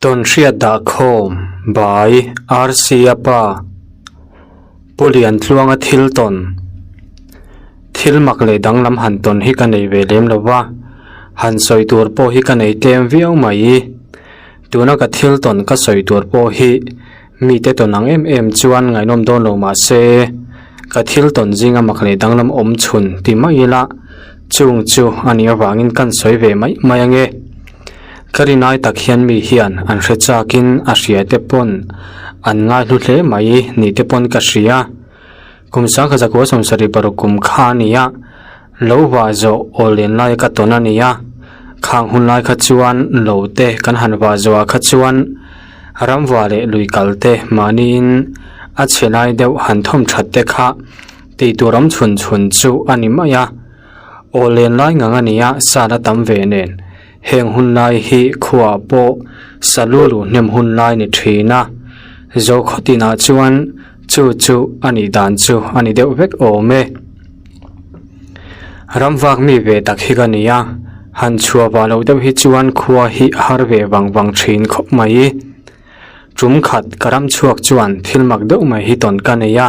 Tawnhriat dahkhawm by RC-a pa Pu Liantluanga thil tawn Thil mak leh danglam han tawn hi ka nei ve lem lo va, han sawi tur pawh hi ka nei tlem viau mai. Tuna ka thil tawn ka sawi tur pawh hi mite tawn ang em em chuan ngaihnawm dawn lo mah se, ka thil tawn zinga mak leh danglam awm chhun ti mai ila chung chu a nih avangin kan sawi ve mai mai ange. Ka rinai tak hian mi hian an hre chakin a hria te pawn an ngaihlu hle mai ni te pawn ka hria. Kum sangkhat zakua sawmsarih paruk kum kha a ni a, lo vah zawh awl len lai ka tawn a ni a, khang hun lai kha chuan lo te kan han vah zawhah kha chuan ramva leh lui kal te mahniin a chhe lai deuh han thawm that te kha tih tur awm chhun chhun chu a ni mai a. Aw len lai ngang a nia sal a tam ve nen heng hun lai hi khuaah pawh salu luh hnem hun lai ni thin a, Zokhaw tinah chuan chu chu a nih dan chu a ni deuh vek awm e. Ramvak mi ve tak hi ka ni a, han chhuah vah loh deuh hi chuan khua hi a har ve vang vang thin khawp mai. Tum khat ka ram chhuak chuan thil mak deuh mai hi tawn ka nei a,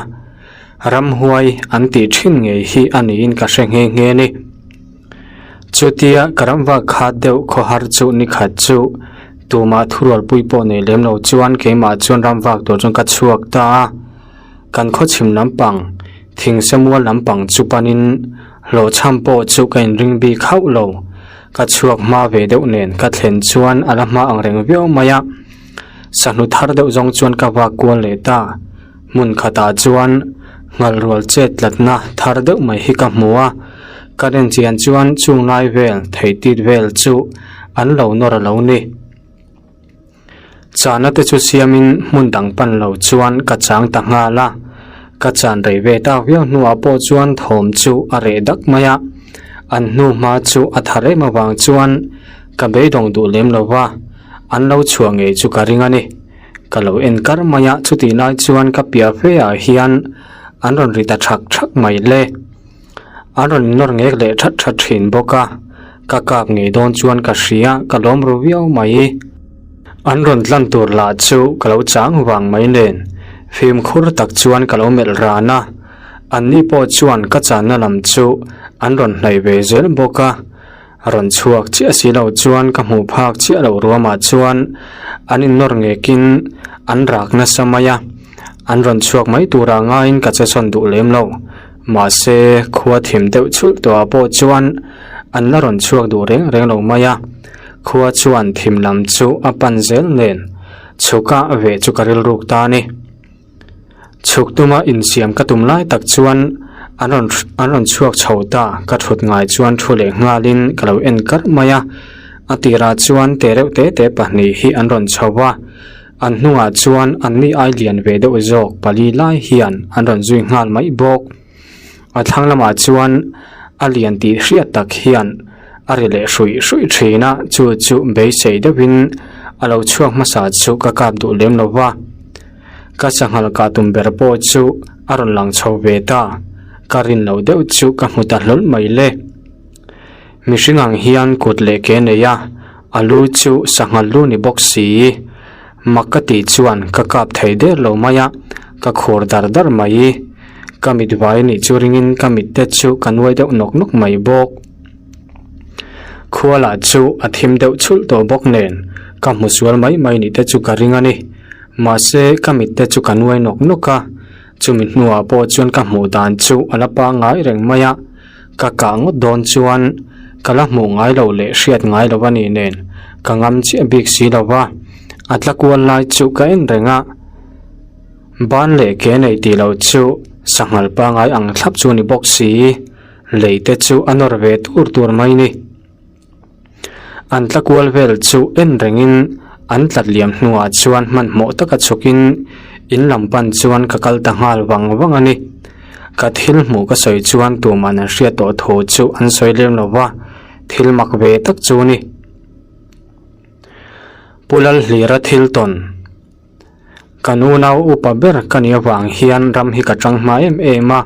ramhuai an tih thin ngei hi a niin ka hre nghe nghe ni. Chutia ka ram vak khat deuh khawhar chu ni khat chu tumah thurualpui pawh nei lem lo chuan keimah chuan ram vak tur chuan ka chhuak ta a, kan khawchhim lampang thingse mual lampang chu panin hlawhchham pawh chu ka inring bik hauh lo. Ka chhuak hma ve deuh nen ka thlen chuan a la hma ang reng viau mai a, sahnu thar deuh zawng chuan ka vak kual leh ta. Hmun khatah chuan nghal rual chet tlatna thar deuh mai hi ka hmu a, ka ren chian chuan chung lai vel thei tit vel chu an lo nawr a lo ni. Chana te chu siamin hmun dang pan lo chuan ka chang ta nghal a, ka chan rei ve tak viau hnuah pawh chuan thawm chu a reh dak mai a, an hnu hma chu a tha rem avang chuan ka beidawng duh lem lo va, an lo chhuah ngei chu ka ring a ni. Ka lo en kar mai a, chutih lai chuan ka piah fe ah hian an rawn ri ta thak thak mai le. An rawn innawr ngek leh that that thin bawk a, ka kap ngei dawn chuan ka hria, ka lawm ru viau mai. An rawn tlan tur lah chu ka lo chang vang mai nen, fimkhur tak chuan ka lo melh ran a, anni pawh chuan ka channa lam chu an rawn hnaih ve zel bawk a, rawn chhuak chiah si lo chuan ka hmuh phak chiah loh ruamah chuan an innawr ngekin an rak nasa mai a, an rawn chhuak mai turah ngaiin ka che sawn duh lem lo. Mahse, khua thim deuh chhulh tawhah pawh chuan an la rawn chhuak duh reng reng lo mai a, khua chuan thim lam chu a pan zel nen chhuka veh chu ka rilruk ta a ni. Chhuk tuma insiam ka tum lai tak chuan an rawn an rawn chhuak chho ta, ka thut ngai chuan thu leh nghalin ka lo en kar mai a, a tirah chuan te reuh te te pahnih hi an rawn chho va. An hnungah chuan an ni ai lian ve deuh zawk pali lai hian an rawn zui nghal mai bawk. A thlang lamah chuan a lian tih hriat tak hian a ri leh hruih hruih thin a, chu chu beisei deuhin a lo chhuak hmasa chu ka kap duh lem lo va. Ka sanghal kah tum ber pawh chu a rawn lang chho ve ta, ka rin loh deuh chu ka hmu ta hlawl mai le. Mihring ang hian kut leh ke nei a, a lu chu sanghal lu ni bawk si. Mak ka tih chuan ka kap thei der lo mai a, ka khur dar dar mai. Ka mit vai nih chu ringin ka mit te chu ka nuai deuh nawk nawk mai bawk. Khua lah chu a thim deuh chhulh tawh bawk nen ka hmu sual mai mai nih te chu ka ring a ni. Mahse ka mit te chu ka nuai nawk nawk a, chumi hnuah pawh chuan ka hmuh dan chu a la pangngai reng mai a. Ka kah ngawt dawn chuan ka la hmuh ngai lo leh hriat ngai lo a nih nen ka ngam chiah bik si lo va, a tla kual lai chu ka en reng a, ban leh ke nei tih loh chu sanghal pangai ang thlap chu ni bawk si, lei te chu a nawr ve tur tur mai ni. An tla kual vel chu en rengin an tlat liam hnuah chuan hmanhmawh taka chhukin in lam pan chuan ka kal ta nghal vang vang a ni. Ka thil hmuh ka sawi chuan tuman an hriat tawh thu chu an sawi lem lo va, thil mak ve tak chu a ni. Pu Lalhlira thil tawn. Ka nunau upa ber ka nih avang hian ram hi ka tang hma em em a,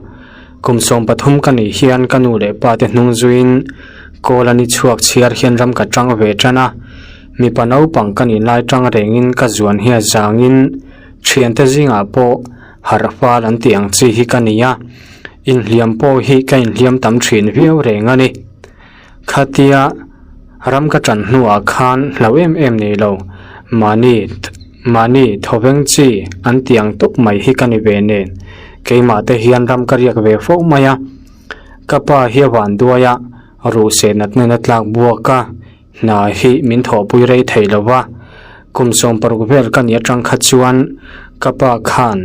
kum 13 ka nih hian ka nu leh pa te hnung zuiin kawl a ni chhuak chhiar hian ram ka tang ve tan a. Mipa naupang ka nih lai tang rengin ka zuan hi a zangin thiante zingah pawh harh fal an tih ang chi hi ka ni a, inhliam pawh hi ka inhliam tam thin viau reng a ni. Khatia ram ka tan hnuah khan hlau em em nei lo, mahni mahni thawveng chi an tih ang tawp mai hi ka ni ve nen, keimah te hian ram ka riak ve fo mai a, ka pa hi a van duai a, ruhseh natna in a tlak buak a. Hna hi min thawhpui rei thei lo va, kum 60 vel ka nih atang kha chuan ka pa khan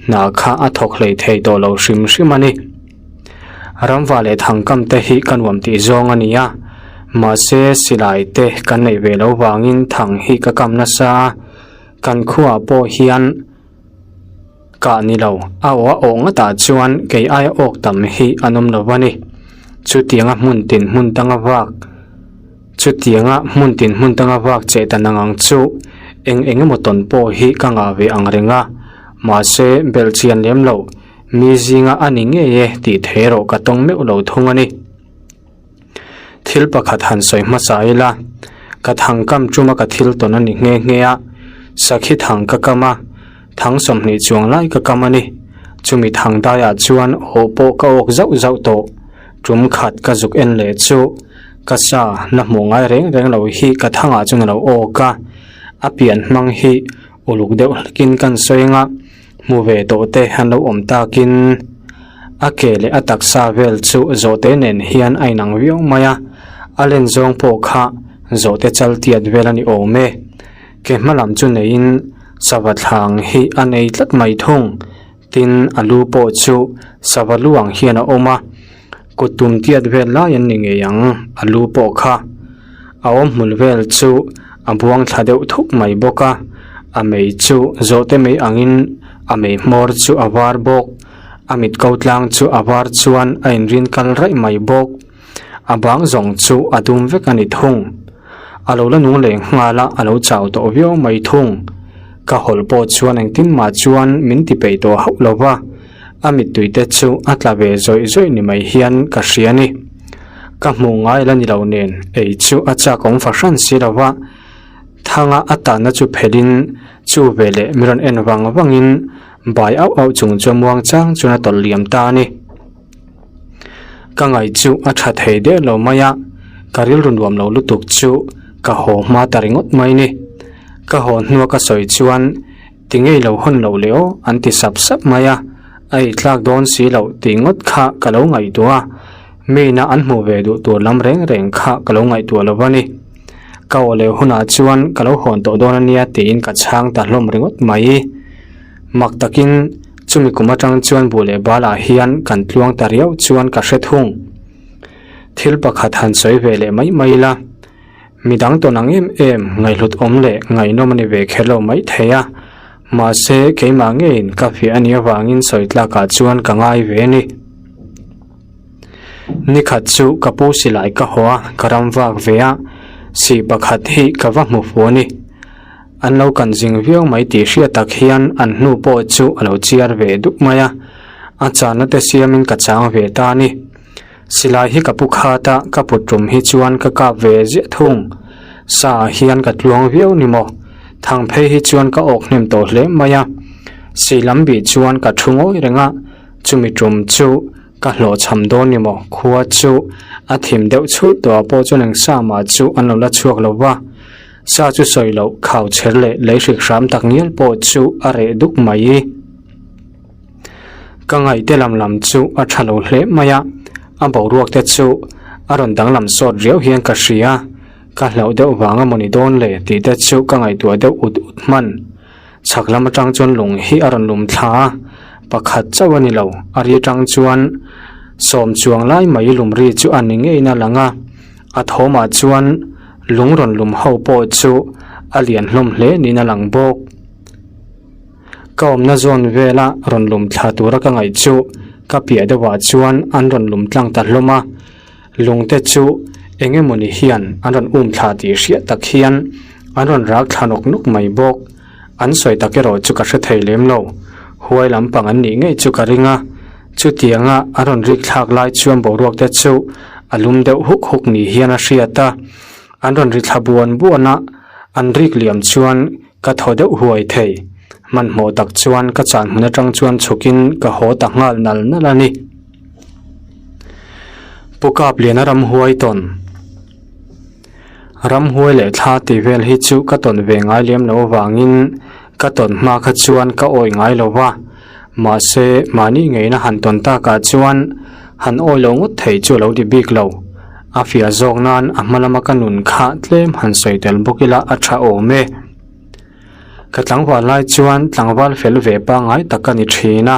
hna kha a thawk hlei thei tawh lo hrim hrim a ni. Ramva leh thangkam te hi ka nuam tih zawng a ni a, mahse silai te kan neih ve lo vangin thang hi ka kam nasa a, kan khuaah pawh hian Kah ni lo, a aw a awh ngatah chuan kei aia awk tam hi an awm lo a ni. Chutianga hmun tin hmun tanga vak, chutianga hmun tin hmun tanga vak cheh ta nang ang chu eng eng emaw tawn pawh hi ka ngah ve ang reng a, mahse belhchian lem loh mi zinga a ni ngei e tih thei erawh ka tawng meuh lo thung a ni. Thil pakhat han sawi hmasa ila, ka thang kam tuma ka thil tawn a ni nghe nghe a, sakhi thang ka kam a, thang 20 chuang lai ka kam a ni. Chumi thang daiah chuan haw pawh ka awk zauh zauh tawh. Tum khat ka zuk en leh chu ka sa la hmuh ngai reng reng lo hi ka thangah chuan a lo awk a, a pian hmang hi uluk deuh hlakin kan sawi anga, Hmu ve tawh te an lo awm takin a ke leh a taksa vel chu zawhte nen hian a inang viau mai a, a len zawng pawh kha zawhte chal tiat vel a ni awm e. Ke hma lam chu neiin sava thlang hi a nei tlat mai thung, tin a lu pawh chu sava lu ang hian a awm a, kut tum tiat vel lai an ni ngei ang a lu pawh kha. A awm hmul vel chu a buang thla deuh thuk mai bawk a, a mei chu zawhte mei angin a mei hmawr chu a var bawk, a mit ko tlang chu a var chuan a inrin kal raih mai bawk, a bang zawng chu a dum vek a ni thung. A lo la nung leh nghal a, a lo chau tawh viau mai thung. Ka hawlh pawh chuan engtin mah chuan min ti peih tawh hauh lo va, a mittui te chu a tla ve zawih zawih ni mai hian ka hria a ni. Ka hmuh ngai la ni lo nen ei chu a chak awm fahran si lo va, thanga a tanna chu phelhin chu veleh mi rawn en vang vangin bai auh auh chung chu muang chang chuan a tawlh liam ta a ni. Ka ngaih chu a tha thei der lo mai a, ka rilru nuam lo lutuk chu ka haw hma ta ringawt mai ni. Ka haw hnua ka sawi chuan Ti ngei lo hawn loh leh aw an ti sap sap mai a, a ei tlak dawn si loh tih ngawt kha ka lo ngaihtuah a, mina an hmuh ve duh tur lam reng reng kha ka lo ngaihtuah lo a ni. Ka aw leh hunah chuan ka lo hawn tawh dawn a nia tiin ka chhang ta hlawm ringawt mai. Mak takin chumi kum atang chuan buh leh balah hian kan tluang ta riau chuan ka hre thung. Thil pakhat han sawi ve leh mai mai ila. Midang tawn ang em em ngaihhlut awm leh ngaihnawm a ni ve kher lo mai thei a, mahse keimah ngeiin ka fiah a nih avangin sawi tlakah chuan ka ngai ve a ni. Nikhat chu ka pu silai ka haw a, ka ram vak ve a, sih pakhat hi ka va hmu fu a ni. An lo kan zing viau mai tih hriat tak hian an hnu pawh chu a lo chiar ve dup mai a, a channa te siamin ka chang ve ta a ni. Silai hi ka pu khat a, ka put tum hi chuan ka kap ve ziah thung. Sa ah hian ka tluang viau ni maw? Thang phei hi chuan ka awk hnem tawh hle mai a. Si lam bih chuan ka thu ngawi reng a, chumi tum chu ka hlawhchham dawn ni maw? Khua chu a thim deuh chhulh tawh ah pawh chuan eng sa mah chu an lo la chhuak lo va. Sa chu sawi loh khau chher leh lei hrik hram tak ngial pawh chu a reh duk mai. Ka ngaihte lam lam chu a tha lo hle mai a, a boruak te chu a rawn danglam sawt riau hian ka hria, ka hlauh deuh vang a mawni dawn le tih te chu ka ngaihtuah deuh ut ut hman. Chhak lam atang chuan lung hi a rawn lum thla a, pakhat chauh a ni lo, a ri atang chuan sawm chuang lai mai lum ri chu a ni ngeiin a lang a, a thawmah chuan lung rawn lum ho pawh chu a lian hlawm hle niin a lang bawk. Ka awmna zawn vela rawn lum thla tura ka ngaih chu ka piah deuhah chuan an rawn lum tlang ta hlawm a, lungte chu eng emawni hian an rawn um thla tih hriat tak hian an rawn rak thla nawk nawk mai bawk. An sawi tak erawh chu ka hre thei lem lo, huai lampang an nih ngei chu ka ring a, chutianga an rawn rik thlak lai chuan boruak te chu a lum deuh huk huk ni hian a hriat a, an rawn ri thla buan buan a. An rik liam chuan ka thaw deuh huai thei. Hmanhmawh tak chuan ka chan hmun atang chuan chhukin ka haw ta nghal nal nal a ni. Pu Kapliana ramhuai tawn. Ramhuai leh thla tih vel hi chu ka tawn ve ngai lem loh avangin ka tawn hma kha chuan ka awi ngai lo va. Mahse, mahni ngeina han tawn takah chuan han awi lo ngawt thei chu a lo ti bik lo. A fiah zawk nan a hma lama ka nun kha tlem han sawi tel bawk ila a tha awm e. Ka tlangval lai chuan tlangval fel ve pangngai tak ka ni thin a.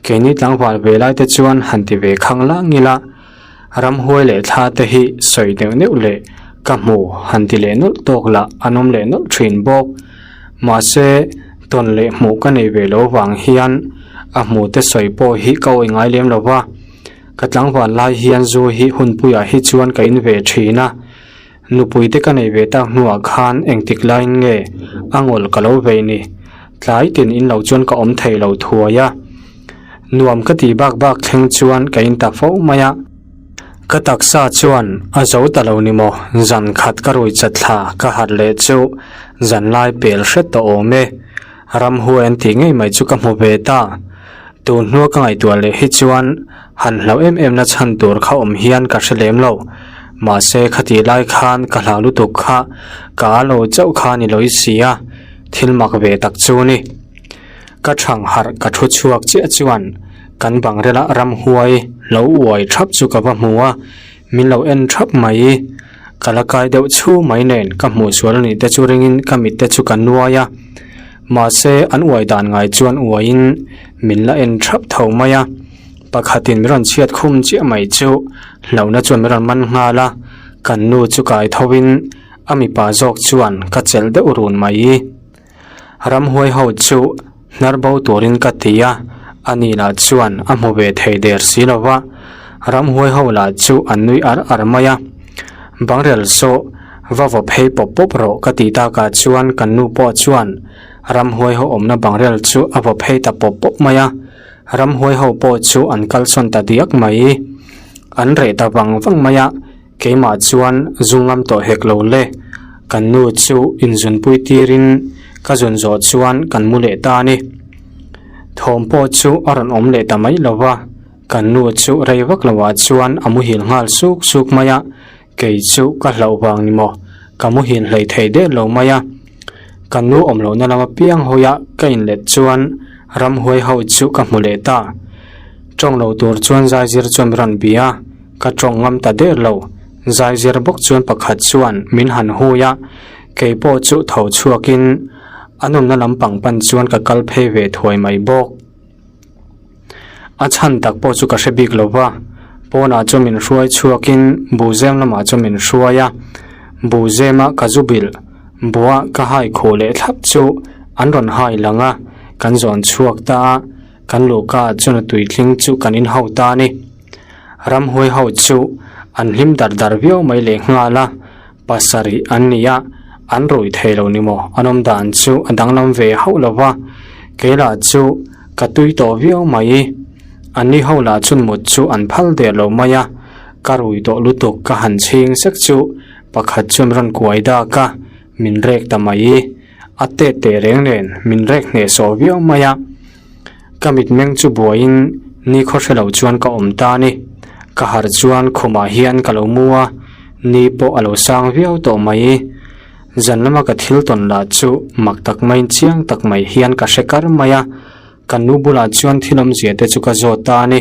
Keini tlangval ve lai te chuan han ti ve khang lang ila, ramhuai leh thla te hi sawi neuh neuh leh ka hmu han ti leh nawlh tawk lah an awm leh nawlh thin bawk. Mahse, tawn leh hmuh ka nei ve lo vang hian a hmu te sawi pawh hi ka awih ngai lem lo va. Ka tlangval lai hian zu hi hunpuiah hi chuan ka in ve thin a. Nupui te ka nei ve tak hnuah khan engtik laiin nge a ngawl ka lo vei ni? Tlai tin in lo chuan ka awm thei lo thuai a. Nuam ka ti bak bak thleng chuan ka in ta fo mai a. Ka taksa chuan a zo ta lo ni maw? Zan khat ka rui chat thla ka harh leh chu zan lai pel hret ta awm e. Ramhuai an tih ngei mai chu ka hmu ve ta. Tun hnua ka ngaihtuah leh hi chuan han hlauh em em na chhan tur kha awm hian ka hre lem lo. Mahse khatih lai khan ka hlau lutuk kha ka a lo chauh kha ni lawih si a, thil mak ve tak chu ni. Ka thang harh ka thu chhuak chiah chuan kan bang rela ramhuai lo uai thap chu ka va hmu a, min lo en thap mai. Ka la kai deuh chhu mai nen ka hmuh sual a nih te chu ringin ka mit te chu ka nuai a, mahse an uai dan ngai chuan uaiin min la en thap tho mai a, pakhatin min rawn chhiat khum chiah mai chu hlauhna chuan min rawn man nghal a, kan nu chu kai tho in a mipa zawk chuan ka chelh deuh run mai. Ramhuai ho chu hnar bo turin ka ti a, ani lah chuan a hmu ve thei der si lo va, ramhuai ho lah chu an nui ar ar mai a. Bangrel saw va vaw phei pawp pawp rawh ka tih takah chuan kan nu pawh chuan ramhuai ho awmna bangrel chu a vaw phei ta pawp pawp mai a, ramhuai ho pawh chu an kalsawn ta diak mai. An reh ta vang vang mai a. Keimah chuan zu ngam tawh hek lo le, kan nu chu inzunpui tirin ka zun zawh chuan kan mu leh ta a ni. Thawm pawh chu a rawn awm leh ta mai lo va, kan nu chu rei vak loah chuan a muhil nghal suk suk mai a, kei chu ka hlauh vang ni maw, ka muhil hlei thei der lo mai a. Kan nu awm lohna lama piang hawia ka inlet chuan ramhuai ho chu ka hmu leh ta. Tawng lo tur chuan zaizir chuan min rawn bia a. Ka tawng ngam ta der lo. Zaizir bawk chuan pakhat chuan min han hui a, kei pawh chu tho chhuakin a nawmna lampang pan chuan ka kal phei ve thuai mai bawk. A chhan tak pawh chu ka hre bik lo va, pawnah chuan min hruai chhuakin buhzem lamah chuan min hruai a, buhzema ka zu bilh buah ka hai khuh leh thlap chu an rawn hai lang a, kan zawn chhuak ta a, kan luhka ah chuan a tuitling chu kan inhau ta a ni. Ramhuai ho chu an hlim dar dar viau mai leh nghal a, pasarih an ni a, an rui thei lo ni maw? An awm dan chu a danglam ve hauh lo va, kei lah chu ka tui tawh viau mai. Anni ho lah chun mut chu an phal der lo mai a, ka rui tawh lutuk ka han chhing sek chu pakhat chuan rawn kuai dak a, min rek ta mai. A tet teh reng nen min rek hnehsawh viau mai a. Ka mitmeng chu buaiin ni khaw hre lo chuan ka awm ta a ni. Ka harh chuan khumah hian ka lo mu a, ni pawh a lo sang viau tawh mai. Zan lama ka thil tawn lah chu mak tak maiin chiang tak mai hian ka hre kar mai a, ka nu bulah chuan thil awmzia te chu ka zawt ta a ni.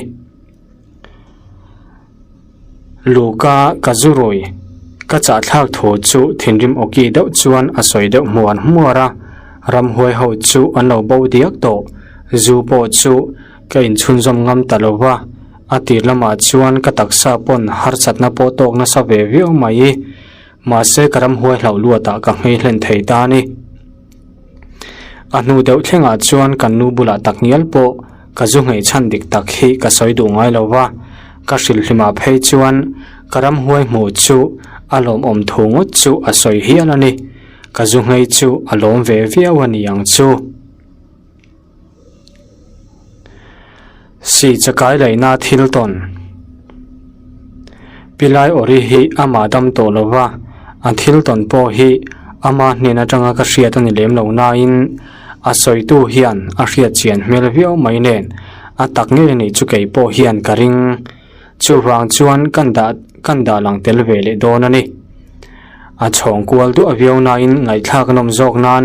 Luka ka zu rui, ka chahthlak thu chu thinrim awki deuh chuan a sawi deuh hmuar hmuar a, ramhuai ho chu an lo bo diak tawh, zu pawh chu ka inchhunzawm ngam ta lo va, a tir lamah chuan ka taksa pawn harsatna pawh tawk nasa ve viau mai, mahse ka ramhuai hlauh luatah ka nghei hlen thei ta a ni. A hnu deuh thlengah chuan kan nu bulah tak ngial pawh ka zu ngei chhan dik tak hi ka sawi duh ngai lo va, ka hrilhhlimah phei chuan ka ramhuai hmuh chu a lawmawm thu ngawt chu a sawi hial a ni. Ka zu ngei chu a lawm ve viau a ni ang chu. Si chakai laihna thil tawn. Pilai Ori hi amah dam tawh lo va, a thil tawn pawh hi. Ama hnen atanga ka hriat a ni lem lo nain a sawitu hian a hriat chian hmel viau mai nen a tak ngei a nih chu kei pawh hian ka ring. Chuvang chuan kan dah kan dah lang tel ve leh dawn a ni. A chhawng kual duah viau nain ngaihthlak a nawm zawk nan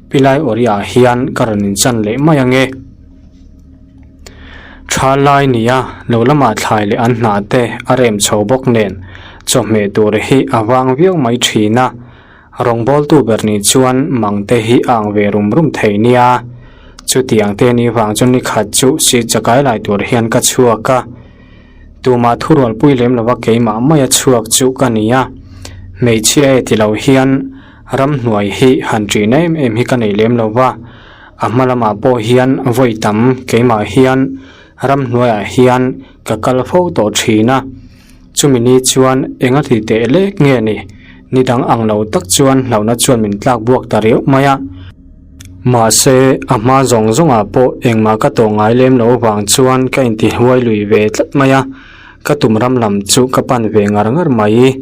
Pilai Awri-ah hian ka rawn inchan leh mai ange. Tha lai nia lo lamah thlai leh an hnah te a rem chho bawk nen chawhmeh tur hi a vang viau mai thin a, rawngbawltu ber ni chuan mang te hi a ang ve rum rum thei nia. Chutiang te ni vang chuan ni khat chu seat chakai lai tur hian ka chhuak a, tumah thurualpui lem lova keimah maia chhuak chu ka ni a, hmeichhia e ti lo hian ramhnuai hi han ṭin em em hi ka nei lem lo va. A hma lamah pawh hian vawi tam keimah hian ramhnuaiah hian ka kal fo tawh thin a, chumi ni chuan enga ti teh lek nge ni, ni dang ang lo tak chuan hlauhna chuan min tlak buak ta riauh mai a. Mahse, a hma zawng zawngah pawh engmah ka tawh ngai lem lo vang chuan ka intihuai lui ve tlat mai a, ka tum ram lam chu ka pan ve ngar ngar mai.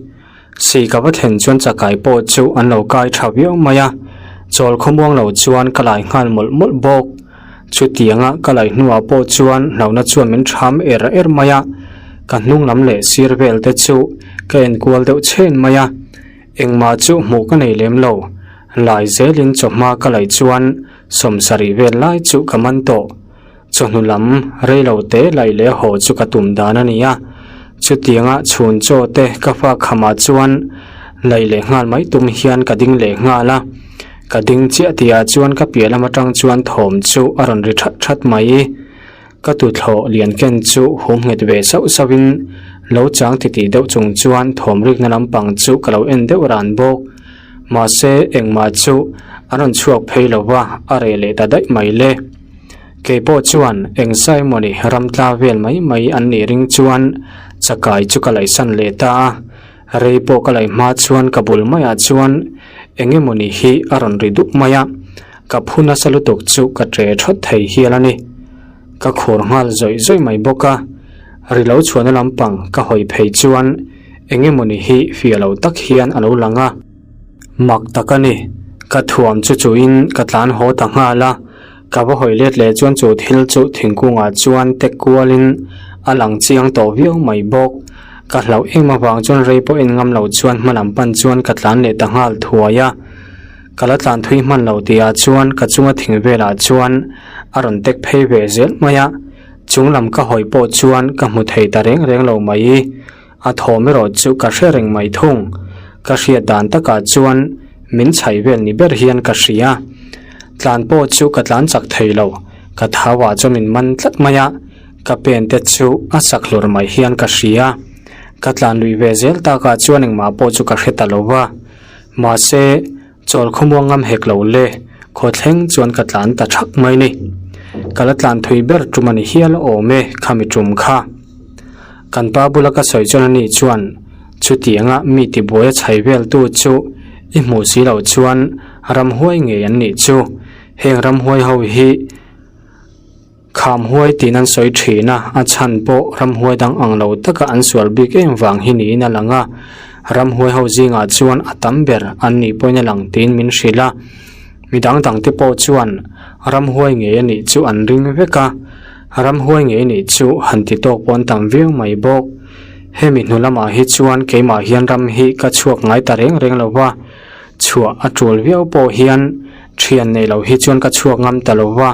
Sei ka va thlen chuan chakai pawh chu an lo kai tha viau mai a, chawl khawmuang lo chuan ka lai nghal mawlh mawlh bawk. Chutianga ka laih hnuah pawh chuan hlauhna chuan min tham er er mai a, ka hnung lam leh sir vel te chu ka enkual deuh chhen mai a, engmah chu hmuh ka nei lem lo. Lai zelin chawhma ka laih chuan sawmsarih vel lai chu ka man tawh. Chawhnu lam rei lo te laih leh haw chu ka tum dan a ni a, chutianga chhun chaw te ka fa khamah chuan laih leh nghal mai tum hian ka ding leh nghal a, ka ding chiah tihah chuan ka piah lam atang chuan thawm chu a rawn ri that that mai. Ka tuthlawh lian ken chu hum nghet ve sauh sauhin lo chang titih deuh chung chuan thawm rikna lampang chu ka lo en deuh ran bawk. Mahse engmah chu an rawn chhuak phei lo va, a reh leh ta daih mai le. Kei pawh chuan eng Simon-i ramtla vel mai mai an nih ring chuan chakai chu ka laihsan leh ta a, rei pawh ka laih hma chuan ka bul maiah chuan eng emawni hi a rawn ri dup mai a, ka phu nasa lutuk chu ka ṭe ṭhawt thei hial a ni. Ka khur nghal zawih zawih mai bawk a, ri lo chhuahna lampang ka hawi phei chuan eng emawni hi fiah lo tak hian a lo lang a. Mak tak a ni, ka thuam chu chuhin ka tlan haw ta nghal a, ka va hawi let leh chuan chu thil chu thingkungah chuan tek kualin a lang chiang tawh viau mai bawk. Ka hlauh em avang chuan rei pawh en ngam lo chuan hma lam pan chuan ka tlan leh ta nghal thuai a. Ka la tlan thui hman lo tihah chuan ka chunga thing velah chuan a rawn tek phei ve zel mai a, chung lam ka hawi pawh chuan ka hmu thei ta reng reng lo mai. A thawm erawh chu ka hre reng mai thung. Ka hriat dan takah chuan min chhaih vel ni ber hian ka hria. Tlan pawh chu ka tlan chak thei lo, ka thauah chuan min man tlat mai a, ka pen te chu a sak hlur mai hian ka hria. Ka tlan lui ve zel takah chuan engmah pawh chu ka hre ta lo va. Mahse, chawl khawmuang ngam hek lo le, khaw thleng chuan ka tlan ta thak mai ni. Ka la tlan thui ber tum a ni hial awm e, khami tum kha. Kan pa bula ka sawi chuan ani chuan chutianga mi tibuai a chhai veltu chu i hmuh si loh chuan ramhuai ngei an nih chu. Heng ramhuai ho hi khamhuai tiin an sawi thin a, a chhan pawh ramhuai dang ang lo taka an sual bik em vang hi niin a lang a. Ramhuai ho zingah chuan a tam ber an nih pawhin a lang tiin min hrilh a. Mi dang dang te pawh chuan ramhuai ngei a nih chu an ring vek a, ramhuai ngei nih chu han ti tawk pawh an tam viau mai bawk. Hemi hnu lamah hi chuan keimah hian ram hi ka chhuak ngai ta reng reng lo va, chhuah a tul viau pawh hian thian nei lo hi chuan ka chhuak ngam ta lo va,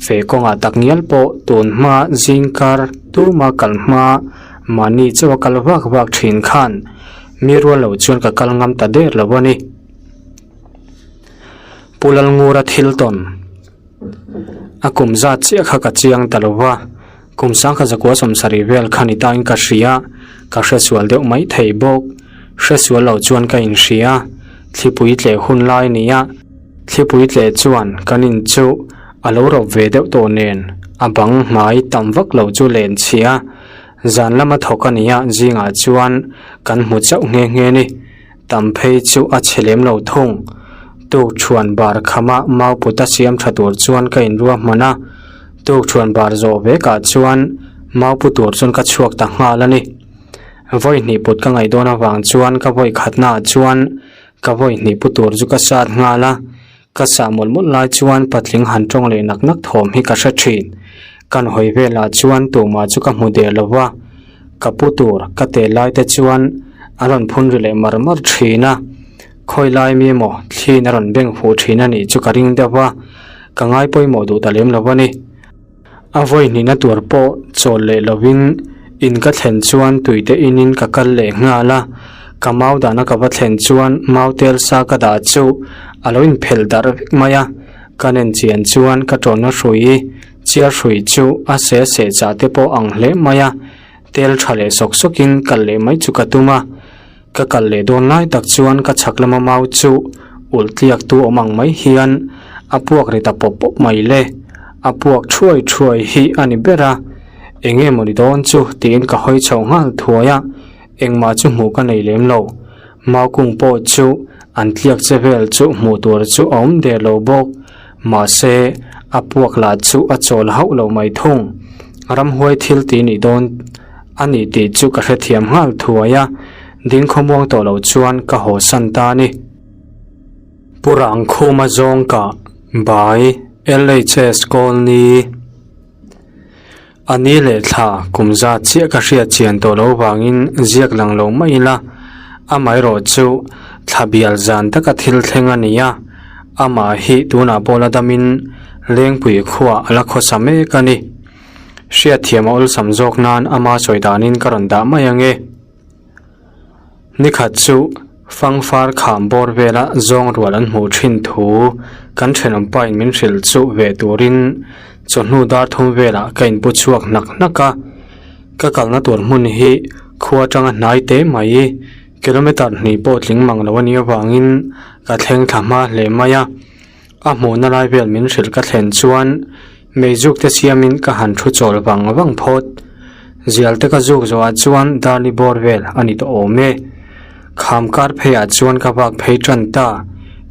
fe kawngah tak ngial pawh tun hma zingkar tuma kal hma mahni chauha kal vak vak thin khan mi rual lo chuan ka kal ngam ta der lo a ni. Pu Lalngura thil tawn a kum zat chiah kha ka chiang ta lo va, kum sangkhat zakua sawmsarih vel kha ni tain ka hria, ka hresual deuh mai thei bawk. Hresual lo chuan ka inhria, thlipui tleh hun lai nia, thlipui tleh chuan kan in chu a lo rawp ve deuh tawh nen a bang hmai tam vak lo chu len chhia, zan lama thawk a nia zingah chuan kan hmu chauh nghe nghe ni. Tam phei chu a chhe lem lo thung. Tukṭhuan bar khama mau puta siam ṭha tur chuan ka inruahman a, tukṭhuan bar zawh vekah chuan mau pu tur chuan ka chhuak ta nghal a ni. Vawi hnih put ka ngaih dawn avang chuan ka vawi khatnaah chuan. Ka vawi hnih pu tur chu ka sat nghal a, ka sah mawlh mawlh lai chuan patling han tawng leh nak nak thawm hi ka hre thin. Kan hawi velah chuan tumah chu ka hmu der lo va, ka pu tur ka tel lai te chuan a rawn phun ri leh mar mar thin a, khawi lai mi emaw thliin a rawn beng fuh thin a nih chu ka ring deuh va, ka ngai pawimawh duh ta lem lo a ni. A vawi hnihna tur pawh chawl leh lovin in ka thlen chuan tuite inin ka kal leh nghal a, ka mau dahna ka va thlen chuan mau tel sa ka dah chu a lo inphelh darh vek mai a, ka nen chian chuan ka tawnna hrui chiar hrui chu a se seh chah te pawh ang hle mai a, tel tha leh sawk sawkin kal leh mai chu ka tum a. Ka kal leh dawn lai tak chuan ka chhak lama mau chu ulh tliak tu awm ang mai hian a puak ri ta pawp pawp mai le. A puak thuai thuai hi a ni ber a, eng nge mawni dawn chu tiin ka hawi chho nghal thuai a, engmah chu hmuh ka nei lem lo. Mau kung pawh chu an tliak che vel chu hmuh tur chu a awm der lo bawk. Mahse, a puak lah chu a chawl hauh lo mai thung. Ramhuai thil tih nih dawn a ni tih chu ka hrethiam nghal thuai a, ding khawmuang tawh lo chuan ka haw san ta a ni. Pu Rangkhuma zawng ka bai LHS Colony a ni leh thla kum zat chiah ka hriat chian tawh lo vangin ziak lang lo mai ila, amaherawh chu thla bial zan taka thil thleng a ni a, amah hi tunah pawh la damin Lengpui khuah a la khawsa mek a ni. Hriatthiam a awlsam zawk nan ama sawi danin ka rawn dah mai ang e. Nikhat chu fangfar kham bawr vela zawng rual an hmuh thin thu kan thenawm pain min hrilh chu ve turin chawhnu dar thum velah ka inpu chhuak hnak hnak a. Ka kalna tur hmun hi khua atanga hnai te mai kilometer hnih pawh tling mang lo a nih avangin ka thleng thla hma hle mai a. A hmuhna lai vel min hrilh ka thlen chuan meizuk te siamin ka han thu chawl vang vang phawt. Zial te ka zuk zawhah chuan Darni bawr vel a ni tawh awm e. Kham kar pheiah chuan ka vak phei tan ta,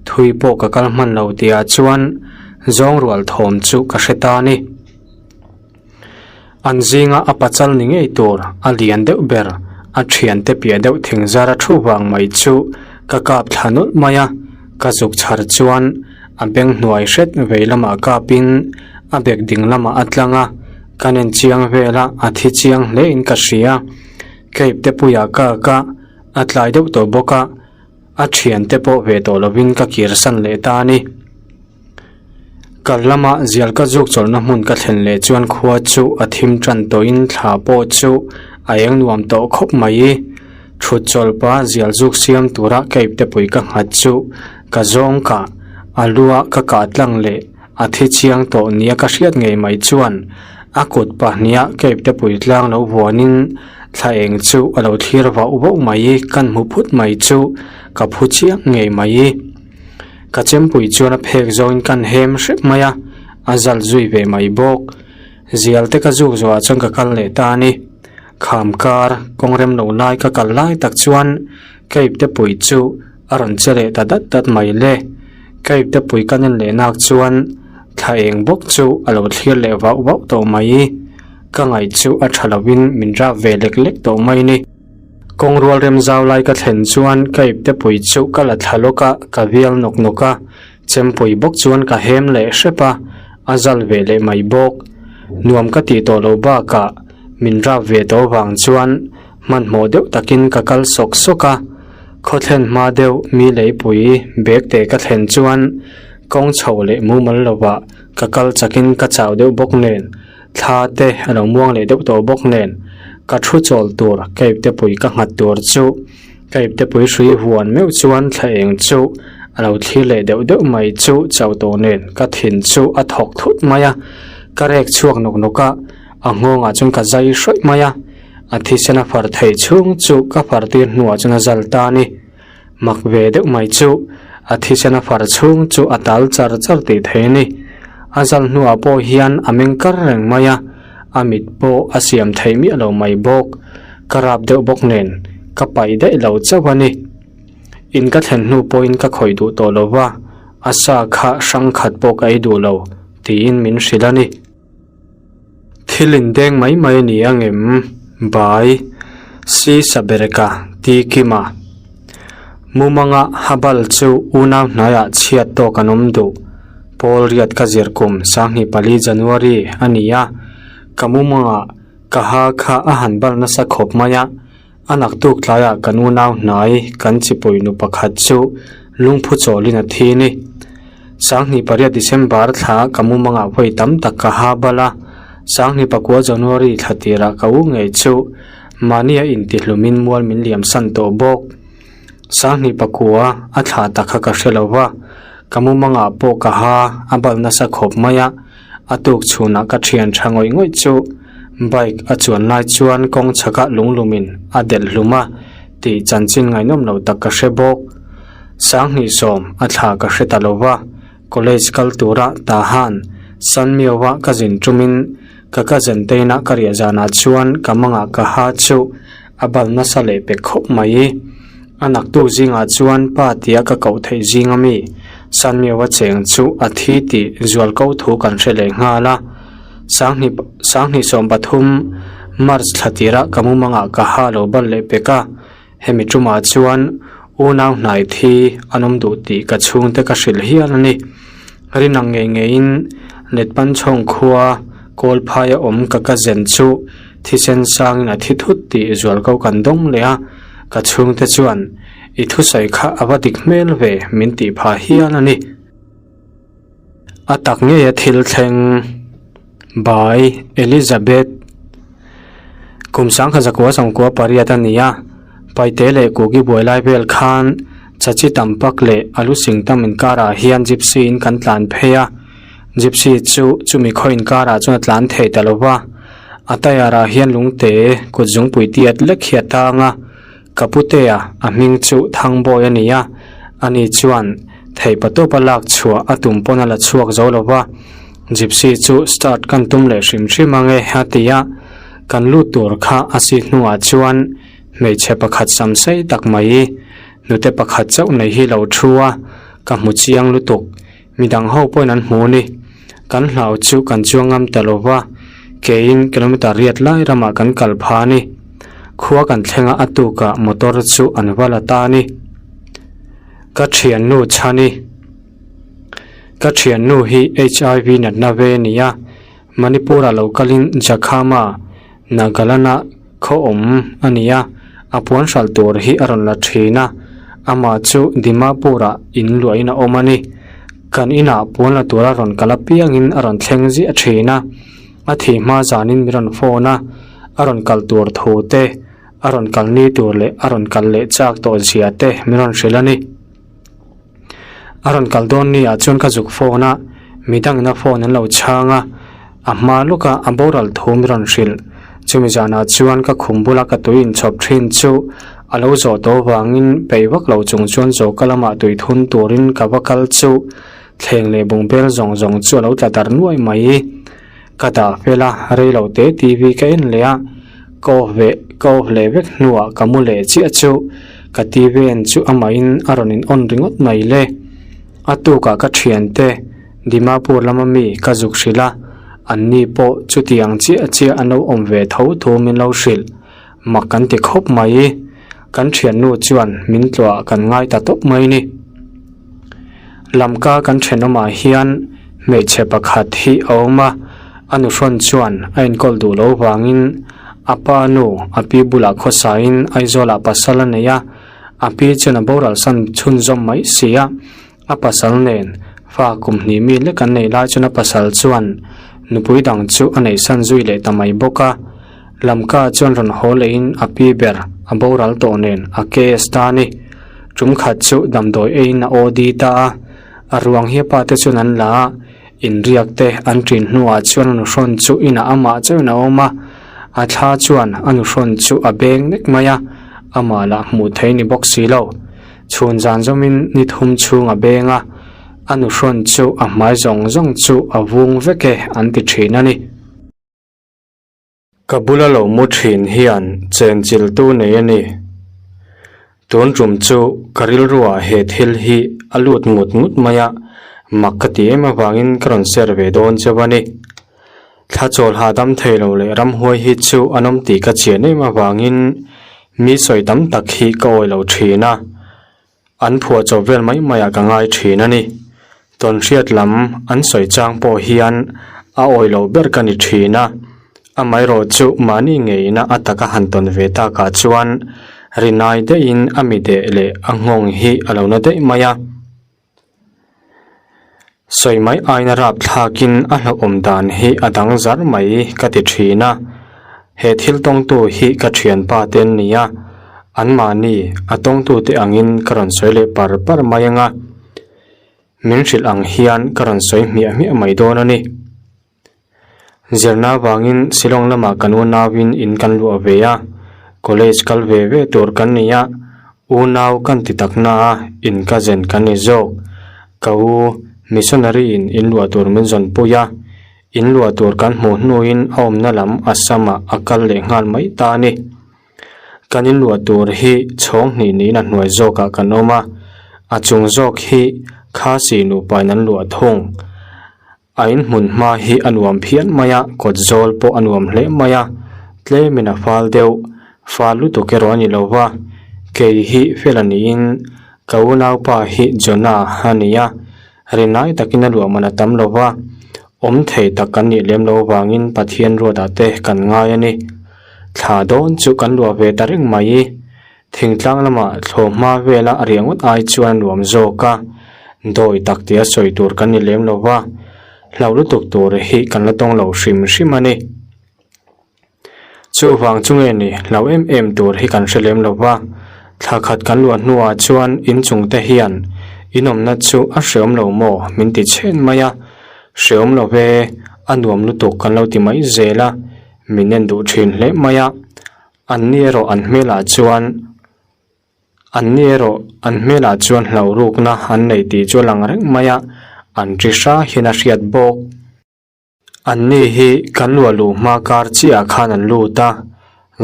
thui pawh ka kal hman lo tihah chuan zawng rual thawm chu ka hre ta a ni. An zinga a pachal ni ngei tur a lian deuh ber, a thiante piah deuh thing zara thu vang mai chu ka kap thla nawlh mai a, ka zuk chhar chuan a beng hnuai hret vei lamah kapin a bek ding lamah a tlang a, ka nen chiang vel a, a thi chiang hle in ka hria. Cape te puiah ka ak a, a tlai deuh tawh bawk a, a thiante pawh ve tawh lovin ka kirsan leh ta a ni. Kal lama zial ka zuk chawlhna hmun ka thlen leh chuan khua chu a thim tan tawhin thla pawh chu a eng nuam tawh khawp mai. Thut chawlhpa zial zuk siam tura ka iptepui ka nghat chu ka zawng kah, a lua ka kah tlang leh a thi chiang tawh nia ka hriat ngei mai chuan a kut pahniha ka iptepui tlang lo vuanin thla eng chu a lo thlir vauh vauh mai. Kan hmu phut mai chu ka phu chiang ngei mai. Ka chempui chuan a phek zawngin kan hem hrep mai a, a zal zui ve mai bawk. Zial te ka zuk zawhah chuan ka kal leh ta a ni. Kham kar, kawng rem lo lai ka kal lai tak chuan ka iptepui chu a rawn che leh ta dat dat mai le. Ka iptepui ka nen leh nak chuan thla eng bawk chu a lo thlir leh vauh vauh tawh mai. Ka ngaih chu a tha lovin min rap ve lek lek tawh mai ni. Kawng rual rem zau lai ka thlen chuan ka iptepui chu ka la thla lawk a, ka vial nawk nawk a, chempui bawk chuan ka hem leh hrep a, a zal ve leh mai bawk. Nuam ka tih tawh loh bakah min rap ve tawh vang chuan hmanhmawh deuh takin ka kal sawk sawk a, khaw thlen hma deuh mi leipui bag te ka thlen chuan kawng chho leh mumal lovah ka kal chakin ka chau deuh bawk nen Thla te a lo muang leh deuh tawh bawk nen, ka thu chawl tur ka iptepui ka nghat tur chu ka iptepui hrui huan meuh chuan thla eng chu a lo thlir leh deuh deuh mai chu chau tawh nen ka thin chu a thawk thut mai a, ka rek chhuak nawk nawk a, a nghawngah chuan ka zai hrawih mai a, a thisen a far thei chhung chu ka far tir hnuah chuan a zal ta a ni. Mak ve deuh mai chu a thisen a far chhung chu a tal char char tih thei a ni. A zal hnuah pawh hian a meng kar reng mai a, a mit pawh a siam theih miah lo mai bawk. Ka rap deuh bawk nen ka paih daih lo chauh a ni. In ka thlen hnu pawhin ka khawih duh tawh lo va, a sa kha hrang khat pawh ka ei duh lo tiin min hrilh a ni. Thil indeng mai mai a ni ang em? Bai, Si Sabereka, Ti Kima. Mumanga Habal chu unau hnaiah chhiat tawk an awm duh. Pawl riat ka zir kum 2004 January a ni a, ka mumangah ka ha kha a han bal nasa khawp mai a, a naktuk tlaiah kan unau hnai kan chipui nu pakhat chu lungphu chawlin a thi ni. 2008 December thla ka mumangah vawi tam tak ka ha bal a, 2009 January thla tirah ka u ngei chu mahnia intihlumin mual min liam san tawh bawk. 2009 a thla tak kha ka hre lo va, ka mumangah pawh ka ha a bal nasa khawp mai a, a tuk chhunah ka thian tha ngawih ngawih chu bike a chuan lai chuan kawng chhakah lunglumin a delh hlum a tih chanchin ngaihnawm lo tak ka hre bawk. 2010 a thla ka hre ta lo va, college kal tura Tahan, Sanmio-a ka zin tumin ka cousin teina ka riah zanah chuan ka mangah ka ha chu a bal nasa leh pek khawp mai. A naktuk zingah chuan pa tia ka koh theih zing ami Sanmio-a cheng chu a thi tih zual ko thu kan hre leh nghal a. 2023 March thla tirah ka mumangah ka ha lo bal leh pek a, hemi tumah chuan unau hnai thi an awm duh tih ka chhungte ka hrilh hial a ni. Rinang ngei ngeiin Letpanchhawng khua Kawlphaia awm ka cousin chu thisen sangin a thi thut tih zualko kan dawng leh a, ka chhungte chuan i thusawi kha a va dik hmel ve min tih phah hial a ni. A tak ngeia thil thleng by Elizabeth kum 1998 a ni a, Paite leh Kuki buai lai vel khan Chachi tam pak leh Alu sing tam inkarah hian Gypsy in kan tlan phei a, Gypsy chu chumi khaw inkarah chuan a tlan thei ta lo va, a tyre ah hian lungte kut zungpui tiat lek hi a tang a, ka putea a hming chu Thangbawi a ni a, ani chuan theihpa tawpa lak chhuah a tum pawn a la chhuak zo lo va, Gypsy chu start kan tum leh hrim hrim ang e a ti a, kan lut tur kha a seat hnungah chuan hmeichhe pakhat sam sei tak mai hnute pakhat chauh nei hi lo thu a, ka hmu chiang lutuk. Midang ho pawhin an hmu ni. Kan hlau chu kan chuang ngam ta lo va, keiin kilometer riat lai ramah kan kal pha ni. Khua kan thleng a a tukah motor chu an va la ta ni. Ka thiannu chhani. Ka thiannu hi HIV natna ve a ni a, Manipur-ah lo kalin Jakhama, Nagaland-a khaw awm a ni a, a puan hralh tur hi a rawn la thin a, amah chu Dimapur-ah in luahin a awm a ni. Kan inah puan la tura rawn kal apiangin a rawn thleng ziah thin a, a thih hma zanin min rawn phone a, a rawn kal tur thu te, a rawn kal ni tur leh a rawn kal leh chak tawh zia te min rawn hrilh a ni. A rawn kal dawn ni ah chuan ka zuk phone a, midangin a phone an lo chhang a, a hma lawk a a boral thu min rawn hrilh. Chumi zanah chuan ka khum bula ka tui inchhawp thin chu a lo zawh tawh vangin peih vak lo chung chuan zawka lamah tui thun turin ka va kal chu thleng leh bungbel zawng zawng chu a lo tla darh nuai mai. Ka dah fel a, rei lo te TV ka en leh a, ka off ve ka off leh vek hnuah ka mu leh chiah chu ka TV en chu amahin a rawn in on ringawt mai le. A tukah ka thiante Dimapur lama mi ka zuk hrilh a, anni pawh chutiang chiah chiah an lo awm ve tho thu min lo hrilh. Mak kan ti khawp mai. Kan thiannu chuan min tluah kan ngai ta tawp mai ni. Lamka kan thenawmah hian hmeichhe pakhat hi a awm a, a nuhrawn chuan a enkawl duh loh vangin a pa nu a pi bulah khawsain Aizawlah pasal a nei a, a pi chuan a boral san chhunzawm mai si a, a pasal nen fa kum hnih mi lek an nei lai chuan a pasal chuan nupui dang chu a neihsan zui leh ta mai bawk a, Lamka chuan rawn haw lehin a pi ber a boral tawh nen a case ta a ni. Tum khat chu damdawi eiin a OD ta a, a ruang hi a pa te chuan an la a, inriak te an ṭin hnuah chuan a nuhrawn chu inah amah chauhin a awm a, a thla chuan a nuhrawn chu a beng nek mai a, amah lah hmuh theih ni bawk si lo. Chhun zan zawmin ni thum chhung a beng a, a nuhrawn chu a hmai zawng zawng chu a vung vek e an ti ṭhin a ni. Ka bula lo mu thin hian chenchiltu nei a ni. Tun tum chu ka rilruah he thil hi a lut ngut ngut mai a, mak ka ti em avangin ka rawn share ve dawn cheu a ni. Thla chawl hahdam thei lo leh ramhuai hi chu an awm tih ka chian em avangin mi sawi tam tak hi ka awih lo thin a. An phuah chawp vel mai maiah ka ngai thin a ni. Tawnhriat lam an sawi chang pawh hian a awi loh ber ka ni thin a. Amaherawh chu mahni ngeina a taka han tawn ve takah chuan rinai daihin a mi deh leh a nghawng hi a lo na daih mai a. Sawi mai aina rapthlakin a hlauhawm dan hi a dang zar mai ka ti thin a. He thil tawngtu hi ka thianpa te an ni a, anmahni a tawngtute angin ka rawn sawi leh par par mai anga min hrilh ang hian ka rawn sawi hmiah hmiah mai dawn a ni. Zirna vangin Shillong lamah kan unauin in kan luah ve a, college kal ve ve tur kan ni a, unau kan ti tak na a, in cousin kan ni zawk. Ka u, missionary in in luah tur min zawn pui a, in luah tur kan hmuh hnuin a awmna lam Assam ah a kal leh nghal mai ta a ni. Kan in luah tur hi chhawng hnih niin a hnuai zawkah kan awm a, a chung zawk hi Khasi nupain an luah thung. A in hmun hma hi a nuam phian mai a, kawt zawl pawh a nuam hle mai a, tlemin a fal deuh, fal lutuk erawh a ni lo va, kei hi fel a niin ka unaupa hi Jonah a ni a, rinai takin a luah man a tam lo va, awm thei tak kan nih lem lo vangin Pathian ruatah te kan ngai a ni. Thla dawn chu kan luah ve ta reng mai. Thingtlang lamah thlawhhma vela a riah ngawt ai chuan a nuam zawk a, dawi tak tia sawi tur kan ni lem lo va, hlau lutuk tur hi kan la tawng lo hrim hrim a ni. Chuvang chu nge ni hlau em em tur hi kan hre lem lo va, thla khat kan luah hnuah chuan inchung te hian inawmna chu a hreawm lo maw min ti chhen mai a, hreawm lo ve, a nuam lutuk kan lo ti mai zel a, min en duh thin hle mai a. An ni erawh an hmelah chuan An ni erawh an hmelah chuan hlauh rukna an nei tih chu a lang reng mai a, an ri hra hian a hriat bawk. An ni hi kan luah luh hma kar chiah ah khan an lut a,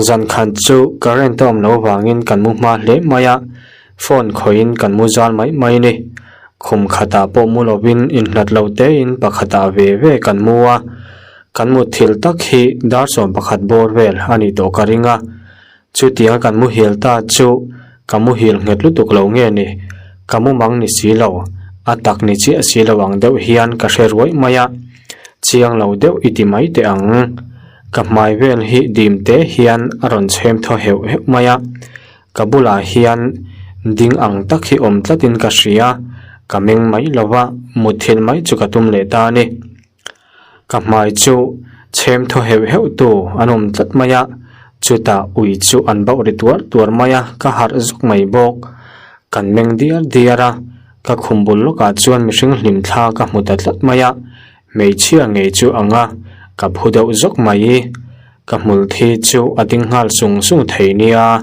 zan khat chu current a awm loh vangin kan mu hma hle mai a, phone khawihin kan mu zal mai mai a ni. Khum khatah pawh mu lovin inhlat lo tein pakhatah ve ve kan mu a. Kan mutthilh tak hi dar 11 bawr vel a nih tawh ka ring a, chutianga kan muhil ta chu ka muhil nghet lutuk lo nge ni, ka mumang ni si lo, a tak ni chiah si lo ang deuh hian ka hre ruai mai a, chiang lo deuh i ti mai teh ang. Ka hmai vel hi dim te hian a rawn chhem thaw heuh heuh mai a, ka bulah hian ding ang tak hi awm tlatin ka hria, ka meng mai lo va, mutthilh mai chu ka tum leh ta a ni. Ka hmai chu chhem thaw heuh heuh tu an awm tlat mai a, chutah ui chu an bauh ri tuar tuar mai a, ka harh zuk mai bawk. Kan meng diar diar a, ka khum bul lawkah chuan mihring hlim thla ka hmu ta tlat mai a, hmeichhia ngei chu ang a, ka phu deuh zawk mai. Ka hmul thi chu a ding nghal sung sung thei nia.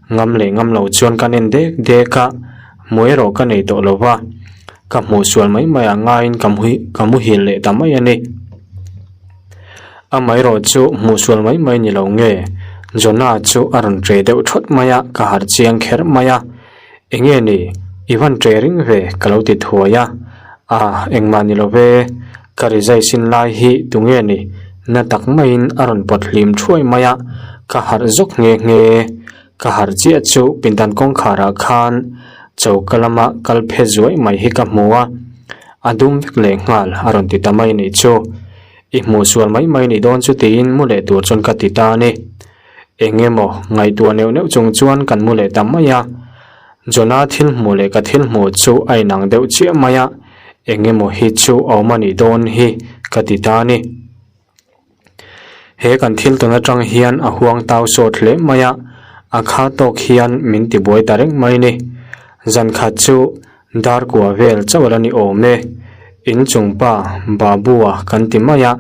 Ngam leh ngam lo chuan kan en dek dek a, hmu erawh ka nei tawh lo va, ka hmuh sual mai mai ah ngaiin ka ka muhil leh ta mai a ni. Amaherawh chu hmuh sual mai mai ni lo nge, Jonah chu a rawn ṭe deuh ṭhawt mai a, ka harh chiang kher mai a, Enge ni, i van ṭe ring ve ka lo ti thuai a, Ah, engmah ni lo ve, ka rizai sin lai hi tunge ni, na tak maiin a rawn pawt hlim thuai mai a, ka harh zawk nghe nghe. Ka harh chiah chu pindan kawngkharah khan choka lama kal phe zuai mai hi ka hmu a, a dum vek leh nghal a rawn ti ta mai nih chu. I hmuh sual mai mai nih dawn chu tiin mu leh tur chuan ka ti ta a ni. Eng emaw ngaihtuah neuh neuh chung chuan kan mu leh ta mai a, Jonah thil hmuh leh ka thil hmuh chu a inang deuh chiah mai a, eng emaw hi chu a awm a nih dawn hi ka ti ta a ni. He kan thil tawn atang hian a huang tau sawt hle mai a, a kha tawk hian min tibuai ta reng mai ni. Zan khat chu dar kua vel chauh a la ni awm e. Inchung pa Babu-a kan ti mai a,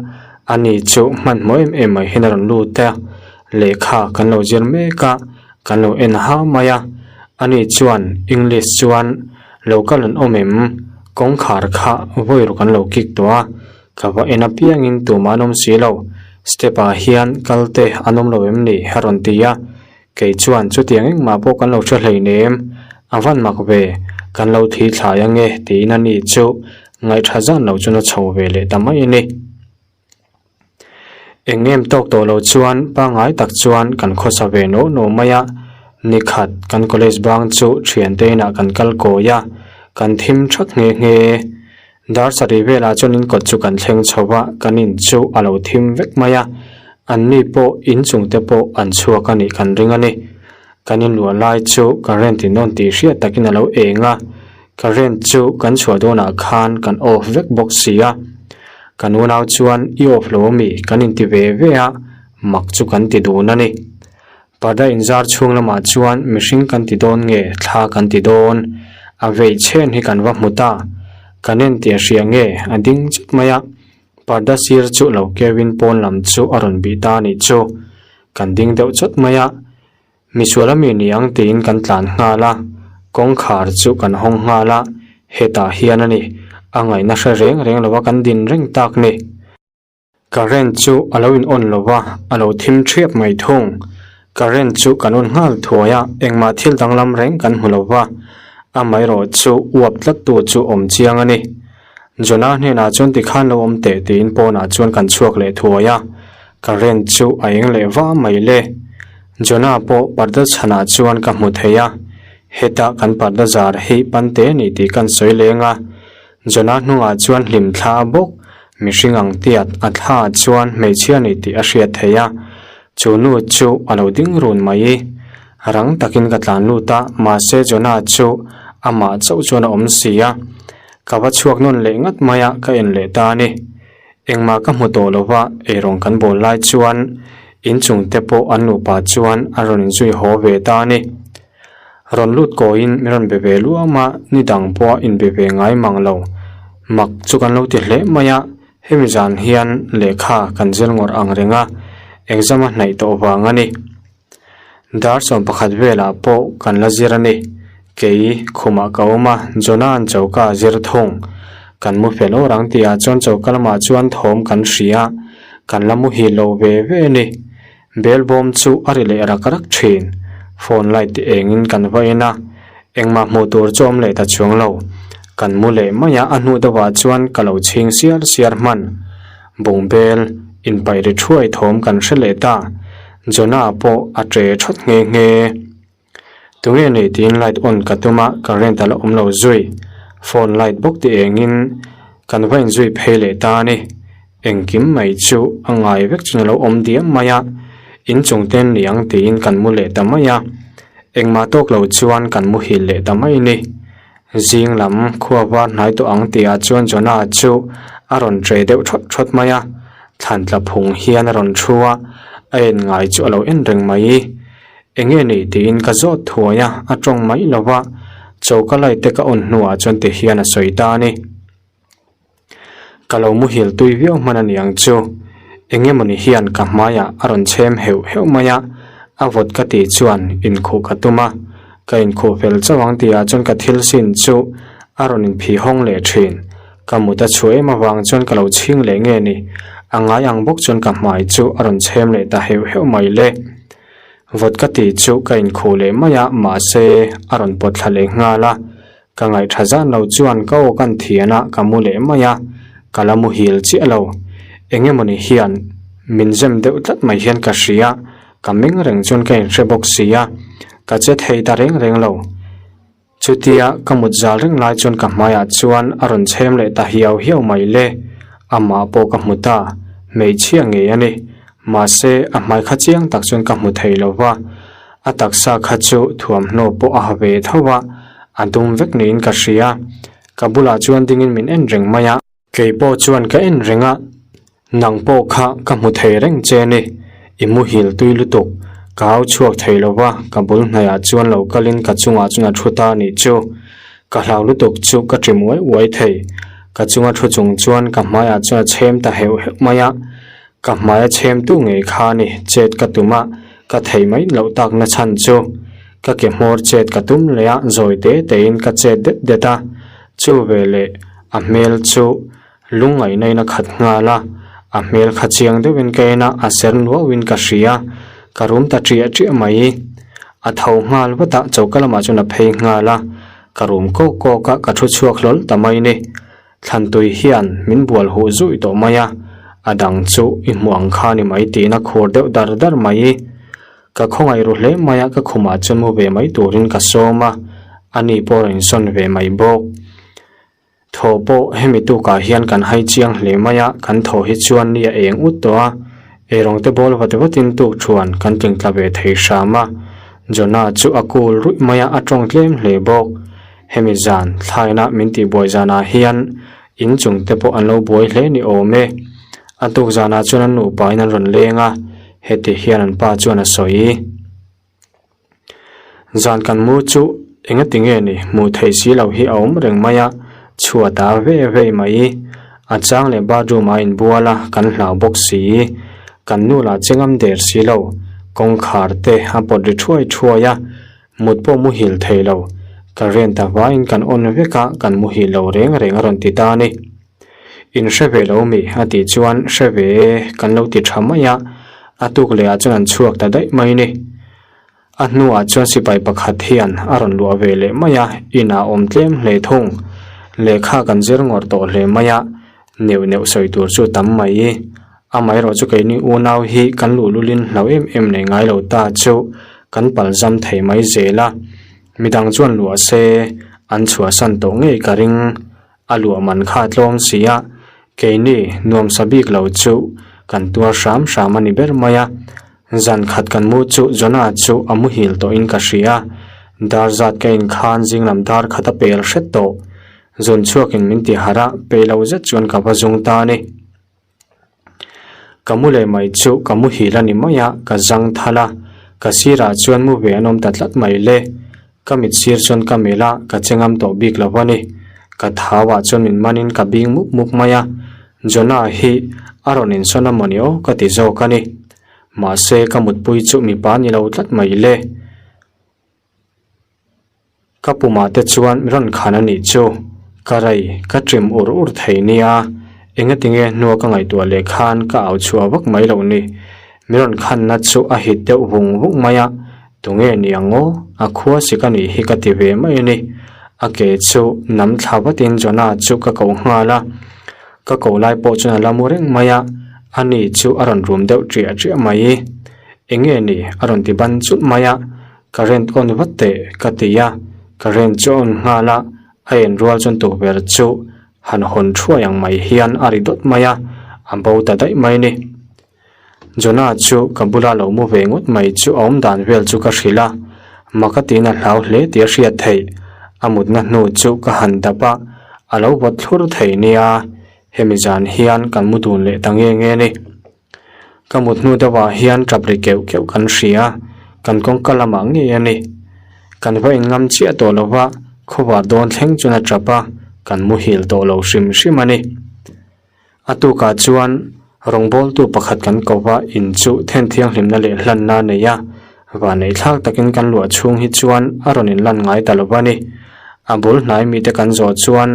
ani chu hmanhmawh em em mai hian a rawn lut a, lehkha kan lo zir mek a, kan lo en ha mai a, ani chuan English chuan lo kal an awm em? Kawngkhar kha vawi ruk an lo kik tawh a, Ka va en apiangin tumah an awm si lo, step ah hian kal te an awm lo em ni? a rawn ti a, kei chuan chutiang engmah pawh kan lo hre hleinem, a van mak ve, kan lo thi thlai ange tiin a ni chu ngaihṭha zan lo chuan a chho ve leh ta mai a ni. Eng em tawk tawh lo chuan pangngai tak chuan kan khawsa ve nuau nuau mai a. Nikhat kan college bang chu thiante inah kan kal kawi a, kan thim thak nghe nghe. Dar sarih velah chuan in kawt chu kan thleng chho a, kan in chu a lo thim vek mai a, anni pawh inchung te pawh an chhuak a nih kan ring a ni. Kan inluah lai chu current in on tih hriat takin a lo eng a, current chu kan chhuah dawnah khan kan off vek bawk si a. Kan unau chuan i off lo ami kan inti ve ve a, mak chu kan ti dun a ni. Parda inzar chhung lamah chuan mihring kan ti dawn nge thla kan ti dawn? A vei chhen hi kan va hmu ta. Kan en tih a hria nge a ding chut mai a. Parda sir chu lo keuin pawn lam chu a rawn bih ta a nih chu. Kan ding deuh chawt mai a. Misual ami ni ang tiin kan tlan nghal a. Kawngkhar chu kan hawng nghal a. Hetah hian a ni. A ngaihna hre reng reng lova kan din reng tak ni. Current chu a lo in on lo va, a lo thim thiap mai thung. Current chu kan on nghal thuai a, engmah thil danglam reng kan hmu lo va. Amaherawh chu uap tlat tu chu awm chiang a ni. Jonah hnenah chuan tikhan lo awm teh tiin pawnah chuan kan chhuak leh thuai a, current chu a eng leh va mai le. Jonah pawh parda chhanah chuan ka hmu thei a, heta kan parda zar hi pante a ni tih kan sawi leng a, Jonah hnungah chuan hlim thla a bawk, mihring ang tiat a thla ah chuan hmeichhia ni tih a hriat theih a, chu nu chu a lo ding run mai i. Rang takin ka tlan lut a, mahse Jonah chu amah chauh chuan a awm si a. Ka va chhuak nawn leh ngat mai a, ka en leh ta a ni. Engmah ka hmu tawh lo va, eirawng kan bawl lai chuan inchung te pawh an nupa chuan a rawn inzui haw ve ta a ni. Rawn lut kawiin min rawn be ve luam a, ni dang pawh a inbe ve ngai mang lo. Mak chu kan lo ti hle mai a, hemi zan hian lehkha kan zir ngawrh ang reng a, exam a hnaih tawh vang a ni. Dar 11 velah pawh kan la zir a ni. Kei khumah ka awm a, Jonah-a'n choka a zir thung. Kan mu fel awr ang tihah chuan choka lamah chuan thawm kan hria a, kan la muhil lo ve ve a ni. Bel bawm chu a ri leh rak rak thin. Phone light ti engin kan va en a, engmah hmuh tur chu awm leh ta chuang lo. Kan mu leh mai a, a hnuh deuhah chuan ka lo chhing siar siar hman. Bungbel inpaih ri thuai thawm kan hre leh ta. Jonah pawh a tre thawt nghe nghe. Tunge nei tiin light on ka tum a, current a la awm lo zui. Phone light bawk ti engin kan va inzui phei leh ta a ni. Engkim mai chu a ngai vek chuan a lo awm diam mai a, inchung ten ni ang tiin kan mu leh ta mai a. Engmah tawk lo chuan kan muhil leh ta mai ni. Zing lam khua var hnai tawh ang tihah chuan Jonah chu a rawn tre deuh thawt thawt mai a, thlan tla phung hian a rawn thu a, a en ngai chu a lo en reng mai. Enge ni tiin ka zawt thuai a, a tawng mai lo va, choka light te ka on hnuah chuan ti hian a sawi ta a ni. Ka lo muhil tui viau hman a ni ang chu. Enge mawni hian ka hmaiah a rawn chhem heuh heuh mai a, a vawt ka tih chuan inkhuh ka tum a, ka inkhuh fel chauh ang tihah chuan ka thil sin chu a rawn inphih hawng leh thin. Ka mut a chhuah em avang chuan ka lo chhing leh nge ni, a ngai ang bawk chuan ka hmai chu a rawn chhem leh ta heuh heuh mai le. Vawt ka tih chu ka inkhuh leh mai a, mahse a rawn pawt thla leh nghal a. Ka ngaihṭha zan lo chuan ka aw kan thian a, ka mu leh mai a, ka la muhil chiah lo. Eng emawni hian min zem deuh tlat mai hian ka hria, ka meng reng chuan ka inhre bawk si a, ka che thei ta reng reng lo. Chutia ka mut zal reng lai chuan ka hmaiah chuan a rawn chhem leh ta hiau hiau mai le. Amah pawh ka hmu ta, hmeichhia ngei a ni. Mahse, a hmai kha chiang tak chuan ka hmu thei lo va. A taksa kha chu thuamhnaw pawh a ha ve tho a, a dum vek niin ka hria. Ka bulah chuan dingin min en reng mai a. Kei pawh chuan ka en reng a, Nang pawh kha ka hmu thei reng che ni, i muhil tui lutuk, ka au chhuak thei lo va, ka bul hnaiah chuan lo kalin ka chungah chuan a thu ta a nih chu. Ka hlau lutuk chu ka ṭim uai uai thei. Ka chunga thu chung chuan ka hmaiah chuan a chhem ta heuh heuh mai a, ka hmai a chhem tu ngei kha a ni, chet ka tum a, ka thei mai loh tak na chhan chu. Ka ke hmawr chet ka tum leh a, zawi te tein ka chet det det a, chu veleh a hmel chu Lungngaihna in a khat nghal a, a hmel kha chiang deuhin ka en a, a ser nuauhin ka hria, ka rum ta ṭiah ṭiah mai. A tho nghal vat a, choka lamah chuan a phei nghal a, ka rum kawk kawk a, ka thu chhuak hlawl ta mai ni. Thlantui hian min bual huh zui tawh mai a, a dang chu i hmu ang kha ni mai tiin a khur deuh dar dar mai. Ka khawngaih ru hle mai a, ka khumah chuan mu ve mai turin ka sawm a, ani pawh a rawn insawn ve mai bawk. Thaw pawh hemi tukah hian kan hai chiang hle mai a, kan thaw hi chuan ni a eng ut tawh a, eirawng te bawl vat vatin tuk thuan kan tling tla ve thei hram a. Jonah chu a cool ruih mai a, a tawng tlem hle bawk. Hemi zan thlaina min tihbuai zanah hian in chung te pawh an lo buai hle ni awm e. A tuk zanah chuan an nupain an rawn leng a, heti hian an pa chuan a sawi. Zan kan mu chu engati nge ni hmuh theih si loh hi a awm reng mai a, chhuat a ve vei mai. A chang leh bathroom ah inbual a, kan hlau bawk si. Kan nu lah che ngam der si lo, kawngkhar te a pawt ri thuai thuai a, mut pawh muhil thei lo. Ka rent ta vaiin kan on vek a, kan muhil lo reng reng a rawn ti ta a ni. In hre ve lo mi? a tih chuan hre ve e kan lo ti tha mai a, a tuk leh ah chuan an chhuak ta daih mai ni. A hnuah chuan sipai pakhat hian a rawn luah ve leh mai a, inah awm tlem hle thung. Lehkha kan zir ngawrh tawh hle mai a, neuh neuh sawi tur chu tam mai. Amaherawh chu keini unau hi kan luhlulin hlau em em nei ngai lo ta chu kan palzam thei mai zel a, midang chuan luah se an chhuahsan tawh ngei ka ring. A luah man kha a tlawm si a, keini nuamsa bik lo chu kan tuar hram hram a ni ber mai a. Zan khat kan mu chu Jonah chu a muhil tawhin ka hria. Dar zat ka inkhan zing lam dar khat a pel hret tawh. Zun chhuakin min ti harh a, peih lo zet chuan ka va zung ta a ni. Ka mu leh mai chu ka muhil a ni mai a, ka zang thal a, ka sirah chuan mu ve an awm ta tlat mai le. Ka mit sir chuan ka melh a, ka che ngam tawh bik lo a ni. Ka thau ah chuan min manin ka bing mup mup mai a, Jonah hi a rawn insawn a mawni aw ka ti zawk a ni. Mahse ka mutpui chu mipa ni lo tlat mai le. Ka pumah te chuan rawn khan a nih chu. Ka rei, ka ṭim ur ur thei nia. Engatinge hnua ka ngaihtuah leh khan ka au chhuah vak mai loh ni. Mi rawn khanna chu a hit deuh vung vung mai a, tunge ni ang aw, a khua sik a nih hi ka ti ve mai a ni. A ke chu nam thla vatin Jonah chu ka koh nghal a. Ka koh lai pawh chuan a la mu reng mai a, ani chu a rawn rum deuh ṭiah ṭiah mai. Enge ni a rawn ti ban chulh mai a. Current on vat teh ka ti a, current chu a on nghal a, a en rual chuan tukverh chu han hawn thuai ang mai hian a ri dawt mai a, a bo ta daih mai ni. Jonah chu ka bula lo mu ve ngawt mai chu a awm dan vel chu ka hrilh a, maka tiin a hlau hle tih a hriat theih, a mutna hnu chu ka han dap a, a lo vawt thlur thei nia, hemi zan hian kan mu dun leh ta nge nge ni. Ka mut hnu deuhah hian tap ri keuh keuh kan hria, kan kawngka lamah ngei a ni. Kan va inngam chiah tawh lo va, khawvar dawn thleng chuan a tap a, kan muhil tawh lo hrim hrim a ni. A tukah chuan rawngbawltu pakhat kan ko va, in chu then thianghlimna leh hlanna a nei a, vanneih thlak takin kan luah chhung hi chuan a rawn inlan ngai ta lo va ni. A bul hnai mite kan zawh chuan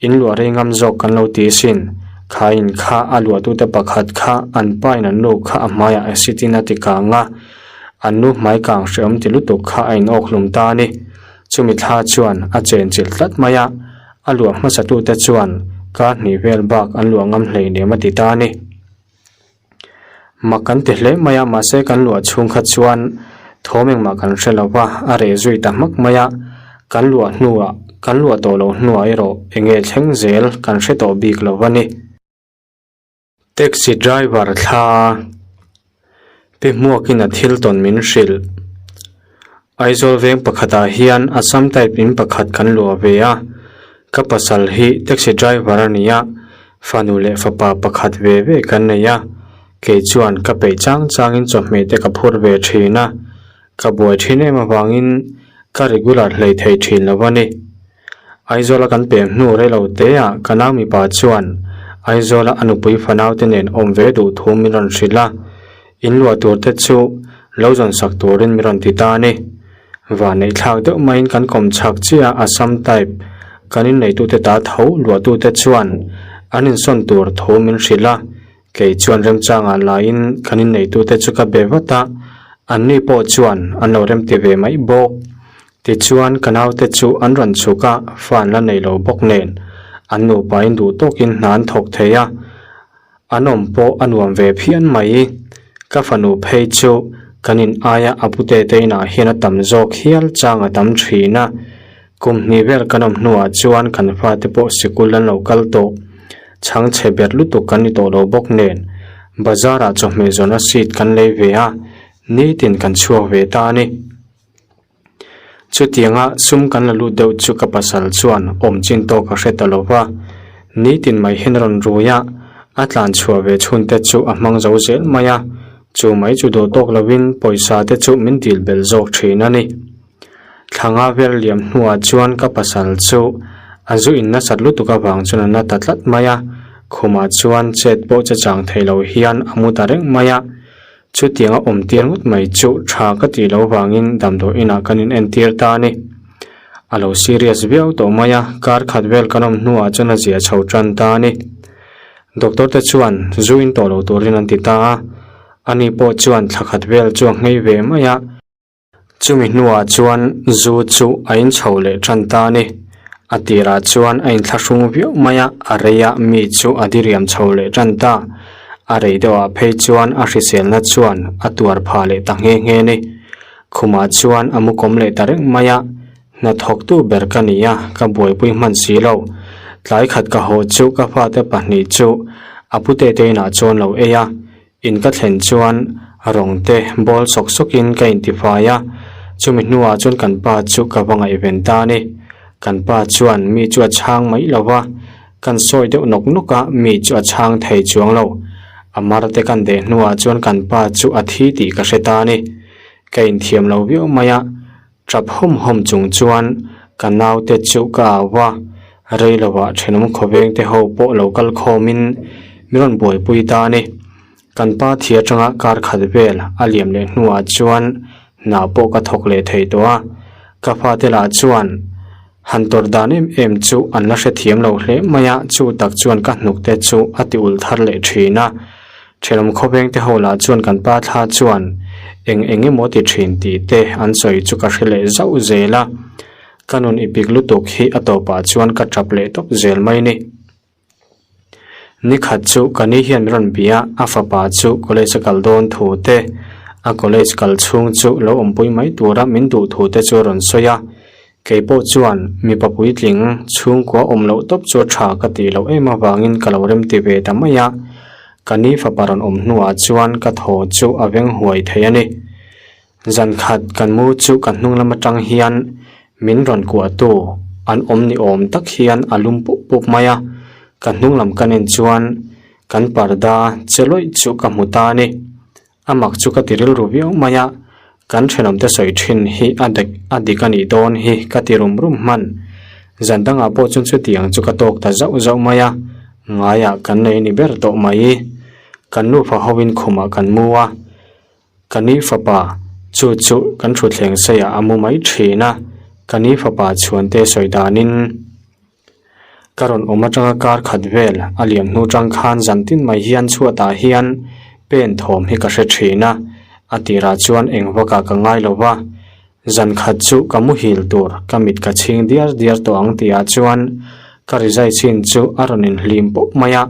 in luah rei ngam zawk kan lo ti sin. Kha in kha a luahtute pakhat kha an pa in an nu kha a hmaiah acid in a ti kang a, an nu hmai kang hreawm ti lutuk kha a in awk hlum ta a ni. Chumi thla chuan a chen chilh tlat mai a, a luah hmasatute chuan kar hnih vel bak an luah ngam hleinem a ti ta a ni. Mak kan ti hle mai a, mahse kan luah chhung kha chuan thawm engmah kan hre lo va, a reh zui ta hmak mai a, kan luah hnuah, kan luah tawh loh hnuah erawh eng nge thleng zel kan hre tawh bik lo a ni. Taxi driver thla pi hmuakin a thil tawn min hrilh. Aizawl veng pakhatah hian Assam type in pakhat kan luah ve a, ka pasal hi taxi driver a ni a, fanu leh fapa pakhat ve ve kan nei a, kei chuan ka peih chang changin chawhmeh te ka phur ve thin a, ka buai thin em avangin ka regular hlei thei thin lo a ni. Aizawla kan pem hnu reilo teah ka nau mipa chuan Aizawla a nupui fanau te nen awm ve duh thu min rawn hrilh a, In luah tur te chu lo zawn sak turin mi rawn ti ta a ni. Vanneih thlak deuh maiin kan kawm chhak chiah a Assam type kan inneitute ta tho luahtute chuan an insawn tur thu min hrilh a, kei chuan remchangah laiin kan inneitute chu ka be vat a, anni pawh chuan an lo remti ve mai bawk. Tichuan ka naute chu an rawn chhuk a, fa an la nei lo bawk nen an nupain duh tawkin hna an thawk thei a. An awm pawh a nuam ve phian mai. Ka fanu phei chu Kan in aia a pute te inah hian a tam zawk hial chang a tam thin a. Kum hnih vel kan awm hnuah chuan kan fate pawh sikul an lo kal tawh. Chhang chhe ber lutuk kan ni tawh lo bawk nen bazar ah chawhmeh zawrhna seat kan lei ve a, nitin kan chhuak ve ta a ni. Chutianga sum kan la lut deuh chu ka pasal chuan awm chin tawk a hre ta lo va, nitin mai hian a rawn rui a, a tlan chhuah ve chhun te chu a hmang zo zel mai a, chu mai chu duh tawk lovin pawisa te chu min dil belh zawk thin a ni. Thlanga vel liam hnuah chuan ka pasal chu a zu in nasat lutuk avang chuan a na ta tlat mai a, khumah chuan chet pawh che chang thei lo hian a mu ta reng mai a. Chutianga awm tir ngawt mai chu tha ka tih loh vangin damdawi inah kan in entir ta a ni. A lo serious viau tawh mai a, kar khat vel kan awm hnuah chuan a zia chho tan ta a ni. Doctor te chuan zu in tawh lo turin an ti ta a, ani pawh chuan thla khat vel chu a nghei ve mai a. Chumi hnuah chuan zu chu a inchho leh tan ta a ni. A tirah chuan a inthlahrung viau mai a, a reia mi chu a diriam chho leh tan ta. A rei deuhah phei chuan a hriselna chuan a tuar phah leh ta nghe nghe a ni. Khumah chuan a mu kawm leh ta reng mai a, hnathawktu ber ka ni a, ka buaipui hman si lo. Tlai khat ka haw chu ka fate pahnih chu a pute te inah chuan lo ei a, In ka thlen chuan rawng te bawl sawk sawk in ka intifai a, chumi hnuah chuan kan pa chu ka va ngaihven ta a ni. Kan pa chuan mi chu a chhang mai lo va, kan sawi deuh nawk nawk a, mi chu a chhang thei chuang lo. A mar te kan deh hnuah chuan kan pa chu a thi tih ka hre ta a ni. Ka inthiam lo viau mai a, tap hawm hawm chung chuan ka naute chu ka au a, reiloah thenawm khawveng te ho pawh lo kal khawmin min rawn buaipui ta a ni. Kan pa thi atanga kar khat vel a liam leh hnuah chuan hna pawh ka thawk leh thei tawh a, ka fate lah chuan han tawrh dan em em chu an la hrethiam lo hle mai a, chu tak chuan ka hnuk te chu a ti ulh thar leh thin a. Thenawm khawveng te ho lah chuan kan pa thla chuan eng eng emaw ti thin tih te an sawi chu ka hre leh zauh zel a, ka nun i pik lutuk hi a tawpah chuan ka tap leh tawp zel mai ni. Nikhat chu ka ni hian min rawn bia a fapa chu college a kal dawn thu te, a college kal chhung chu lo awmpui mai tura min duh thu te chu a rawn sawi a. Kei pawh chuan mipa puitling chhungkua awm loh tawp chu a tha ka tih loh em avangin ka lo remti ve ta mai a, ka ni fapa rawn awm hnuah chuan ka thaw chu a veng huai thei a ni. Zan khat kan mu chu ka hnung lam atang hian min rawn kuahtu an awm ni awm tak hian a lum pup pup mai a, ka hnung lam ka nen chuan kan parda che lawih chu ka hmu ta a ni. A mak chu ka ti rilru viau mai a, kan thenawmte sawi thin hi a dik a dik a nih dawn hi ka ti rum rum hman. Zan dangah pawh chuan chutiang chu ka tawk ta zauh zauh mai a, ngaiah kan nei ni ber tawh mai. Kan nufa hoin khumah kan mu a, ka ni fapa chu chu kan thutthleng seiah a mu mai thin a, ka ni fapa chhuante sawi danin, Ka rawn awm atanga kar khat vel a liam hnu tang khan zan tin mai hian chhuatah hian pen thawm hi ka hre thin a, a tirah chuan eng vakah ka ngai lo va, zan khat chu ka muhil tur ka mit ka chhing diar diar tawh ang tihah chuan ka rizai chin chu a rawn inhlim pawp mai a,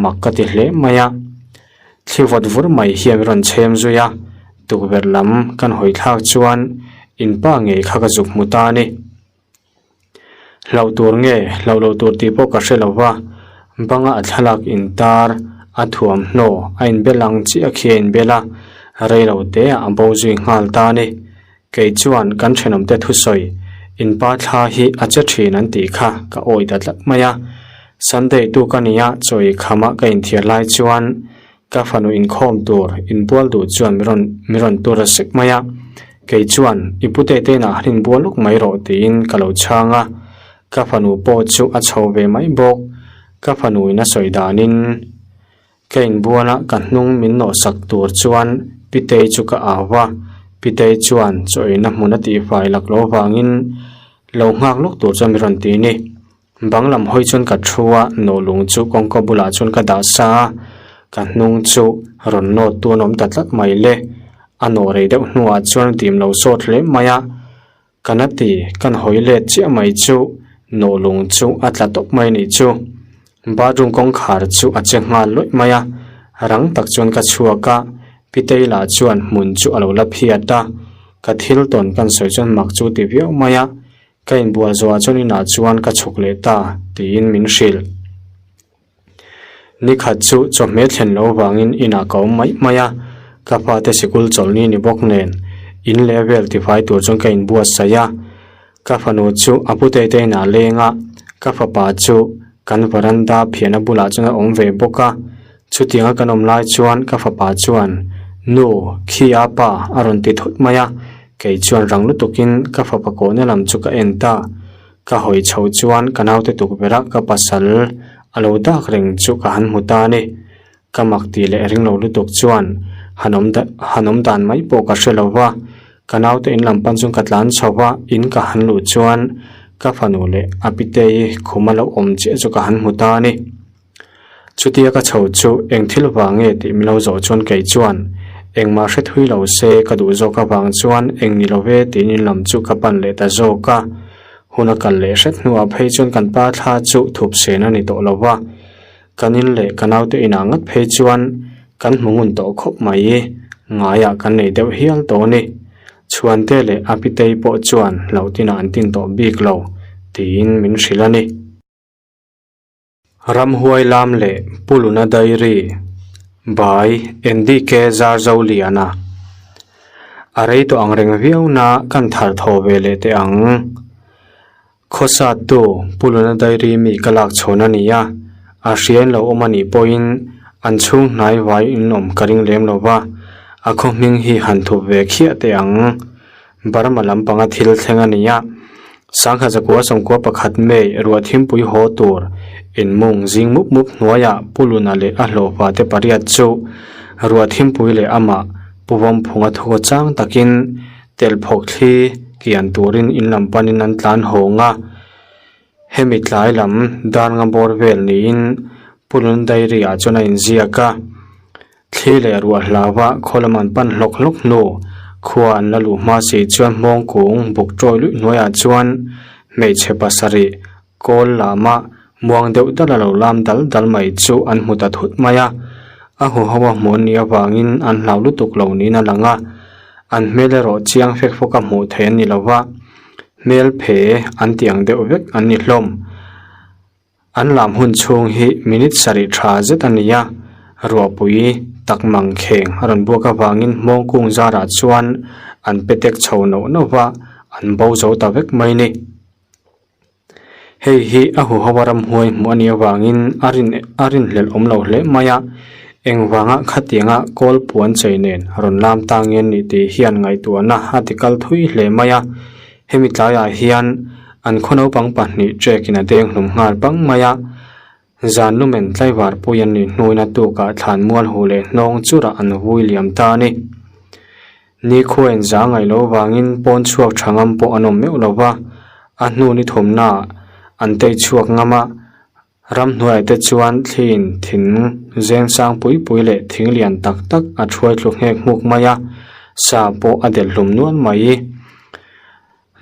mak ka ti hle mai a. Thli vawt vur mai hian rawn chhem zui a, tukverh lam kan hawi thlak chuan inpa ngei kha ka zuk hmu ta a ni. Hlauh tur nge hlauh loh tur tih pawh ka hre lo va, banga a thlalak intar a thuamhnaw a inbel ang chiah khi a inbel a, rei lo te ah a bo zui nghal ta a ni. Kei chuan kan thenawmte thusawi inpa thla hi a che thin an tih kha ka awi ta tlat mai a. Sunday tu ka nia chawi khama ka inthiar lai chuan Ka fanu inkhawm tur inbual duh chuan mi rawn mi rawn tur a sek mai a, kei chuan i pute te inah han inbual lawk mai rawh tiin ka lo chhang a, ka fanu pawh chu a chho ve mai bawk. Ka fanu in a sawi danin ka inbual a ka hnung min nawh sak tur chuan Pitei chu ka au a, Pitei chuan chaw eina hmun a tihfai lak loh avangin lo nghak lawk tur chuan mi rawn ti ni. Bang lam hawi chuan ka thu a, nawhlung chu kawngka bulah chuan ka dah sa a, ka hnung chu rawn nawt tu an awm ta tlat mai le. A nawh rei deuh hnuah chuan dim lo sawt hle mai a, ka na ti kan hawi let chiah mai chu nawhlung chu a tla tawp mai nih chu. Bathroom kawngkhar chu a che nghal lawih mai a, rang tak chuan ka chhuak a. Pitei lah chuan hmun chu a lo la phiat a, ka thil tawn kan sawi chuan mak chu ti viau mai a, ka inbual zawhah chuan inah chuan ka chhuk leh ta tiin min hrilh. Nikhat chu chawhmeh thlen loh vangin inah ka awm mai mai a, ka fate sikul chawlhni ni bawk nen in leh vel tifai tur chuan ka inbuatsaih a, ka fanu chu a putei te inah leng a, ka fapa chu kan varanda phiahna bulah chuan a awm ve bawk a, chutianga kan awm lai chuan ka fapa chuan Nu khi a pa a rawn ti thut mai a, kei chuan rang lutukin ka fapa kawhna lam chu ka en ta. Ka hawi chho chuan ka naute tukverh a ka pasal a lo dak reng chu ka han hmu ta a ni. Ka mak tih leh ring lo lutuk chuan han awm han awm dan mai pawh ka hre lo va, ka naute in lam pan chuan ka tlan chho va, in ka han luh chuan ka fanu leh a pitei khum a lo awm chiah chu ka han hmu ta a ni. Chutia ka chho chu eng thil vang nge tih min lo zawh chuan kei chuan engmah hre thui lo se ka duh zawk avang chuan eng ni lo ve tiin in lam chu ka pan leh ta zawk a. Hun a kal leh hret hnuah phei chuan kan pa thla chu thup sen a ni tawh lo va, kan in leh ka naute inah ngat phei chuan kan hmu ngun tawh khawp mai ngaiah kan nei deuh hial tawh a ni. Chhuante leh a pitei pawh chuan hlauhtinah an tin tawh bik lo tiin min hrilh a ni. Ramhuai lam leh Puluna Diary by NDK Zarzoliana A rei tawh ang reng viau na kan thar thaw ve leh teh ang. Khawsat tu Puluna Diary mi ka lak chhawn a ni a, a hriain lo awm a nih pawhin an chhung hnai vai in awm ka ring lem lo va, a khaw hming hi han thup ve khiah teh ang. Burma lampanga thil thleng a ni a, Sangha zakua sawmkua pakhat May ruah thimpui haw tur inmung zing mup mup hnuaiah Pu Luna leh a hlawhfa te pariat chu ruah thimpui leh amah Pu Vawmphunga thukaw chang takin telphawk thli kian turin in lam panin an tlan hawng a. Hemi tlai lam dar nga bawr vel niin Pu Luna diary ah chuan a inziak a. Thli leh ruah hlauha khaw lam an pan hlawk hlawk hnu, khua an la luh hma si chuan hmawng kung buk tawi luih hnuaiah chuan hmeichhe pasarih kawl lama muang deuh dal a lo lam dal dal mai chu an hmu ta thut mai a. A huho a hmuh an nih avangin an hlau lutuk lo niin a lang a, an hmel erawh chiang fek fawk a hmuh theih an ni lo va, hmel phe an tih ang deuh vek an ni hlawm. An lam hun chhung hi minute sarih tha zet a ni a, ruahpui tak mang kheng a rawn buak avangin hmawng kung zarah chuan an pe tek chho noh noh va, an bo zo ta vek mai ni. Hei hi a huho a ramhuai hmuh a nih avangin a rin a rinhlelh awm lo hle mai a, engvanga khatianga kawl puan chei nen rawn lam ta nge nih tih hian ngaihtuahna a ti kal thui hle mai a. Hemi tlaiah hian an khaw naupang pahnih trek in a deng hlum nghal pang mai a, zan lumen tlaivar pui an nih hnuin a tukah thlan mual huh leh hnawng churah an vui liam ta a ni. Nikhua in za ngaih loh vangin pawn chhuak tha ngam pawh an awm meuh lo va, a hnu ni thawmnaah an tei chhuak ngam a, Ramhnuaiah te chuan thliin thing zeng sang pui pui leh thing lian tak tak a thuai thlu nghek hmuk mai a, sa pawh a delh hlum nual mai.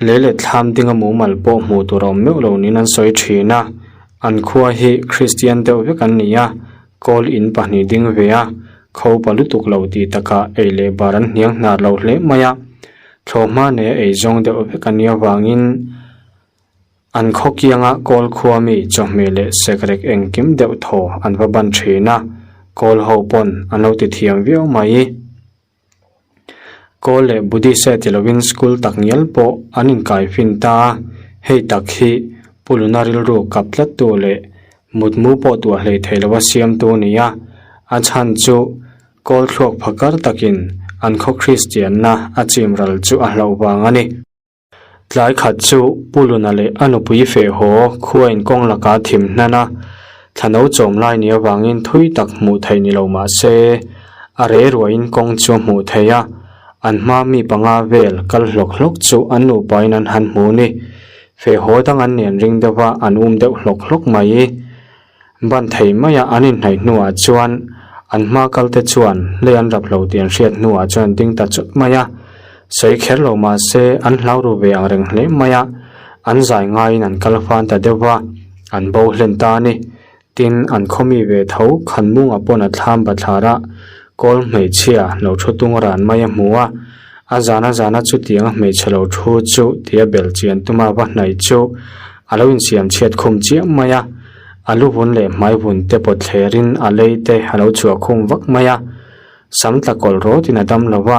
Lei leh thlam dinga mumal pawh hmuh tur a awm meuh lo niin an sawi thin a, an khua hi Kristian deuh vek an ni a, kawl in pahnih ding ve a, khopa lutuk lo tih takah ei leh bar an hniang hnar lo hle mai a, thlawhhma neia ei zawng deuh vek an nih avangin, An khaw kianga kawl khua mi chawhmeh leh sekrek engkim deuh thaw an va ban thin a, kawl ho pawn an lo ti thiam viau mai. Kawl leh Buddhist e ti lovin school tak ngial pawh an inkai fin ta a, hei tak hi Pu Luna rilru kap tlattu leh mutmu pawh tuah hlei thei lova siamtu a ni a, a chhan chu kawl thluak phakar takin an khaw Kristianna a chim ral chu a hlauh vang a ni. Tlai khat chu Pu Luna leh a nupui feh haw khua in kawng lakah thim hnan a, thlano chawm lai ni avangin thui tak hmuh theih ni lo mah se, a rei ruahin kawng chu a hmuh theih a, an hma mi panga vel kal hlawk hlawk chu an nupain an han hmu ni. Feh haw dang an nen ring deuh a, an um deuh hlawk hlawk mai. Ban thei maia an inhnaih hnuah chuan an hma kalte chuan lei an rap lo tih an hriat hnuah chuan an ding ta chawt mai a. Sawi kher lo mah se an hlau ru ve ang reng hle mai a, an zai ngaiin an kal fan ta deuh va, an bo hlen ta a ni. Tin, an khawmi ve tho Khanmunga pawn a thlam bathlar a. Kawl hmeichhia lo thu tung ran mai a hmu a, a zana zana chutianga hmeichhe lo thu chu tia bel chian tuma va hnaih chu a lo insiam chhiat khum chiam mai a, a lu vun leh hmai vun te pawt thlerin a lei te a lo chhuah khum vak mai a, sam tla kawlh rawtin a dam lo va,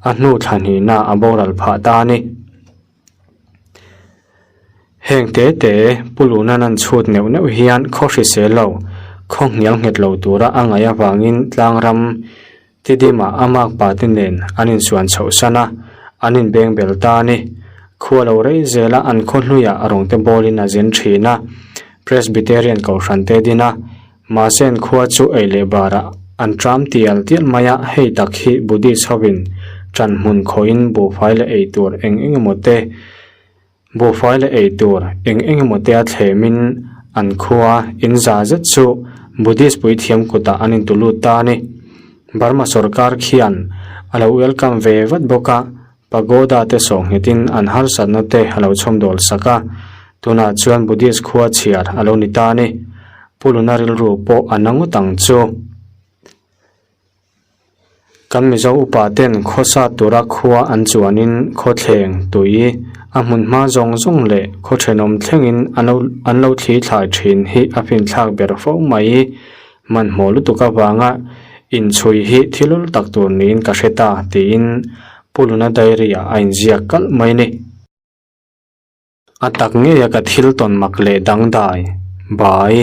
a hnu thla hnihna a boral phah ta a ni. Heng te te Pu Lunan an chhut neuh neuh hian khaw hrisel lo, khaw hnial nghet lo tura a ngaih avangin tlangram Tidimah a makpa te nen an insuan chhoh san a, an inbeng bel ta a ni. Khua lo rei zela an khaw hluiah rawngte bawlin a zin thin a, Presbyterian Kohhran te din a, Mahse an khua chu ei leh barah an tram tial tial mai a, hei tak hi Buddhist hovin ṭan hmun khawhin buhfai leh ei tur eng eng emaw te buhfai leh ei tur eng eng emaw te a thlemin an khua in za zet chu Buddhist puithiam kutah an intu lut ta a ni. Burma sorkar khian a lo welcome ve vat bawk a, Pagoda te sawhnghetin an harsatna te a lo chhawmdawl sak a, tunah chuan Buddhist khua chhiar a lo ni ta a ni. Pu Luna rilru pawh a na ngawt ang chu. Kan Mizo upa ten khawsa tura khua an chuanin khawthleng, tui, a hmun hma zawng zawng leh khaw thenawm thlengin an lo an lo thli thlai thin hi a finthlak ber fo mai. Hmanhmawh lutuk avanga inchhui hi thil ul tak tur niin ka hre ta tiin Pu Luna diary ah a inziak kalh mai ni. A tak ngeia ka thil tawn mak leh dangdai, Bai,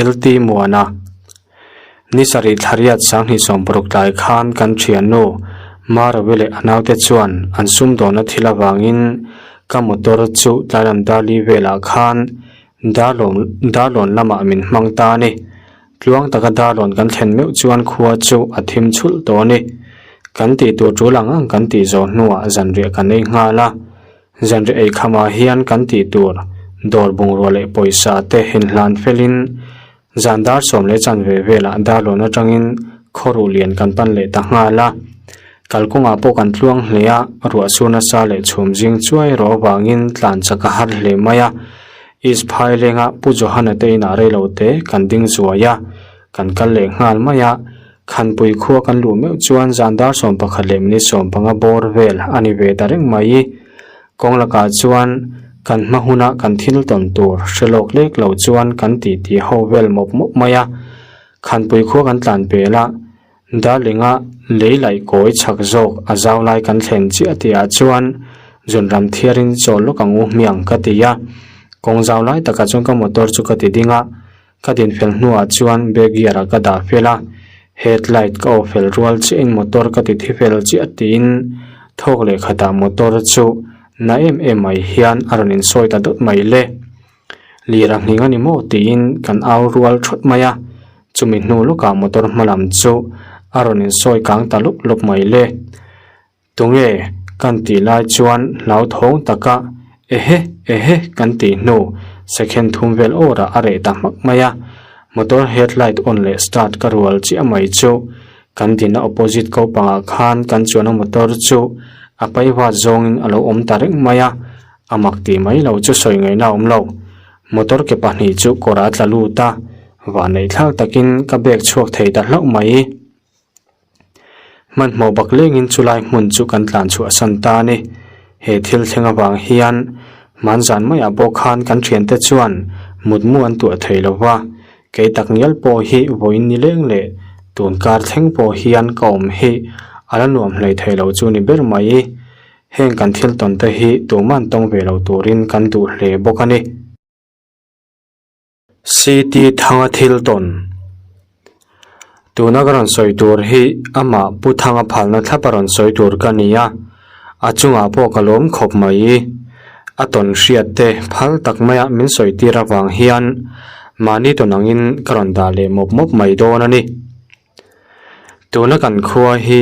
LT Muana. Ni sarih thlariat sanghnih sawmparuk tlai khan kan thiannu Marawi leh a naute chuan an sumdawnna thil avangin ka motor chu tlailam Darli velah khan Darlawn Darlawn lamah min hmang ta a ni. Tluang taka Darlawn kan thlen meuh chuan khua chu a thim chhulh tawh a ni. Kan tih tur tul ang ang kan tih zawh hnuah zanriah kan ei nghal a. Zanriah ei khamah hian kan tih tur dawr bungrua leh pawisa te inhlan felin zan dar sawm leh chanve velah Darlawn atangin khawruh lian kan pan leh ta nghal a. Kalkawngah pawh kan tluang hle a, ruah sur nasa leh chhum zing chuai rawh avangin tlan chak a har hle mai a. East Phailenga Pu Johana te inah reilo te kan ding zuai a, kan kal leh nghal mai a. Khanpui khua kan luh meuh chuan zan dar 11 leh minute 15 bawr vel a ni ve ta reng mai. Kawng lakah chuan kan hma huna kan thil tawn tur hre lawk lek lo chuan kan titi ho vel mawp mawp mai a. Khanpui khua kan tlan pel a, Darlinga lei laih kawi chhak zawk a zau lai kan thlen chiah tihah chuan zunram thiarin chawl lawk ang u hmiang ka ti a. Kawng zau lai takah chuan ka motor chu ka ti ding a. Ka dinfel hnuah chuan back gear ah ka dah fel a, head light ka off fel rual chiahin motor ka ti thi fel chiah tiin thawk leh khatah motor chu na em em mai hian a rawn insawi ta dawt mai le. Lir a nghing a ni maw tiin kan au rual thawt mai a, chumi hnu lawkah motor hma lam chu a rawn insawi kang ta lawp lawp mai le. Tunge kan tih lai chuan hlauthawng taka ehe ehe kan tih hnu second thum vel awrah a reh ta hmak mai a, motor headlight on leh start ka rual chiah mai chu kan dina opposite ko pangah khan kan chuan a motor chu a paivat zawngin a lo awm ta reng mai a, a mak tih mai lo chu sawi ngaihna a awm lo. Motor ke pahnih chu kawr a tla lut a, vahneih thlak takin ka bag chhuak thei ta hlauh mai. Hmanhmawh bak lengin chulai hmun chu kan tlan chhuah san ta a ni. He thil thleng avang hian hmanzan maiah pawh khan kan thiante chuan mutmu an tuah thei lo va, kei tak ngial pawh hi vawiin ni leng leh tun kar thleng pawh hian ka awm hi a la nuam hlei thei lo chu ni ber mai. Heng kan thil tawn te hi tuman tawng ve lo turin kan duh hle bawk a ni. CT Thanga thil tawn. Tuna ka rawn sawi tur hi amah Pu Thanga phalna thlap a rawn sawi tur ka ni a, a chungah pawh ka lawm khawp mai. A tawn hriat te phal tak maia min sawi tir avang hian mahni tawn angin ka rawn dah leh mawp mawp mai dawn a ni. Tuna kan khua hi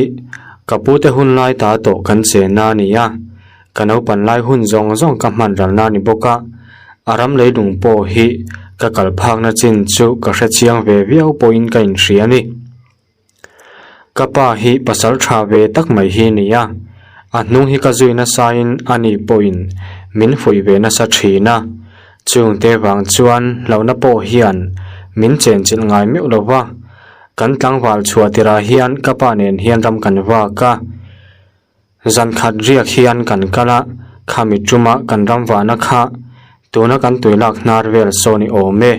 ka pute hun lai ta tawh kan chenna a ni a, ka naupan lai hun zawng zawng ka hman ralna a ni bawk a, a ram leilung pawh hi ka kal phakna chin chu ka hre chiang ve viau pawhin ka inhria a ni. Ka pa hi pasal tha ve tak mai hi a ni a, a hnung hi ka zui nasain a ni pawhin min fuih ve nasa thin a, chungte vang chuan hlauhna pawh hian min chenchilh ngai meuh lo va. Kan tlangval chhuah tirah hian ka pa nen hian ram kan vak a, zan khat riak hian kan kal a, khami tuma kan ram vahna kha tuna kan tui lak hnar vel saw ni awm e.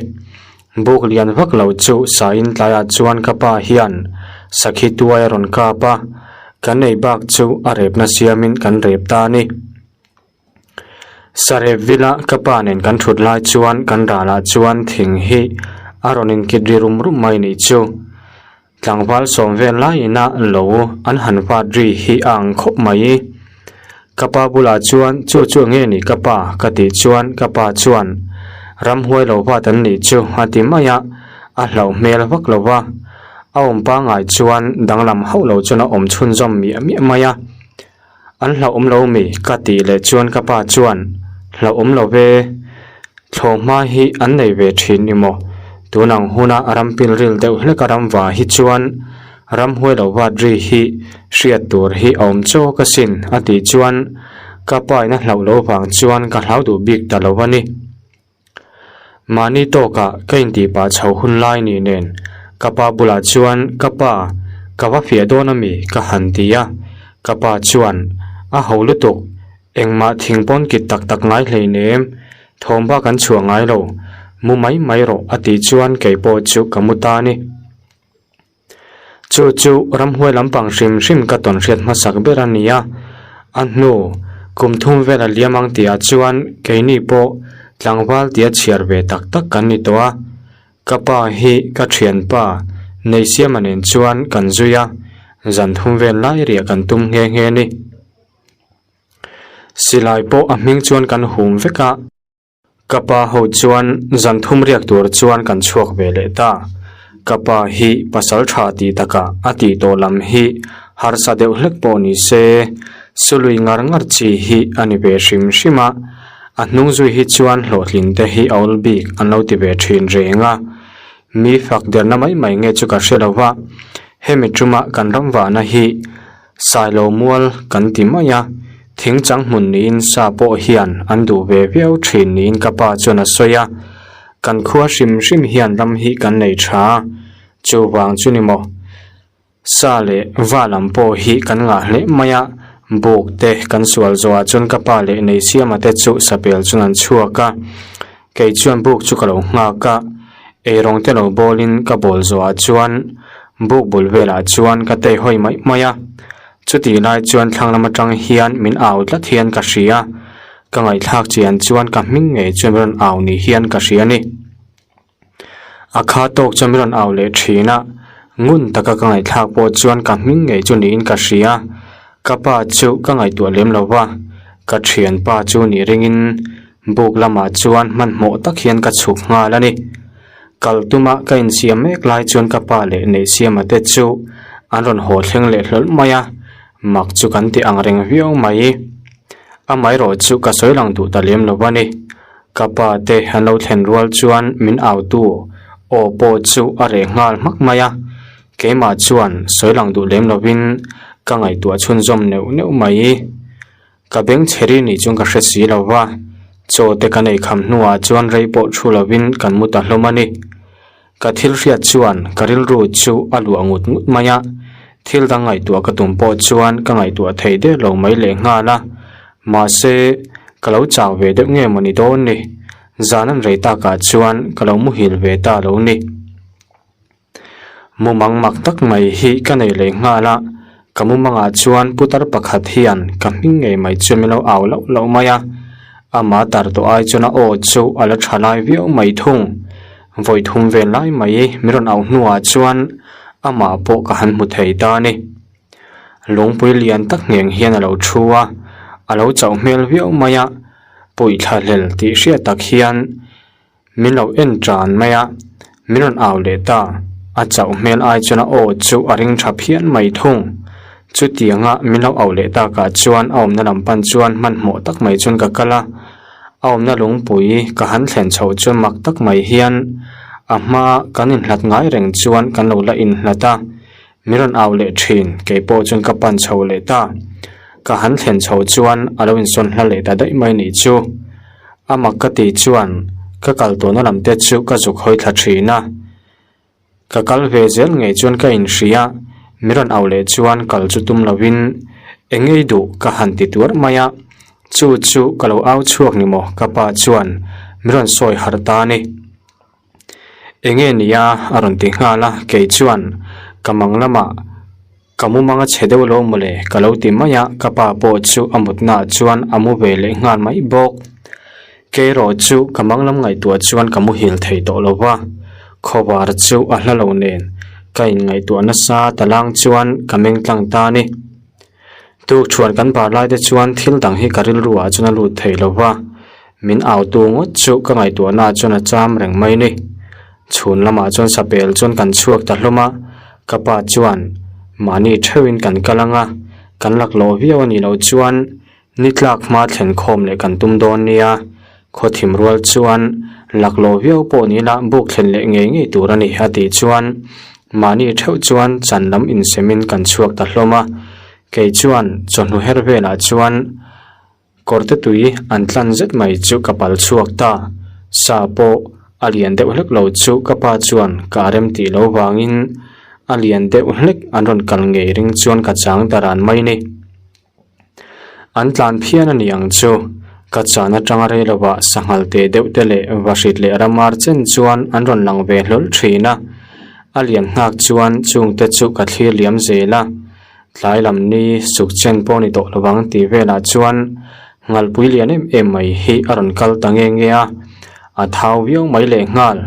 Buk lian vak lo chu sain tlaiah chuan ka pa hian sakhi tuai a rawn kap a, kan ei bak chu a repna siamin kan rep ta a ni. Sarep vila ka pa nen kan thut lai chuan kan ralah chuan thing hi a rawn inkit ri rum rum mai nih chu. Tlangval sawm vel laiin a lo an han vat ri hi a ang khawp mai. Ka pa bulah chuan chu chu nge ni ka pa ka tih chuan ka pa chuan ramhuai lo vat an nih chu a ti mai a, a hlauh hmel vak lo va. A awm pangngai chuan danglam hauh lo chuan a awm chhunzawm miah miah mai a. An hlauhawm lo mi? Ka tih leh chuan ka pa chuan, Hlauhawm lo ve, thlawhhma hi an nei ve thin i maw? Tun ang huna ram pilril deuh hleka ram va hi chuan ramhuai lo vat ri hi hriat tur hi a awm chawk asin a tih chuan ka pa in a hlauh lo vang chuan ka hlau duh bik ta lo a ni. Mahni tawkah ka intih pah chho hun lai ni nen ka pa bulah chuan ka pa ka va fiah dawn a mi ka han ti a, ka pa chuan a ho lutuk engmah thing pawn kit tak tak ngai hleinem thawm bak an chhuah ngai lo mu mai mai rawh a tih chuan kei pawh chu ka mu ta a ni. Chu chu ramhuai lampang hrim hrim ka tawn hriat hmasak ber a ni a, a hnu kum thum vel a liam ang tihah chuan keini pawh tlangval tia chhiar ve tak tak kan ni tawh a, ka pa hi ka thianpa Neisiama nen chuan kan zui a, zan thum vel lai riah kan tum nghe nghe a ni. Silai pawh a hming chuan kan hum vek a. Ka pa ho chuan zan thum riak tur chuan kan chhuak ve leh ta. Ka pa hi pasal tha tih takah a tih tawh lam hi harsa deuh hlek pawh ni se, sului ngar ngar chi hi a ni ve hrim hrim a, a hnung zui hi chuan hlawhtlin te hi a awl bik an lo ti ve thin reng a. Mi fak derna mai mai nge chu ka hre lo va, hemi tuma kan ram vahna hi Sailo mual kan ti mai a, thing chang hmun niin sa pawh hian an duh ve viau thin niin ka pa chuan a sawi a, kan khua hrim hrim hian ram hi kan nei tha a, chuvang chu ni maw? Sa leh va lam pawh hi kan ngah hle mai a, buk te kan sual zawhah chuan ka pa leh Neisiama te chu sapel chuan an chhuak a, kei chuan buk chu ka lo nghak a, eirawng te lo bawlin ka bawl zawhah chuan buk bul velah chuan ka tei hawi mai mai a, chutih lai chuan thlang lam atang hian min au tlat hian ka hria, ka ngaihthlak chian chuan ka hming ngei chuan min rawn au ni hian ka hria a ni. A kha tawk chuan min rawn au leh thin a, ngun taka ka ngaihthlak pawh chuan ka hming ngei chu niin ka hria, ka pa chu ka ngaihtuah lem lo va, ka thianpa chu nih ringin buk lamah chuan hmanhmawh tak hian ka chhuk nghal a ni. Kal tuma ka insiam mek lai chuan ka pa leh Neihsiama te chu an rawn haw thleng leh hlawlh mai a, mak chu kan ti ang reng viau mai. Amaherawh chu ka sawi lang duh ta lem lo a ni. Ka pa te an lo thlen rual chuan min autu aw pawh chu a reh nghal hmak mai a, keimah chuan sawi lang duh lem lovin ka ngaihtuah chhunzawm neuh neuh mai. Ka beng chhe ri nih chuan ka hre si lo va, chaw te kan ei kham hnuah chuan rei pawh thu lovin kan mu ta hlawm a ni. Ka thil hriat chuan ka rilru chu a luah ngut ngut mai a, thil dang ngaihtuah ka tum pawh chuan ka ngaihtuah thei der lo mai leh nghal a, mahse ka lo chau ve deuh nge mawni dawn ni, zan an rei takah chuan ka lo muhil ve ta lo ni. Mumang mak tak mai hi ka nei leh nghal a, ka mumangah chuan putar pakhat hian ka hming ngei mai chu min lo au loh loh mai a, ama tar tawh ai chuan a aw chu a la tha lai viau mai thung. Vawi thum vel lai mai min rawn au hnuah chuan amah pawh ka han hmu thei ta a ni. Lungpui lian tak ngheng hian a lo thu a, a lo chauh hmel viau mai a, puithla hlel tih hriat tak hian, Min lo en tan mai a, min rawn au leh ta. A chauh hmel ai chuan a aw chu a ring tha phian mai thung. Chutianga min lo au leh takah chuan a awmna lam pan chuan hmanhmawh tak mai chuan ka kal a. A awmna lungpui ka han thlen chhoh chuan mak tak mai hian a hma kan inhlat ngai reng chuan kan lo la inhlat a. Min rawn au leh thin, kei pawh chuan ka pan chho leh ta. Ka han thlen chho chuan a lo insawn hla leh ta daih mai nih chu. A mak ka tih chuan ka kal tawhna lam te chu ka zuk hawi thla thin a. Ka kal ve zel ngei chuan ka inhria, mi rawn au leh chuan kal chu tum lovin eng ngei duh ka han ti tuar mai a, chu chu ka lo au chhuak ni maw ka pa chuan mi rawn sawi harh ta a ni. Eng nge nia a rawn ti nghal a, kei chuan ka mang lamah ka mu mang a chhe deuh lo mawle ka lo ti mai a, ka pa pawh chu a mutnaah chuan a mu ve leh nghal mai bawk. Kerawh chu ka mang lam ngaihtuah chuan ka muhil thei tawh lo va, khawvar chu a hla lo nen ka inngaihtuah nasa ta lang chuan ka meng tlang ta a ni. Tukṭhuan kan bar lai te chuan thil dang hi ka rilru ah chuan a lut thei lo va, min au tu ngawt chu ka ngaihtuahna ah chuan a cham reng mai ni. Chhun lamah chuan sapel chuan kan chhuak ta hlawm a, ka pa chuan mahni theuhin kan kal ang a, kan laklawh viau a nih loh chuan ni tlak hma thlen khawm leh kan tum dawn nia, khaw thim rual chuan laklawh viau pawh ni ila buk thlen leh ngei ngei tur a ni a tih chuan mahni theuh chuan chan lam insemin kan chhuak ta hlawm a, kei chuan chawhnu her velah chuan kawrte tui an tlan zet mai chu ka pal chhuak ta, sa pawh a lian deuh hlek lo chu ka pa chuan ka rem tih lo vangin a lian deuh hlek an rawn kal ngei ring chuan ka chang ta ran mai ni. An tlan phian a ni ang chu. Ka chan atanga rei lovah sanghal teh deuh te leh vahrit leh ramar chen chuan an rawn lang ve hlawl thin a. A lian nghak chuan chungte chu ka thlir liam zel a. Tlai lam ni suk chen pawh ni tawh lovang tih velah chuan nghalpui lian em em mai hi a rawn kal ta nge nge a. A thau viau mai lehnghal.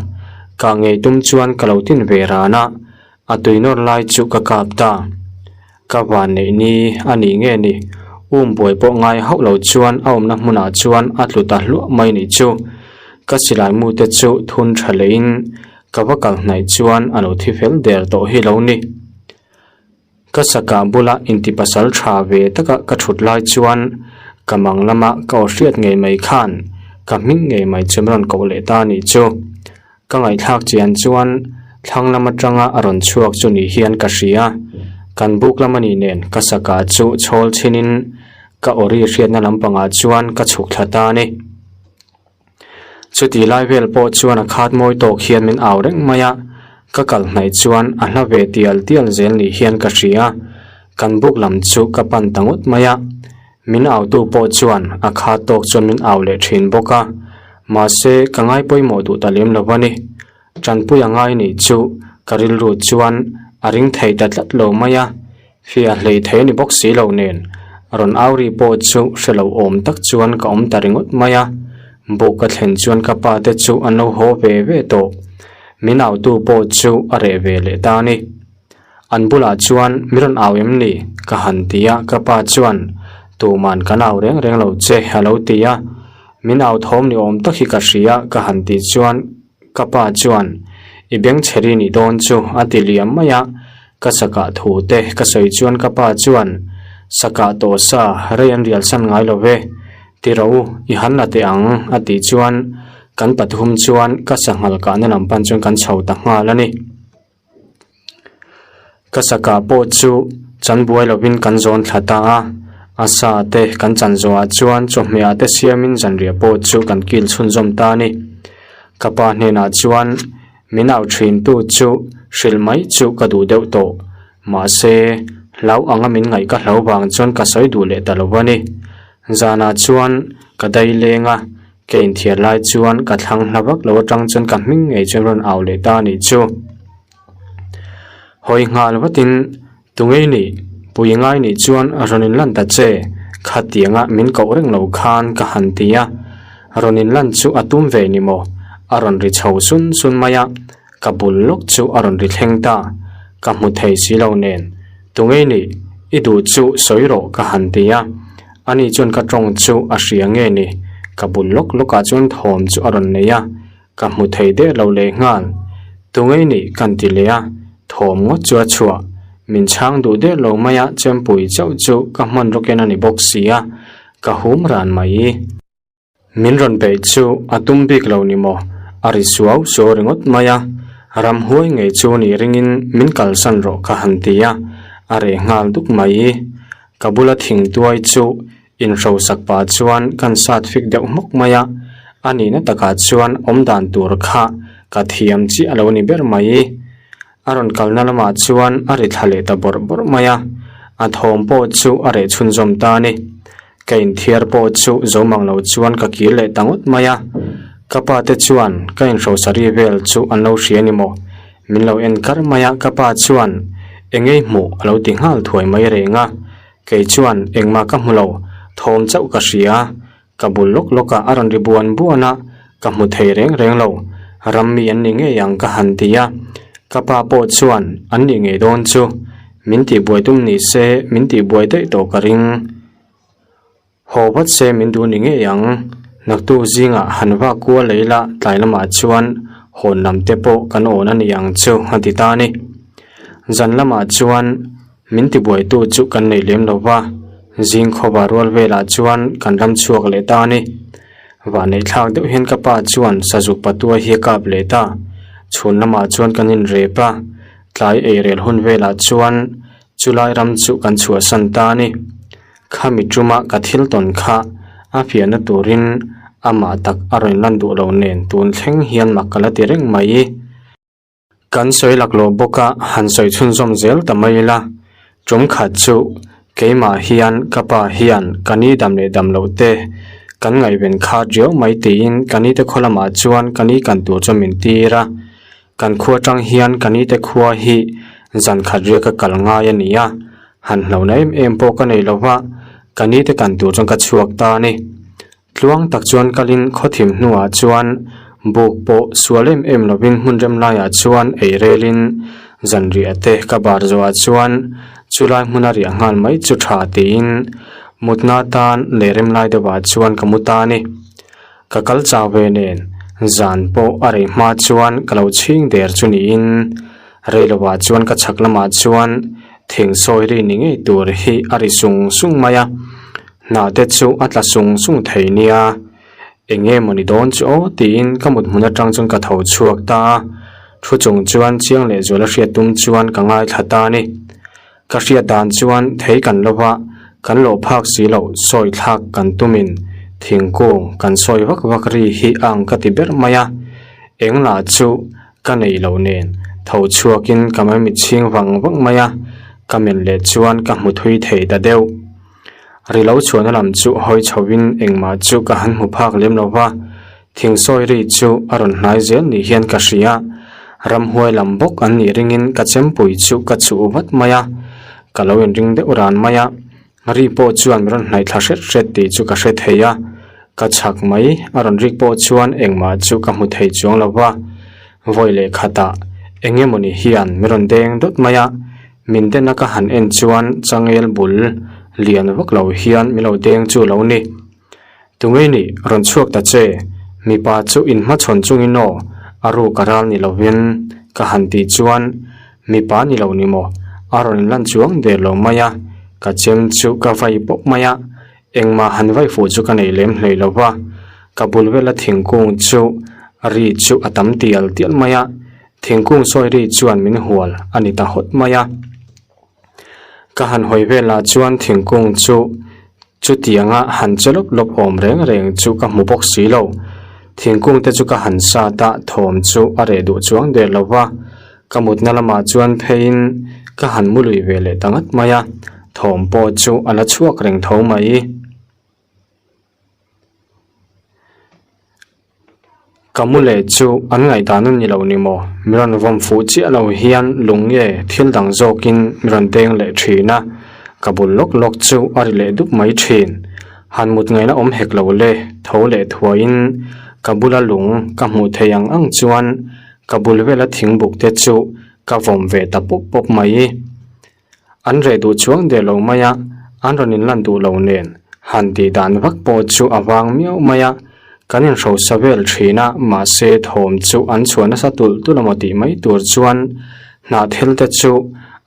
Ka ngei tum chuan ka lo tin ve ran a. A tui nawr lai chu ka kap ta. Ka van neih ni a nih nge ni? Um buai pawh ngai hauh lo chuan a awmna hmunah chuan a tlu ta hluah mai nih chu. Ka silai mu te chu thun tha leiin ka va kal hnaih chuan a lo thi fel der tawh hi lo ni. Ka sakah bula inti pasal tha ve taka ka thut lai chuan ka mang lama ka aw hriat ngei mai khan ka hming ngei mai chu min rawn koh leh ta nih chu. Ka ngaihthlak chian chuan thlang lam atanga a rawn chhuak chu ni hian ka hria. Kan buk lam a nih nen ka saka chu chhawl chhinin ka awri hriatna lampangah chuan ka chhuk thla ta a ni. Chuti lai vel pawh chuan a khat mawi tawk hian min au reng mai a, ka kal hnaih chuan a hla ve tial tial zel ni hian ka hria. Kan buk lam chu ka pan ta ngawt mai a. Min autu pawh chuan a kha tawk chuan min au leh thin bawk a, mahse ka ngai pawimawh duh ta lem lo a ni. Tanpui a ngai nih chu ka rilru chuan a ring thei ta tlat lo mai a, fia hlei thei a ni bawk si lo nen rawn au ri pawh chu hre lo awm tak chuan ka awm ta ringawt mai a. Buk ka thlen chuan ka pa te chu an lo haw ve ve tawh. Min autu pawh chu a reh ve leh ta a ni. An bulah chuan, Mi rawn au em ni? ka han ti a, ka pa chuan, Tuman kan au reng reng lo che, a lo ti a. Min au thawm ni awm tak hi ka hria, ka han tih chuan ka pa chuan, I bengchheri nih dawn chu, a ti liam mai a. Ka sakah thu te ka sawi chuan ka pa chuan, Sakah tawh sa, rei an rial san ngai lo ve. Ti rawh u, i han la teh ang, a tih chuan kan pathum chuan ka sanghal kahna lam pan chuan kan chho ta nghal a ni. Ka sakah pawh chu chan buai lovin kan zawn thla ta a, a sa te kan chan zawhah chuan chawhmehah te siamin zanriah pawh chu kan kil chhunzawm ta a ni. Ka pa hnenah chuan min au thintu chu hrilh mai chu ka duh deuh tawh, mahse hlau anga min ngaih ka hlau vang chuan ka sawi duh leh ta lo a ni. Zanah chuan ka dai leng a, Ka inthiar lai chuan ka thlang hla vak lo atang chuan ka hming ngei chuan rawn au leh ta a nih chu. Hawi nghal vatin tungei nih pui ngai nih chuan rawn inlan ta che, khatianga min koh reng lo khan ka han ti a. Rawn inlan chu a tum ve ni maw? A rawn ri chho sun sun mai a, ka bul lawk chu a rawn ri thleng ta. Ka hmu thei si lo nen tungei nih i duh chu sawi rawh ka han ti a. Ani chuan ka tawng chu a hria nge ni? Ka bul lawk lawkah chuan thawm chu a rawn nei a, ka hmu thei der lo leh nghal. Tungei nih kan ti leh a, thawm ngawt chu a chhuah. Min chhang duh der lo mai a, chempui chauh chu ka hman rawkin a ni bawk si a, ka hum ran mai. Min rawn beih chu a tum bik lo ni maw? A ri suau suau ringawt mai a, ramhuai ngei chu nih ringin min kalsan rawh ka han ti a, a reh nghal duk mai. Ka bula thing tuai chu inhrosak pah chuan kan sat fik deuh hmawk mai a, a nihna takah chuan awmdan tur kha ka thiam chiah lo ni ber mai. A rawn kalna lamah chuan a ri thla leh ta bawrh bawrh mai a, a thawm pawh chu a reh chhunzawm ta a ni. Ka inthiar pawh chu zo mang lo chuan ka kir leh ta ngawt mai a, ka pa te chuan ka inhrosari vel chu an lo hria ni maw? Min lo en kar mai a, ka pa chuan engei hmuh a lo ti nghal thuai mai reng a, kei chuan engmah ka hmu lo, thawm chauh ka hria, ka bul lawk lawk ah a rawn ri buan buan a, ka hmu thei reng reng lo, ram mi an ni ngei ang ka han ti a, ka pa pawh chuan an nih ngei dawn chu, min tihbuai tum ni se min tihbuai daih tawh ka ring. Haw vat se min duh ni ngei ang, naktuk zingah han vak kual lei la tlai lamah chuan hawn lam te pawh kan awn a ni ang chu a ti ta a ni. Zan lamah chuan min tibuaitu chu kan nei lem lo va, zing khawva rual velah chuan kan ram chhuak leh ta a ni. Vahneih thlak deuh hian ka pa chuan sazuk patua hi a kap leh ta, chhun lamah chuan kan inrep a, tlai eirel hun velah chuan chulai ram chu kan chhuahsan ta a ni. Khami tuma ka thil tawn kha a fiahna turin amah tak a rawn lan duh lo nen tun thleng hian mak ka la ti reng mai. Kan sawi laklawh bawk a, han sawi chhunzawm zel ta mai ila. Tum khat chu keimah hian ka pa hian ka ni dam leh dam loh te kan ngaihven khat riau mai tiin ka ni te khaw lamah chuan ka ni kan tur chu min tir a. Kan khua tang hian ka ni te khua hi zan khat riak ka kal ngai a ni a, han hlauhna em em pawh ka nei lo va, ka ni te kan tur chuan ka chhuak ta a ni. Tluang tak chuan kalin khawthim hnuah chuan buk pawh sual em em lovin hmun rem laiah chuan ei relin zanriah te ka bar zawhah chuan chulai hmuna riah nghal mai chu tha tiin mutna tan leh rem lai deuhah chuan ka mu ta a ni. Ka kal chau ve nen zan pawh a rei hma chuan ka lo chhing der chu niin reilovah chuan ka chhak lamah chuan thing sawi ri ni ngei tur hi a ri sung sung mai a, hnah te chu a tla sung sung thei nia. Eng nge maw ni dawn chu aw tiin ka mut hmun atang chuan ka tho chhuak ta a, thu chung chuan chiang leh zuala hriat tum chuan ka ngaithla ta a ni. Ka hriat dan chuan thei kan lo va, kan lawh phak si loh sawi thlak kan tumin thingkung kan sawi vak vak ri hi a ang ka ti ber mai a. Eng lah chu ka nei lo nen tho chhuakin ka mamit chhing vang vang mai a, ka men leh chuan ka hmu thui thei ta deuh. Ri lo chhuahna lam chu hawi chhoin engmah chu ka han hmu phak lem lo va, thing sawi ri chu a rawn hnai zel ni hian ka hria. Ramhuai lam bawk an nih ringin ka chempui chu ka chuh vat mai a, ka lo inring deuh ran mai a, ri pawh chuan min rawn hnaih thla hret hret tih chu ka hre thei a, ka chhak mai a rawn rik pawh chuan engmah chu ka hmu thei chuang lo va, vawi leh khatah eng emawni hian min rawn deng dawt mai a. Min dena ka han en chuan changel bul lian vak lo hian min lo deng chu lo ni. Tungei nih rawn chhuak ta che, mipa chu inhmachhawn chungin aw a ruk a ral ni lovin ka han tih chuan mipa ni lo ni maw a rawn inlan chuang der lo mai a, ka chem chu ka vai pawp mai a, engmah han vai fuh chu ka nei lem hlei lo va, ka bul vela thingkung chu ri chu a tam tial tial mai a. Thingkung sawi ri chuan min hual a ni ta hawt mai a. Ka han hawi velah chuan thingkung chu chutianga han che lawp lawp awm reng reng chu ka hmu bawk si lo. Thingkung te chu ka han sat a, thawm chu a reh duh chuang der lo va. Ka mutna lamah chuan pheiin ka han mu lui ve leh ta ngat mai a, thawm pawh chu a la chhuak reng tho mai. Ka mu leh chu an ngaihdan a ni lo ni maw? Mi rawn vawm fuh chiah lo hian lung nge thil dang zawkin mi rawn deng leh thin a, ka bul lawk lawk chu a ri leh dup mai thin. Han mut ngaihna awm hek lo le, tho leh thuaiin ka bula lung ka hmuh theih ang ang chuan ka bul vela thingbuk te chu ka vawm ve ta pawp pawp mai. An reh duh chuang der lo mai a, an rawn inlan duh lo nen han tih dan vak pawh chu a vang miau mai a, kan inhrosa vel thin a, mahse thawm chu an chhuah nasa tulh tulh amaw tih mai tur chuan hnahthel te chu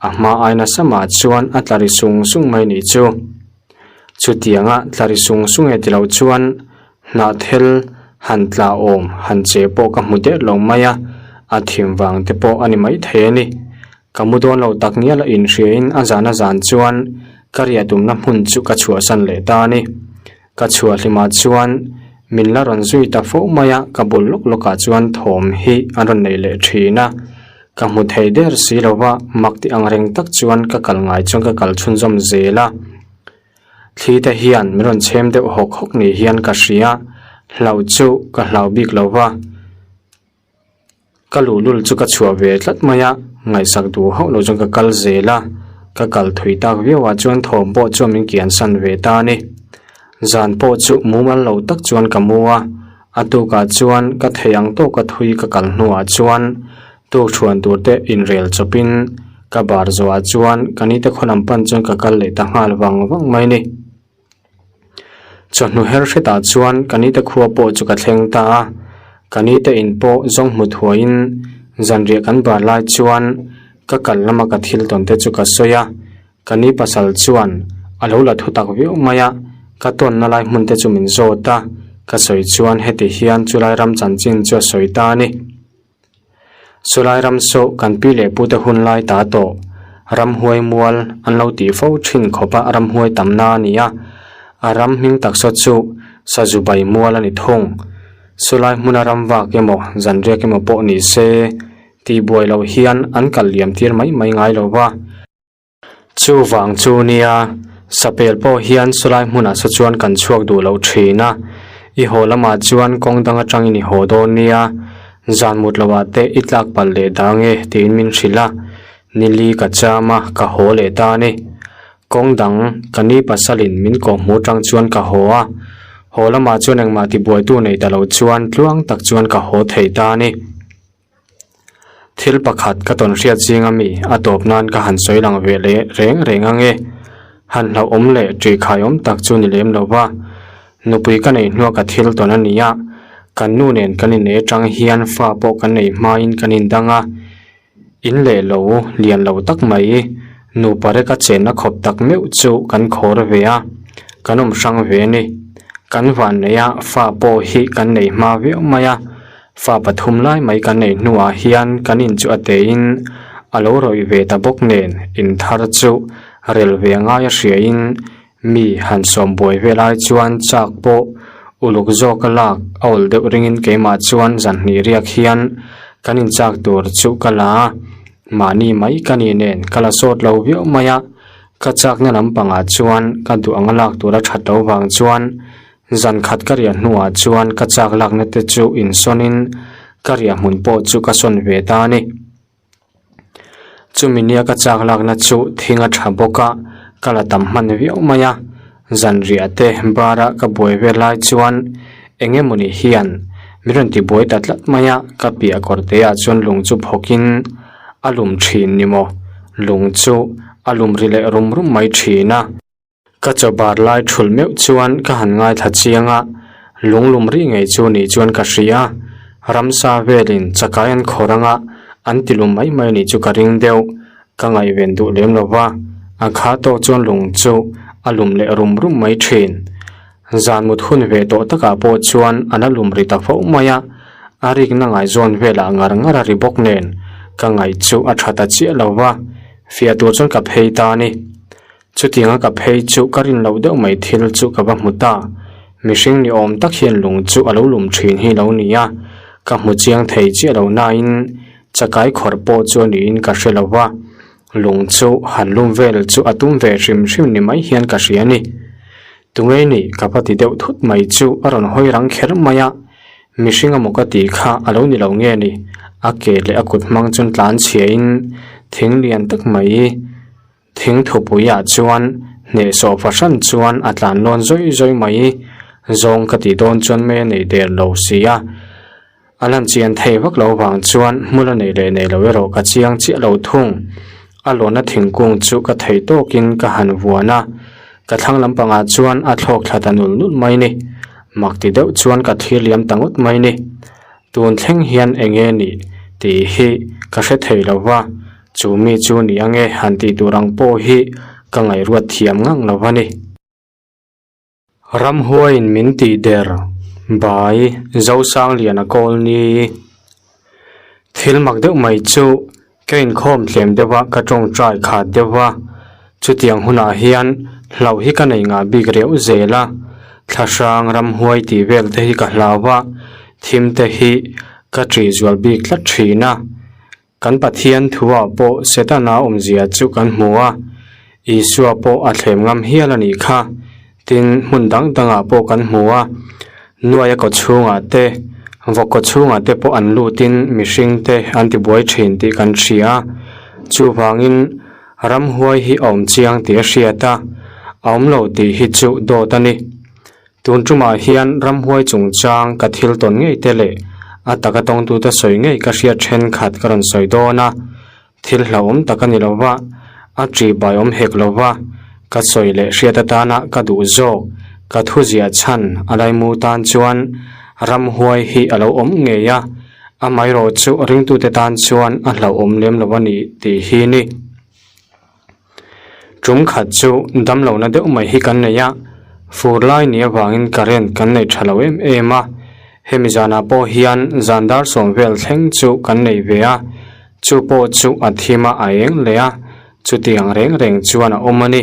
a hma ai nasa mah chuan a tla ri sung sung mai nih chu. Chutianga tla ri sung sung e ti lo chuan Hnahthel han tla awm han che pawh ka hmu der lo mai a, a thim vang te pawh a ni maithei a ni. Ka mu dawn lo tak ngial a inhriain a zan a zan chuan ka riah tumna hmun chu ka chhuahsan leh ta a ni. Ka chhuah hlimah chuan min la rawn zui ta fo mai a, ka bul lawk lawkah chuan thawm hi an rawn nei leh thin a. Ka hmu thei der si lo va, mak ti ang reng tak chuan ka kal ngai chuan ka kal chhunzawm zel a. Thli te hian min rawn chhem deuh hawk hawk ni hian ka hria, hlauh chu ka hlau bik lo va. Ka luhlul chu ka chhuah ve tlat mai a, ngaihsak duh hauh lo chuan ka kal zel a, ka kal thui tak viau ah chuan thawm pawh chuan min kian san ve ta a ni. Zan pawh chu mumal lo tak chuan ka mu a, a tukah chuan ka thei ang tawka thui ka kal hnuah chuan tukṭhuan tur te inrel chawpin ka bar zawhah chuan ka nite khaw lam pan chuan ka kal leh ta nghal vang vang mai a ni. Chawhnu her hretah chuan ka nite khua pawh chu ka thleng ta a, ka nite in pawh zawng hmu thuaiin zanriah kan bar lai chuan ka kal lama ka thil tawn te chu ka sawi a, ka ni pasal chuan a lo la thu tak viau mai a, ka tawnna lai hmun te chu min zawt a, ka sawi chuan heti hian chulai ram chanchin chu a sawi ta a ni. Chulai ram saw kan pi leh pute hun lai ta tawh, ramhuai mual an lo tih fo thin khawpa ramhuai tamna a ni a, a ram hming taksa chu Sazubai mual a ni thung. Chulai hmuna ram vak emaw zanriak emaw pawh ni se, tihbuai loh hian an kal liam tir mai mai ngai lo va. Chuvang chu nia, sapel pawh hian chulai hmunah saw chuan kan chhuak duh loh thin a, i haw lamah chuan kawng dang atangin i haw dawn nia, zan mut lohah te i tlak palh leh dang e tiin min hrilh a, nili ka cham a, ka haw leh ta a ni. Kawng dang ka ni pasalin min kawhhmuh atang chuan ka haw a, haw lamah chuan engmah tibuaitu nei ta lo chuan tluang tak chuan ka haw thei ta a ni. Thil pakhat ka tawn hriat zing ami a tawp nan ka han sawi lang ve leh reng reng ang e. Han hlauhawm leh ṭih khaiawm tak chu ni lem lo va. Nupui ka neih hnua ka thil tawn a ni a, kan nu nen kan inei atang hian fa pawh kan nei hmain kan indang a. In leh lo lian lo tak mai nupa reka chenna khawp tak meuh chu kan khawr ve a, kan awm hrang ve a ni. Kan vanneih a fa pawh hi kan nei hma viau mai a. Fa pathum lai mai kan neih hnuah hian kan in chu a teiin a lo rawih ve ta bawk nen in thar chu rel ve ngai a hriain mi han sawm buai ve lai chuan chak pawh uluk zawk a lak a awl deuh ringin keimah chuan zan hnih riak hian kan in chak tur chu ka la a, mahni mai ka ni nen ka la sawt lo viau mai a, ka chakna lampangah chuan ka duh anga lak tur a that lo vang chuan Zan khat ka riah hnuah chuan ka chak lakna te chu insawnin ka riah hmun pawh chu ka sawn ve ta a ni. Chumi nia ka chak lakna chu thing a tha bawk a, ka la tam hman viau mai a. Zan riah te bara ka buai vel lai chuan eng emawni hian min rawn ti buai ta tlat mai a, ka piah kawr te ah chuan lung chu phawkin a lum thin ni maw, lung chu a lum ri leh rum rum mai thin a. Ka chaw bar lai thulh meuh chuan ka han ngaithla chiang a, lunglum ri ngei chu nih chuan ka hria. Ramsa velin chakai an khawr anga an ti lum mai mai nih chu ka ring deuh. Ka ngaihven duh lem lo va, a kha tawk chuan lung chu a lum leh rum rum mai thin. Zan mut hun ve tawh takah pawh chuan a la lum ri ta fo mai a, a rikna ngaizawn velah ngar ngar a ri bawk nen ka ngaih chu a tha ta chiah lo va, fiah tur chuan ka phei ta a ni. Chutianga ka phei chu ka rin loh deuh mai thil chu ka va hmu ta. Mihring ni awm tak hian lung chu a lo lum thin hi lo ni a, ka hmu chiang thei chiah lo nain chakai khawrh pawh chu a niin ka hre lo va, lung chu han lum vel chu a tum ve hrim hrim ni mai hian ka hria a ni. Tunge nih ka va ti deuh thut mai chu a rawn hawi rang kher mai a, mihring amaw ka tih kha a lo ni lo nge ni, a ke leh a kut hmang chuan tlan chhiain thing lian tak mai. Thing thupuiah chuan hnehsawh fahran chuan a tlan lawn zawi zawi mai. Zawng ka tih dawn chuan mei a nei der lo si a, a lan chian thei vak lo vang chuan hmul a nei leh nei lo erawh ka chiang chiah lo thung. A lawnna thingkung chu ka thei tawkin ka han vuan a, ka thlang lampangah chuan a thlawk thla ta nul nul mai ni. Mak ti deuh chuan ka thlir liam ta ngawt mai ni. Tun thleng hian eng nge nih tih hi ka hre thei lo va, chu mi chu ni ange han tih tur ang pawh hi ka ngaihruat thiam ngang lo a ni. Ramhuaiin min tih der, Bai, Zosangliana kawl ni. Thil mak deuh mai chu Ka inkhawm tlem deuh a, ka tawngtai khat deuh a, chutiang hunah hian hlauh hi ka nei ngah bik riauh zel a, thlahrang ramhuai tih vel te hi ka hlau a, thim te hi ka ṭih zual bik tlat ṭhin a. Kan Pathian thuah pawh Setana awmzia chu kan hmu a, Isua pawh a thlem ngam hial a nih kha. Tin, hmun dang dangah pawh kan hmu a, nuaia kaw chhungah te, vawk kaw chhungah te pawh an lutin mihring te an tibuai thin tih kan hria a. Chuvangin, ramhuai hi a awm chiang tih a hriat a, a awm lo tih hi chu dawt a ni. Tun tumah hian ramhuai chungchang ka thil tawn ngei te leh a taka tawngtute sawi ngei ka hriat thenkhat ka rawn sawi dawn a, thil hlauhawm tak a ni lo va, a ṭihbai awm hek lo va, ka sawi leh hriat atana ka duh zawk, ka thuziah chhan a laimu tan chuan ramhuai hi a lo awm ngei a, amaherawh chu ringtute tan chuan a hlauhawm lem lo a ni tih hi ni. Tum khat chu damlohna deuh mai hi kan nei a, fur lai ni avangin current kan nei tha lo em em a, hemi zanah pawh hian zan dar sawm vel thleng chu kan nei ve a, chu pawh chu a thim a a eng leh a, chutiang reng reng chuan a awm a ni.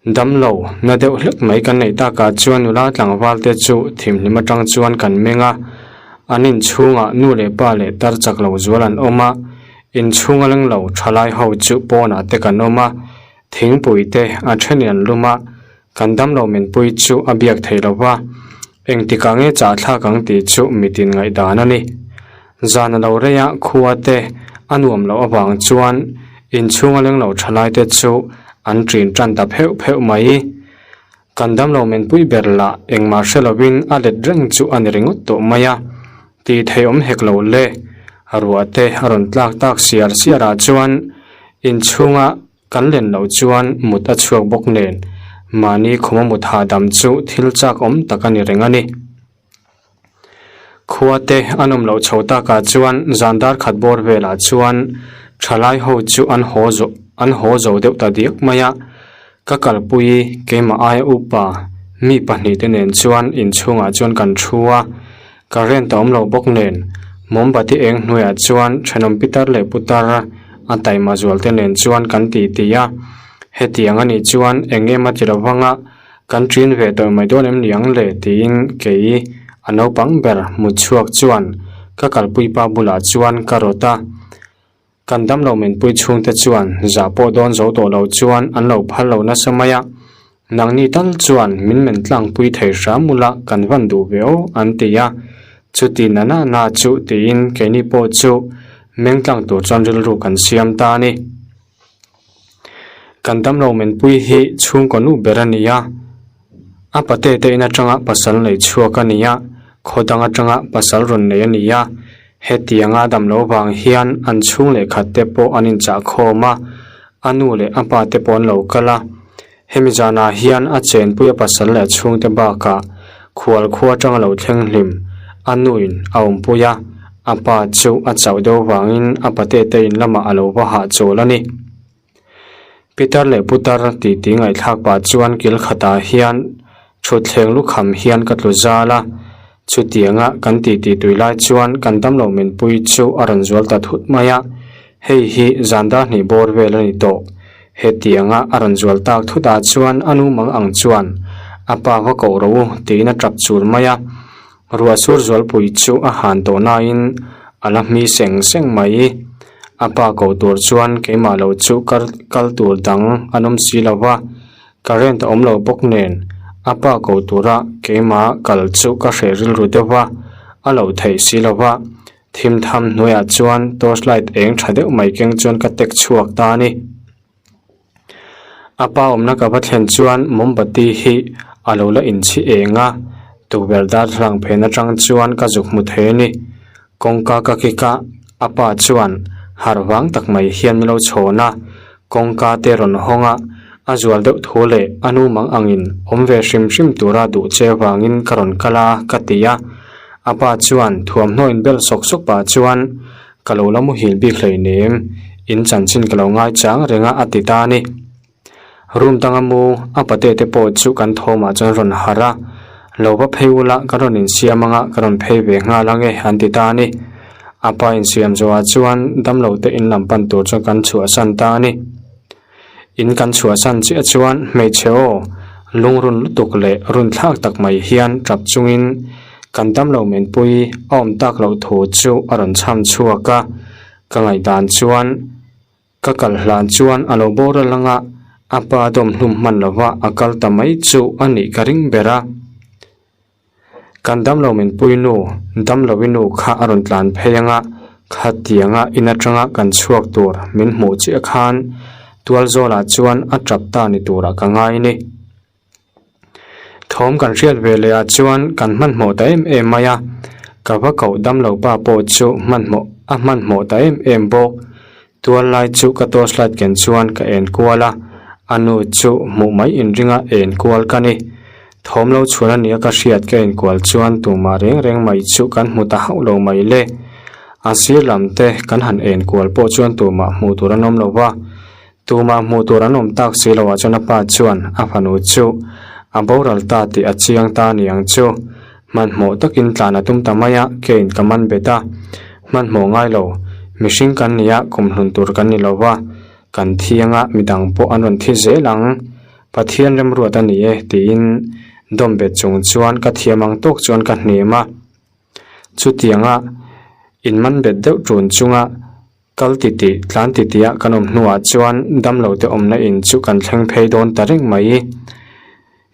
Damlo na deuh hlek mai kan neih takah chuan nula tlangval te chu thimhlim atang chuan kan meng a, an inchhungah nu leh pa leh tar chak lo zual an awm a, inchhung a leng lo thalai ho chu pawnah te kan awm a, thingpui te a then in an lum a, kan damlo minpui chu a biak theih lo va, engtikah nge chah thlak ang tih chu mitin ngaihdan a ni. Zan a lo rei a, khua te a nuam loh avang chuan inchhung a leng lo thalai te chu an ṭin ṭan ta pheuh pheuh mai. Kan damlo menpui ber lah engmah hre lovin a let reng chu a ni ringawt tawh mai a, tih theih awm hek lo le. Ruah te a rawn tlak tak siar siar ah chuan inchhunga kan len loh chuan mut a chhuak bawk nen mahni khuma mut hahdam chu thil chak awm tak a ni reng a ni. Khua te an awm loh chho takah chuan zan dar khat bawr velah chuan thalai ho chu an haw zawh an haw zo deuh ta diak mai a, ka kalpui keimah aia upa mi pahnih te nen chuan inchhungah chuan kan thu a, current a awm lo bawk nen mawmbati eng hnuaiah chuan thenawm pitar leh putar a taima zual te nen chuan kan titi a, hetiang anih chuan eng em a ti lo vang a. Kan ṭin ve tawh mai dawn em ni ang le? tiin kei a naupang ber hmu chhuak chuan ka kalpui pa bulah chuan ka rawt a. Kan damlo menpui chhungte chuan zah pawh dawn zo tawh lo chuan an lo phal lo nasa mai a, Nangni tal chuan min men tlangpui thei hram ula kan van duh ve aw an ti a. Chuti na na na chu tiin keini pawh chu meng tlang tur chuan rilru kan siam ta a ni. Kan damlo menpui hi chhungkaw nu ber a ni a, a pate te in atanga pasal nei chhuak a ni a, khaw dang atanga pasal rawn nei a ni a, hetianga damlo vang hian an chhung leh khat te pawh an inchah khawm a, a nu leh a pa te pawh an lo kal a, hemi zanah hian a chenpui a pasal leh a chhungte bakah khual khua atanga lo thleng hlim a nuin a awmpui a. A pa chu a chauh deuh vangin a pate te in lamah a lo va hahchawl a ni. Pitar leh putar titi ngaihthlak pah chuan kil khatah hian thutthleng lukham hian ka tlu zal a, chutianga kan titi tui lai chuan kan damlo minpui chu a rawn zual ta thut mai a, hei hi zan dar hnih bawr vel a ni tawh. Hetianga a rawn zual tak thutah chuan a nu mang ang chuan a pa va koh rawh u tiin a tap chur mai a. Ruah sur zualpui chu a han tawh nain a la hmi seng seng mai. A pa ko tur chuan keimah lo chu kal kal tur dang an awm si lo va, current a awm lo bawk nen a pa ko tura keimah kal chu ka hreh rilru deuh va, a lo theih si lo va. Thim tham hnuaiah chuan torch light eng tha deuh mai keng chuan ka tek chhuak ta a ni. A pa awmna ka va thlen chuan mawmbati hi a lo la inchhi eng a, tukverh darthlalang phen atang chuan ka zuk hmu thei a ni. Kawngka ka kik a, a pa chuan harh vang tak mai hian min lo chhawn a, kawngka te rawn hawng a, a zual deuh thu leh a nu mang angin awm ve hrim hrim tura duh che vangin ka rawn kal a ka ti a. A pa chuan thuamhnaw inbel sawk sawk pah chuan Ka lo la muhil bik hleinem, in chanchin ka lo ngai chang reng a a ti ta a ni. Room danga mu a pate te pawh chu kan thawmah chuan rawn harh a, Lo va phei ula ka rawn insiam anga ka rawn phei ve nghal ange an ti ta a ni. A pa insiam zawhah chuan damlo te in lam pan tur chuan kan chhuahsan ta a ni. In kan chhuahsan chiah chuan hmeichhe aw lungrun lutuk leh runthlak tak mai hian tap chungin kan damlo menpui a awm tak loh thu chu a rawn chham chhuak a. Ka ngaihdan chuan ka kal hlan chuan a lo boral anga a pa dawm hlum hman lova a kal ta mai chu a nih ka ring ber a. Kan damlo min pui nu, damlovi nu kha a rawn tlan phei anga khatianga in atanga kan chhuak tur min hmuh chiah khan tualzawlah chuan a tap ta ni turah ka ngai ni. Thawm kan hriat ve leh ah chuan kan hmanhmawh ta em em mai a, ka va koh damlo pa pawh chu hmanhmawh a hmanhmawh ta em em bawk. Tual lai chu ka torch light ken chuan ka en kual a, a nu chu hmuh mai inringa en kual ka ni. Thawm lo chhuan a nia ka hriat ka en kual chuan tumah reng reng mai chu kan hmu ta hauh lo mai le. A sir lam te kan han en kual pawh chuan tumah hmuh tur an awm lo va. Tumah hmuh tur an awm tak si loah chuan a pa chuan a fanu chu a boral ta tih a chiang ta a ni ang chu. Hmanhmawh takin tlan a tum ta mai a, kein ka man bet a. Hmanhmawh ngai lo, mihring kan ni a, kumhlun tur kan ni lo va, kan thiang a, midang pawh an rawn thi zel ang. Pathian remruat a ni e, tiin dawm bet chung chuan ka thiam ang tawk chuan ka hnem a. Chutianga inman bet deuh ṭun chunga Kal titih, tlan titih-ah kan awm hnuah chuan damlote awmna in chu kan thleng phei dawn ta reng mai.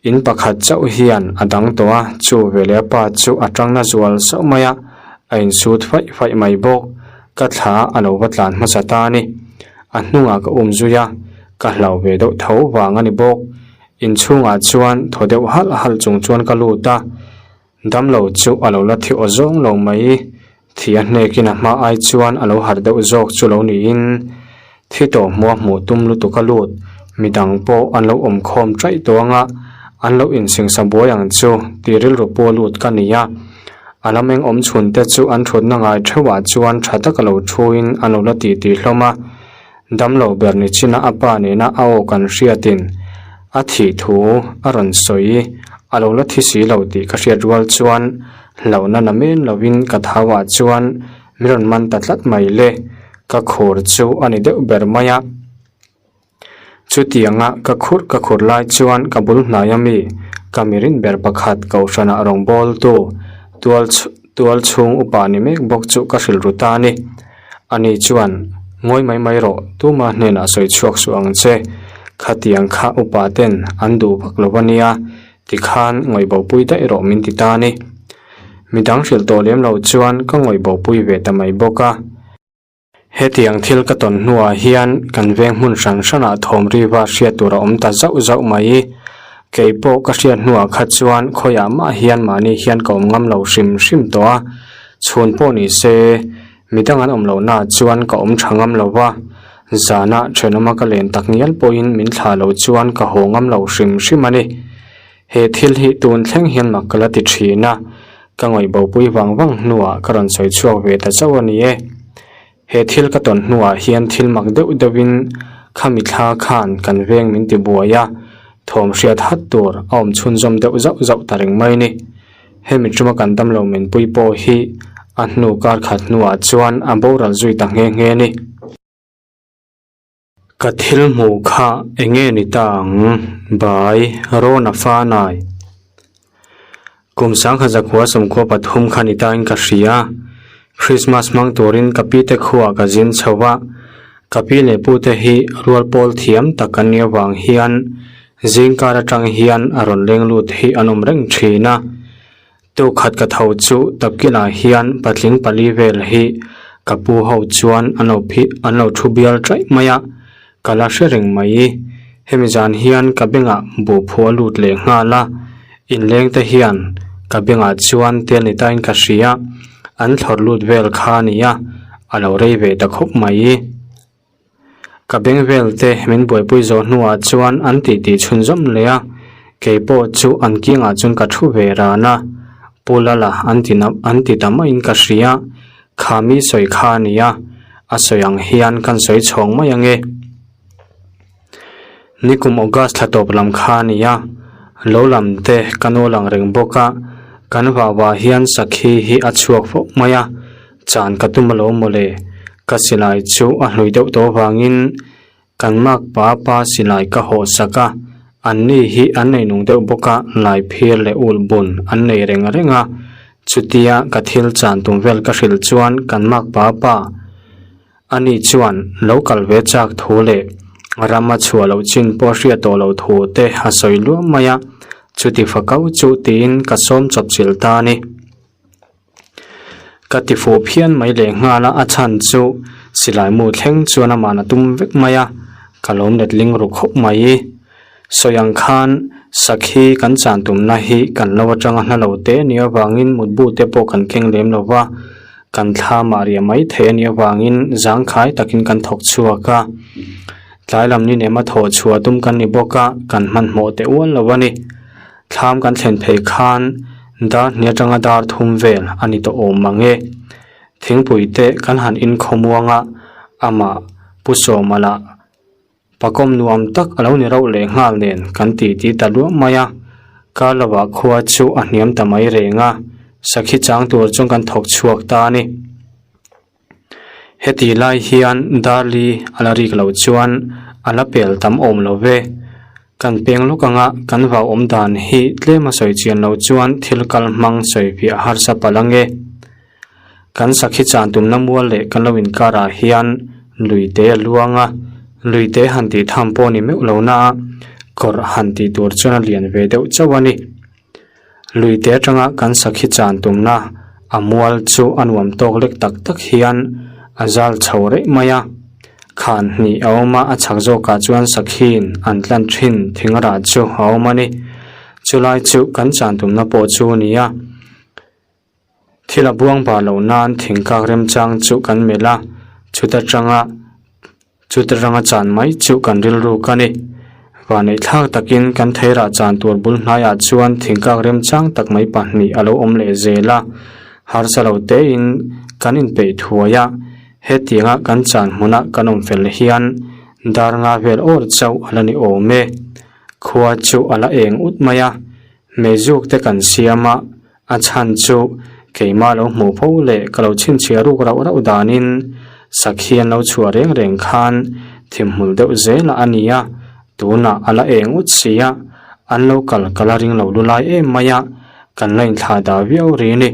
In pakhat chauh hian a dang tawh a, chu veleh a pa chu a tangna zual sauh mai a, a insut faih faih mai bawk. Ka thla a lo va tlan hmasa ta a ni. A hnungah ka um zui a, ka hlau ve deuh tho vang a ni bawk. Inchhungah chuan thaw deuh halh halh chung chuan ka lut a. Damlo chu a lo la thi aw zawng lo mai. Thi a hnekin a hma ai chuan a lo harh deuh zawk chu lo niin thi tawh hmuh a hmuh tum lutuk a lut. Midang pawh an lo awm khawm chaih tawh anga an lo insingsa buai ang chu tih rilru pawh lut ka ni a. A lam eng awm chhun te chu an thutna ngai theuhah chuan tha taka lo thuin an lo la titi hlawm a. Damlo ber ni china a pa nena a aw kan hriatin a thih thu a rawn sawi a lo la thi si lo tih ka hriat rual chuan hlauhna na men lovin ka thauah chuan min rawn man ta tlat mai le, ka khur chu a ni deuh ber mai a. Chutianga ka khurh ka khurh lai chuan ka bul hnai ami ka mirin ber pakhat kohhranah rawngbawltu tual tual chhung upa ni mek bawk chu ka hrilh ru ta a ni. Ani chuan, Ngawi mai mai rawh, tuma hnenah sawi chhuak suh ang che. Khatiang kha upa ten an duh vak lo a nia, tikhan ngawih bopui daih rawh min ti ta a ni. Midang hrilh tawh lem lo chuan ka ngawih bopui ve ta mai bawk a. Hetiang thil ka tawn hnuah hian kan veng hmun hran hranah thawm riva hriat tur a awm ta zauh zauh mai. Kei pawh ka hriat hnuah kha chuan khawiah mah hian mahni hian ka awm ngam lo hrim hrim tawh a, chhun pawh ni se Midang an awm lohnaah chuan ka awm tha ngam lo va, zanah thenawma ka len tak ngial pawhin min thlah lo chuan ka haw ngam lo hrim hrim a ni. He thil hi tun thleng hian mak ka la ti thin a, ka ngawih bopui vang vang hnuah ka rawn sawi chhuak ve ta chauh a ni e. He thil ka tawn hnuah hian thil mak deuh deuhin khami thla khan kan veng min ti buai a, thawm hriat hat tur a awm chhunzawm deuh zauh zauh ta reng mai ni. Hemi tuma kan damlo menpui pawh hi a hnu kar khat hnuah chuan a boral zui ta nghe nghe a ni. Ka thil hmuh kha eng nge ni ta ang? Bai, Rawna fa nai. Kum sangkhat zakhua sawmkhua pathum kha ni tain ka hria. Christmas hmang turin ka pi te khuaah ka zin chho a, ka pi leh pu te hi rual pawl thiam tak an nih avang hian zingkar atang hian a rawn leng lut hi an awm reng thin a. Tukhat ka tho chu tapkilah hian patling pali vel hi ka pu ho chuan an lo phih an lo thu bial chaih mai a, ka la hre reng mai. Hemi zan hian ka bengah buh phuah lut leh nghal a, inleng te hian ka bengah chuan tel ni tain ka hria, an thlawr lut vel kha a nia, a lo rei ve ta khawp mai. Ka beng vel te min buaipui zawh hnuah chuan an titi chhunzawm leh a, kei pawh chu an kiangah chuan ka thu ve ran a, Pu Lala an ti an ti ta maiin ka hria, kha mi sawi kha a nia, a sawi ang hian kan sawi chhawng mai ange. Nikum August thla tawp lam kha a ni a, lo lam te ka nu lang reng bawk a, kan vauah hian sakhi hi a chhuak fo mai a, chan ka tum alo mawle, ka silai chu a hlui deuh tawh avangin kan makpa pa silai ka hawh sak a, an ni hi an nei nung deuh bawk a, lai phir leh ul bun an nei reng reng a, chutia ka thil chan tum vel ka hrilh chuan kan makpa pa. Ani chuan lo kal ve chak thu leh ram a chhuah loh chin pawh hriat tawh loh thu te a sawi luam mai a, chuti fakau chu tiin ka sawm chawp chilh ta a ni. Ka ti fuh phian mai leh nghal a, a chhan chu silai mu thleng chuan amah a tum vek mai a, ka lawm letling ru khawp mai. Sawi ang khan sakhi kan chan tumna hi kan lo atanga hna lo te nia avangin mutbu te pawh kan keng lem lo va, kan thla mah riah mai thei a nih avangin zangkhai takin kan thawk chhuak a. Tlai lam ni nem a thawh chhuah tum kan ni bawk a, kan hmanhmawh teh ual lo a ni. Thlam kan thlen phei khan dar hnih atanga dar thum vel a ni tawh awm mang e. Thingpui te kan han inkhawmuang a, amah Pu Sawma lah Pakawm nuam tak a lo ni rauh leh nghal nen kan ti ti ta luah mai a, kar lovah khua chu a hniam ta mai reng a, sakhi chang tur chuan kan thawk chhuak ta a ni. Heti lai hian Darli a la rik loh chuan a la pel tam awm lo ve. Kan peng lawk anga kan vau awm dan hi tlem a sawi chian loh chuan thil kal hmang sawi fiah harsa palh ange. Kan sakhi chan tumna mual leh kan lo inkarah hian lui te a luang a, lui te han tih tham pawh a ni meuh lo na a, kawrh han tih tur chuan a lian ve deuh chauh a ni. Lui te atanga kan sakhi chan tumna a mual chu a nuam tawk lek tak tak hian a zal chho reh mai a, khan hnih a awm a, a chhak zawkah chuan sakhiin an tlan thin thing rah chu a awm a ni. Chulai chu kan chan tumna pawh chu a ni a. Thil a buang bah loh nan thingkak remchang chu kan melh a, chuta tanga chuta tanga chan mai chu kan rilruk a ni. Vanneih thlak takin kan theirah chan tur bul hnaiah chuan thingkak remchang tak mai pahnih a lo awm leh zel a, harsa lo tein kan inpeih thuai a, hetianga kan chan hmuna kan awm fel hian dar nga vel awr chauh a la ni awm e. Khua chu a la eng ut mai a, meizuk te kan siam a, A chhan chu keimah lo hmuh fo leh ka lo chhinchhiah ruk rauh rauh danin sakhi an lo chhuah reng reng khan thimhmul deuh zelah a ni a, tunah a la eng ut si a, an lo kal ka la ring lo lu lai em mai a, kan la inthlah dah viau ri ni.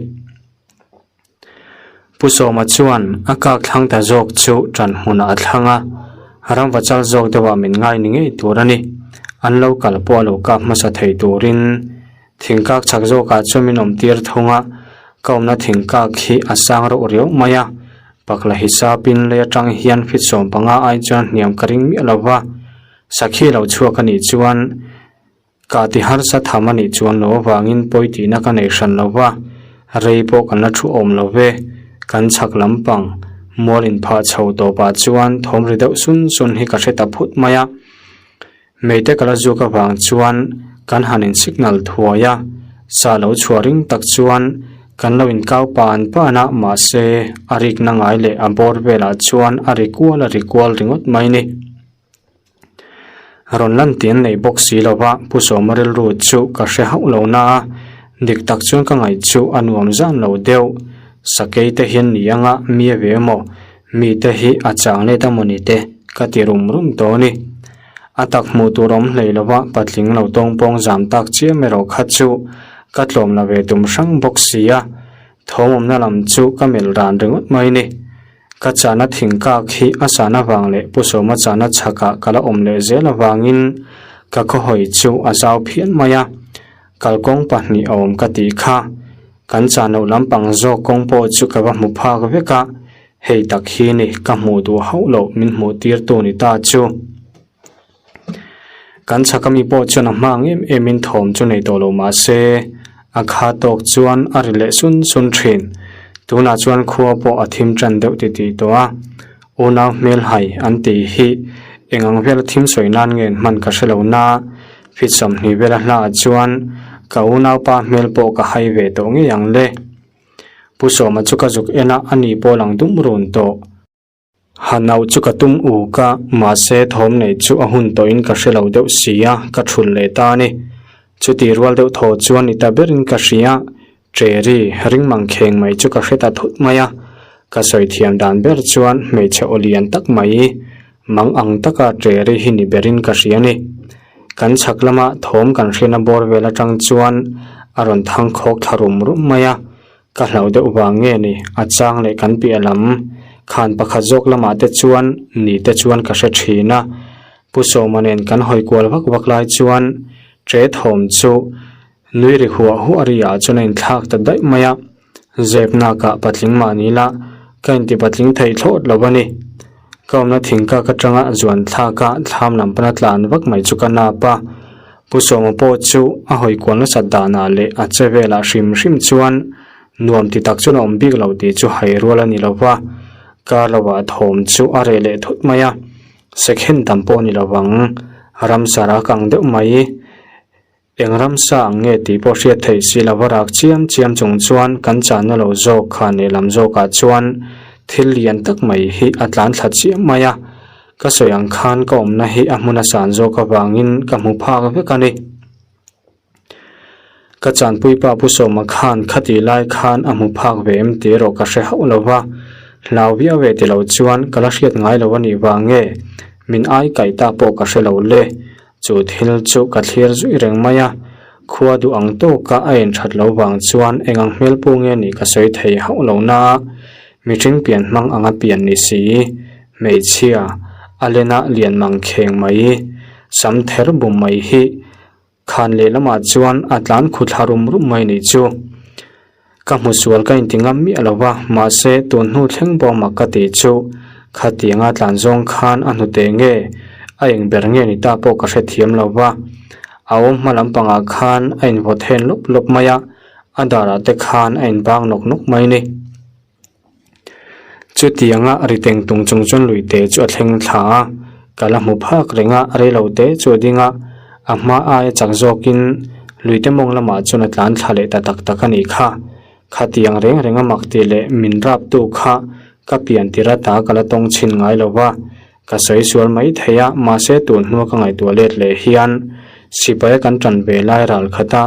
Pu Sawma chuan a kak thlang ta zawk chu ṭan hmunah a thlang a, ramva chal zawk deuhah min ngai ni ngei tur a ni. An lo kal pawh a lo kap hmasa thei turin thingkak chak zawkah chuan min awm tir thung a, ka awmna thingkak hi a sang reuh riau mai a, pakla hisapin lei atang hian fit 15 ai chuan hniam ka ring miah lo va, sakhi lo chhuak a nih chuan Ka ti harsa tham a nih chuan lo avangin pawi tihna ka nei hran lo va, rei pawh kan la thu awm lo ve. Kan chhak lampang mual inphah chho tawpah chuan thawm ri deuh sun sun hi ka hre ta phut mai a. Meite ka la zuk avang chuan kan han in signal thuai a, sa lo chhuah ring tak chuan kan lo inkau pan pan a, mahse a rikna ngai leh a bawr velah chuan a ri kual a ri kual ringawt mai ni. Rawn lan tih an nei bawk si lo va, Pu Sawma rilru chu ka hre hauh lo na a, dik tak chuan ka ngaih chu a nuam zan lo deuh. Sakei te hian ni anga mi a ve emaw, mi te hi a chang let a mawni te ka ti rum rum tawh a ni. A tak hmuh tur awm hlei lo va, patling lo tawng pawng zam tak chiam erawh kha chu ka tlawm la ve tum hrang bawk si a, thawmawmna lam chu ka melh ran ringawt mai ni. Ka chahna thingkak hi a sahna vang leh Pu Sawma chahna chhakah ka la awm leh zel avangin ka khawhawi chu a zau phian mai a, kalkawng pahnih a awm ka tih kha. Kan chah loh lampang zawk kawng pawh chu ka va hmu phak vek a, hei tak hi ni ka hmuh duh hauh loh min hmuh tirtu ni ta chu. Kan chhak ami pawh chuan a hma ang em em in thawm chu nei tawh lo mah se a kha tawk chuan a ri leh sun sun thin. Tunah chuan khua pawh a thim tan deuh ti tih tawh a, unau hmel hai an tih hi eng ang vela thim sawi nan nge an hman ka hre lo na, fit 20 vela hlaah chuan ka unaupa hmel pawh ka hai ve tawh ngei ang le. Pu Sawma chu ka zuk en a, ani pawh lang dum run tawh. Ha nauh chu ka tum uk a, mahse thawm neih chu a hun tawhin ka hre lo deuh si a, ka thulh leh ta a ni. Chuti rual deuh thaw chuan ni ta berin ka hria, Cherry ring mang kheng mai chu ka hre ta thut mai a. Ka sawi thiam dan ber chuan hmeichhe aw lian tak mai, mang ang taka Cherry hi ni berin ka hria a ni. Kan chhak lama thawm kan hriatna bawr vel atang chuan a rawn thang khawk thla rum rum mai a. Ka hlauh deuh vang nge ni, a chang leh kan piah lam. Khan pakhat zawk lamah te chuan ni te chuan ka hre thin a. Pu Sawma nen kan hawi kual vak vak lai chuan ṭe thawm chu nui ri huah huah ri ah chuan a inthlak ta daih mai a. Zep nakah patling mah ni la ka inti patling thei thlawt lo a ni. Ka awmna thingkak atanga zuan thlaka thlam lam pana tlan vak mai chu ka nap a. Pu Sawma pawh chu a hawi kual nasat danah leh a che velah hrim hrim chuan nuam ti tak chuan a awm bik lo tih chu hai rual a ni lo va. Kar lovah thawm chu a reh leh thut mai a. Sekhen tam pawh a ni lo vang. Ramsa rak ang deuh mai. Eng ramsa ang nge tih pawh hriat theih si lo va rak chiam chiam chung chuan kan channa lo zawk kha lehlam zawkah chuan thil lian tak mai hi a tlan thla chiam mai a. Ka sawi ang khan ka awmna hi a hmun a san zawk avangin ka hmu phak vek a ni. Ka chanpui pa Pu Sawma khan khatih lai khan a hmu phak ve em tih erawh ka hre hauh lo va, hlau viau ve ti lo chuan ka la hriat ngai lo a nih vang nge min ai kaih ta pawh ka hre lo le. Chu thil chu ka thlir zui reng mai a, khua duh ang tawka a inthat lo vang chuan eng ang hmel pawh nge nih ka sawi thei hauh lo na a, mihring pian hmang anga pian ni si, hmeichhia, a lena lian mang kheng mai, sam ther bum mai hi khan lehlamah chuan a tlan khu thla rum rum mai nih chu. Ka hmu sual ka inti ngam miah lo va, mahse tun hnu thleng pawh mak ka tih chu khatianga tlan zawng khan a hnute nge a eng ber nge ni ta pawh ka hrethiam lo va. A awm hma lampangah khan a invaw then lawp lawp mai a, a darah te khan a inbang nawk nawk mai ni. Chutianga ri teng tung chung chuan luite chu a thleng thla a, ka la hmu phak reng a, reilo te chu a ding a, a hma aia chak zawkin luite mawng lamah chuan a tlan thla leh ta tak tak a nih kha. Khatiang reng reng a mak tih leh min rap tu kha ka pian tir ata ka la tawng chhin ngai lo va, ka sawi sual mai thei a, mahse tun hnua ka ngaihtuah let leh hian sipai a kan tan ve lai ral khat a,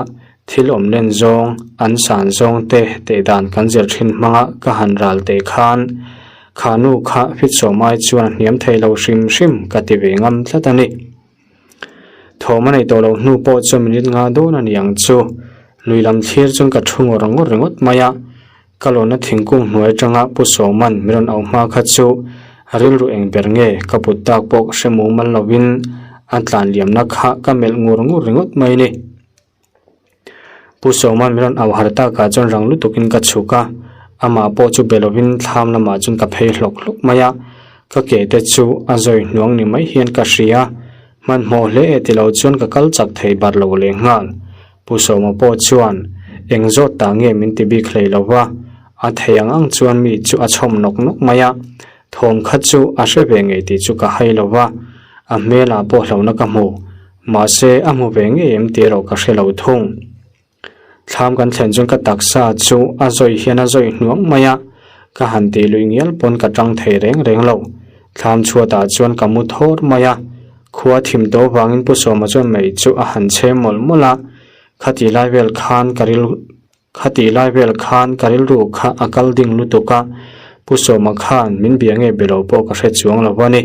Thil awm len zawng, an san zawng te teh dan kan zir thin hmanga ka han ral teh khan kha nu kha fitsawm ai chuan a hniam thei lo hrim hrim ka ti ve ngam tlat a ni. Thawm a nei tawh loh hnu pawh chuan minute nga dawn a ni ang chu. Lui lam thlir chuan ka thu ngawr ngawr ringawt mai a, ka lawna thingkung hnuai atanga Pu Sawman min rawn auh hma kha chu rilru eng ber nge ka put tak pawh hre mumal lovin a tlan liamna kha ka melh ngur ngur ringawt mai ni. Pu Sawma min rawn au har takah chuan rang lutukin ka chhuk a, amah pawh chu be lovin thlam lamah chuan ka phei hlawk hlawk mai a, ka ke te chu a zawi hnuang ni mai hian ka hria, hmanhmawh hle e tilo chuan ka kal chak thei bar lo leh nghal. Pu Sawma pawh chuan eng zawt ta nge min ti bik hlei lo va, a thei ang ang chuan mi chu a chhawm nawk nawk mai a, thawm kha chu a hre ve ngei tih chu ka hai lo va, a hmelah pawh hlauhna ka hmu. Mahse, a hmu ve ngei em tih erawh ka hre lo thung. Thlam kan thlen chuan ka taksa chu a zawi hian a zawi hnuang mai a, ka han tih lui ngial pawn ka tang thei reng reng lo. Thlam chhuatah chuan ka mu thawr mai a, khua thim tawh vangin Pu Sawma chuan mei chu a han chhe mawlh mawlh a, khati lai vel khan ka ril khati lai vel khan ka rilru kha a kal ding lutuk a, Pu Sawma khan min bia nge be lo pawh ka hre chuang lo a ni.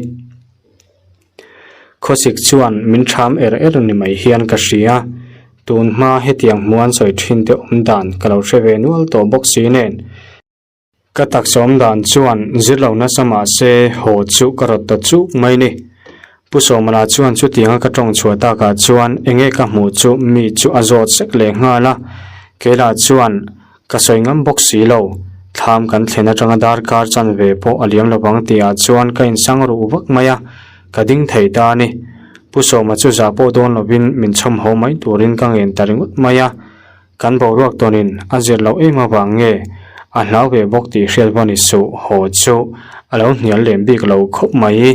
Khawsik chuan min ṭham er er ni mai hian ka hria. Tun hma hetiang hmuan sawi ṭhin te awm dan ka lo hre ve nual tawh bawk si nen. Ka taksa awm dan chuan zir lo nasa mah se haw chu ka rawt ta chuk mai ni. Pu Sawmala chuan chutianga ka ṭawng chhuah takah chuan enge ka hmuh chu mi chu a zawt sek leh nghal a. Keilah chuan Ka sawi ngam bawk si lo. Thlam kan thlen atanga darkar chanve pawh a liam lovang tihah chuan ka insang ruh vak mai a, ka ding thei ta a ni. Pu Sawma chu zah pawh dawn lovin min chhawm haw mai turin ka ngen ta ringawt mai a. Kan boruak tawnin a zir loh em avang nge a hlau ve bawk tih hriat va ni suh haw chu a lo hnial lem bik lo khawp mai.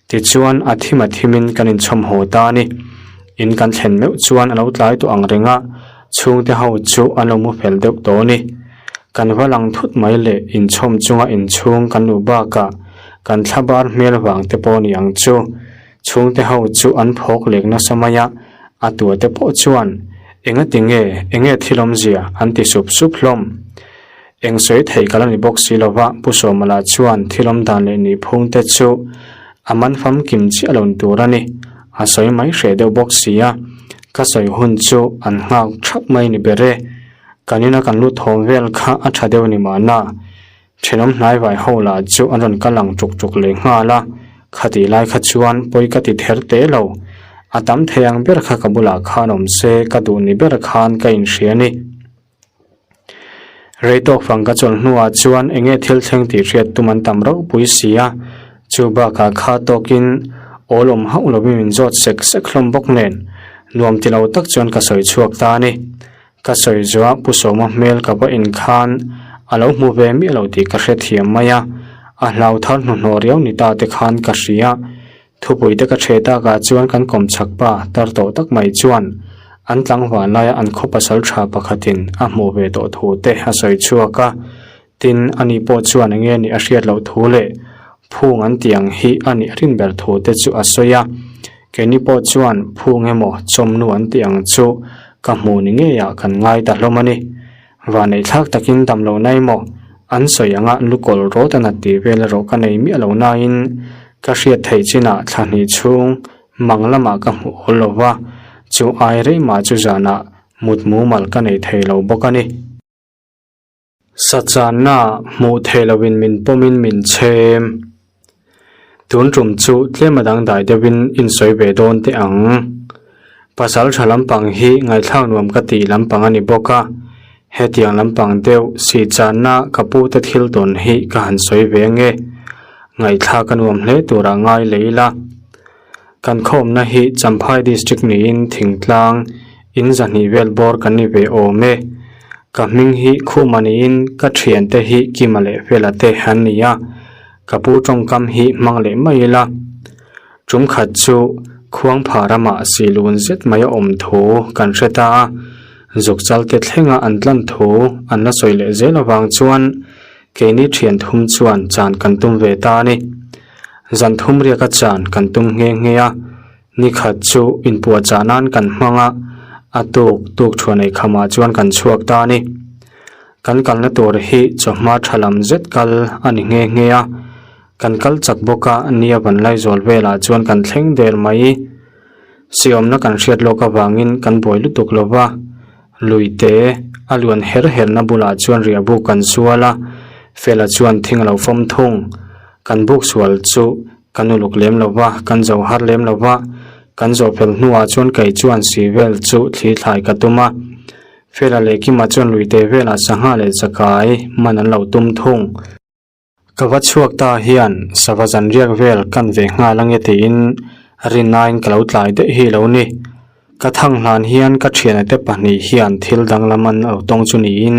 Tichuan a thim a thimin kan inchhawm haw ta a ni. In kan thlen meuh chuan a lo tlai tawh ang reng a, chhungte ho chu an lo mu fel deuh tawh a ni. Kan va lang thut mai leh inchhawm chunga inchhung kan luh bakah kan thla bar hmel vang te pawh a ni ang chu. Chhungte ho chu an phawk lek nasa mai a, a tua te pawh chuan engati nge, enge thil awmzia an ti sup sup hlawm. Eng sawi theih ka la ni bawk si lova, Pu Sawmala chuan thil awm dan leh nihphung te chu a man famkim chiah lo ni tur a ni. A sawi mai hreh deuh bawk si a, ka sawi hun chu an nghak thap mai ni ber e. Kan ina kan lut thawm vel kha a tha deuh ni mahna. Thenawm hnaivai ho lah chu an rawn kal ang ṭuk ṭuk leh nghal a, khatih lai kha chuan pawi ka ti ther teh lo. A tam thei ang ber kha ka bulah khan awm se ka duh ni ber khan ka inhria a ni. Rei tawk fang ka chawlh hnuah chuan eng nge thil thleng tih hriat tum an tam ropui si a, chu bakah kha tawkin awl awm hauh lovin min zawt sek sek hlawm bawk nen nuam ti lo tak chuan ka sawi chhuak ta a ni. Ka sawi zuah Pu Sawma hmel ka va in khan a lo hmu ve miah lo tih ka hrethiam mai a, a hlau thar hnuhnawh riau ni ta te khan ka hria. Thupui te ka ṭhe takah chuan kan kawm chak pa tar tawh tak mai chuan an tlangval laia an khaw pasal ṭha pakhatin a hmuh ve tawh thu te a sawi chhuak a, tin ani pawh chuan enge nih a hriat loh thu leh phung an tih ang hi a nih rin ber thu te chu a sawi a, keini pawh chuan phung emaw chawmnu an tih ang chu ka hmuh ni ngeiah kan ngai ta hlawm a ni. Vaneihthlak takin dam lo nai maw? An sawi anga lukawl rawt a nat tih vel erawh ka nei miah lo nain ka hriat theih chinah thla hnih chhung mang lamah ka hmuh awl lo va, chu ai rei mah chu zanah mut mumal ka nei thei lo bawk a ni. Sachanna hmuh theih loin min pawmin min chhem. Tun tum chu tlem a dangdai deuhin insawi ve dawn teh ang. Pasal tha lampang hi ngaihthlak nuam ka tih lampang a ni bawk a, hetiang lampang deuh sih channa ka pute thil tawn hi ka han sawi ve ange. Ngaihthlak a nuam hle turah ngai leh ila. Kan khawmna hi Champhai District niin thingtlang in zahnih vel bawr kan ni ve awm e. Ka hming hi Khuma niin ka thiante hi Kima leh Fela te an ni a, ka pu tawngkam hi hmang leh mai ila. Tum khat chu Khuangpha ramah silun zet mai a awm thu kan hre ta a, zukchal te thlenga an tlan thu an la sawi leh zel avang chuan Keini thian thum chuan chan kan tum ve ta a ni. Zan thum riaka chan kan tum nghe nghe a, ni khat chu inpuahchah nan kan hmang a, a tuk tuk thuan ei khamah chuan kan chhuak ta a ni. Kan kalna tur hi chawhma tha lam zet kal a ni nghe nghe a, kan kal chak bawk a, nia Vanlaizawl velah chuan kan thleng der mai. Siawmna kan hriat lawk avangin kan buai lutuk lo va, Luite a luan her herna bulah chuan riah buk kan sual a, Fela chuan thing a lo fawm thung. Kan buk sual chu kan uluk lem lo va, kan zo har lem lo va, kan zawh fel hnuah chuan kei chuan si vel chu thli thlai ka tum a. Fela leh Kima chuan luite velah sangha leh chakai man an lo tum thung. Ka va chhuak ta hian sava zan riak vel kan ve nghal ange tiin rinnain ka lo tlai daih hi lo ni. Ka thang hlan hian ka thiana te pahnih hian thil danglam an lo tawng chu niin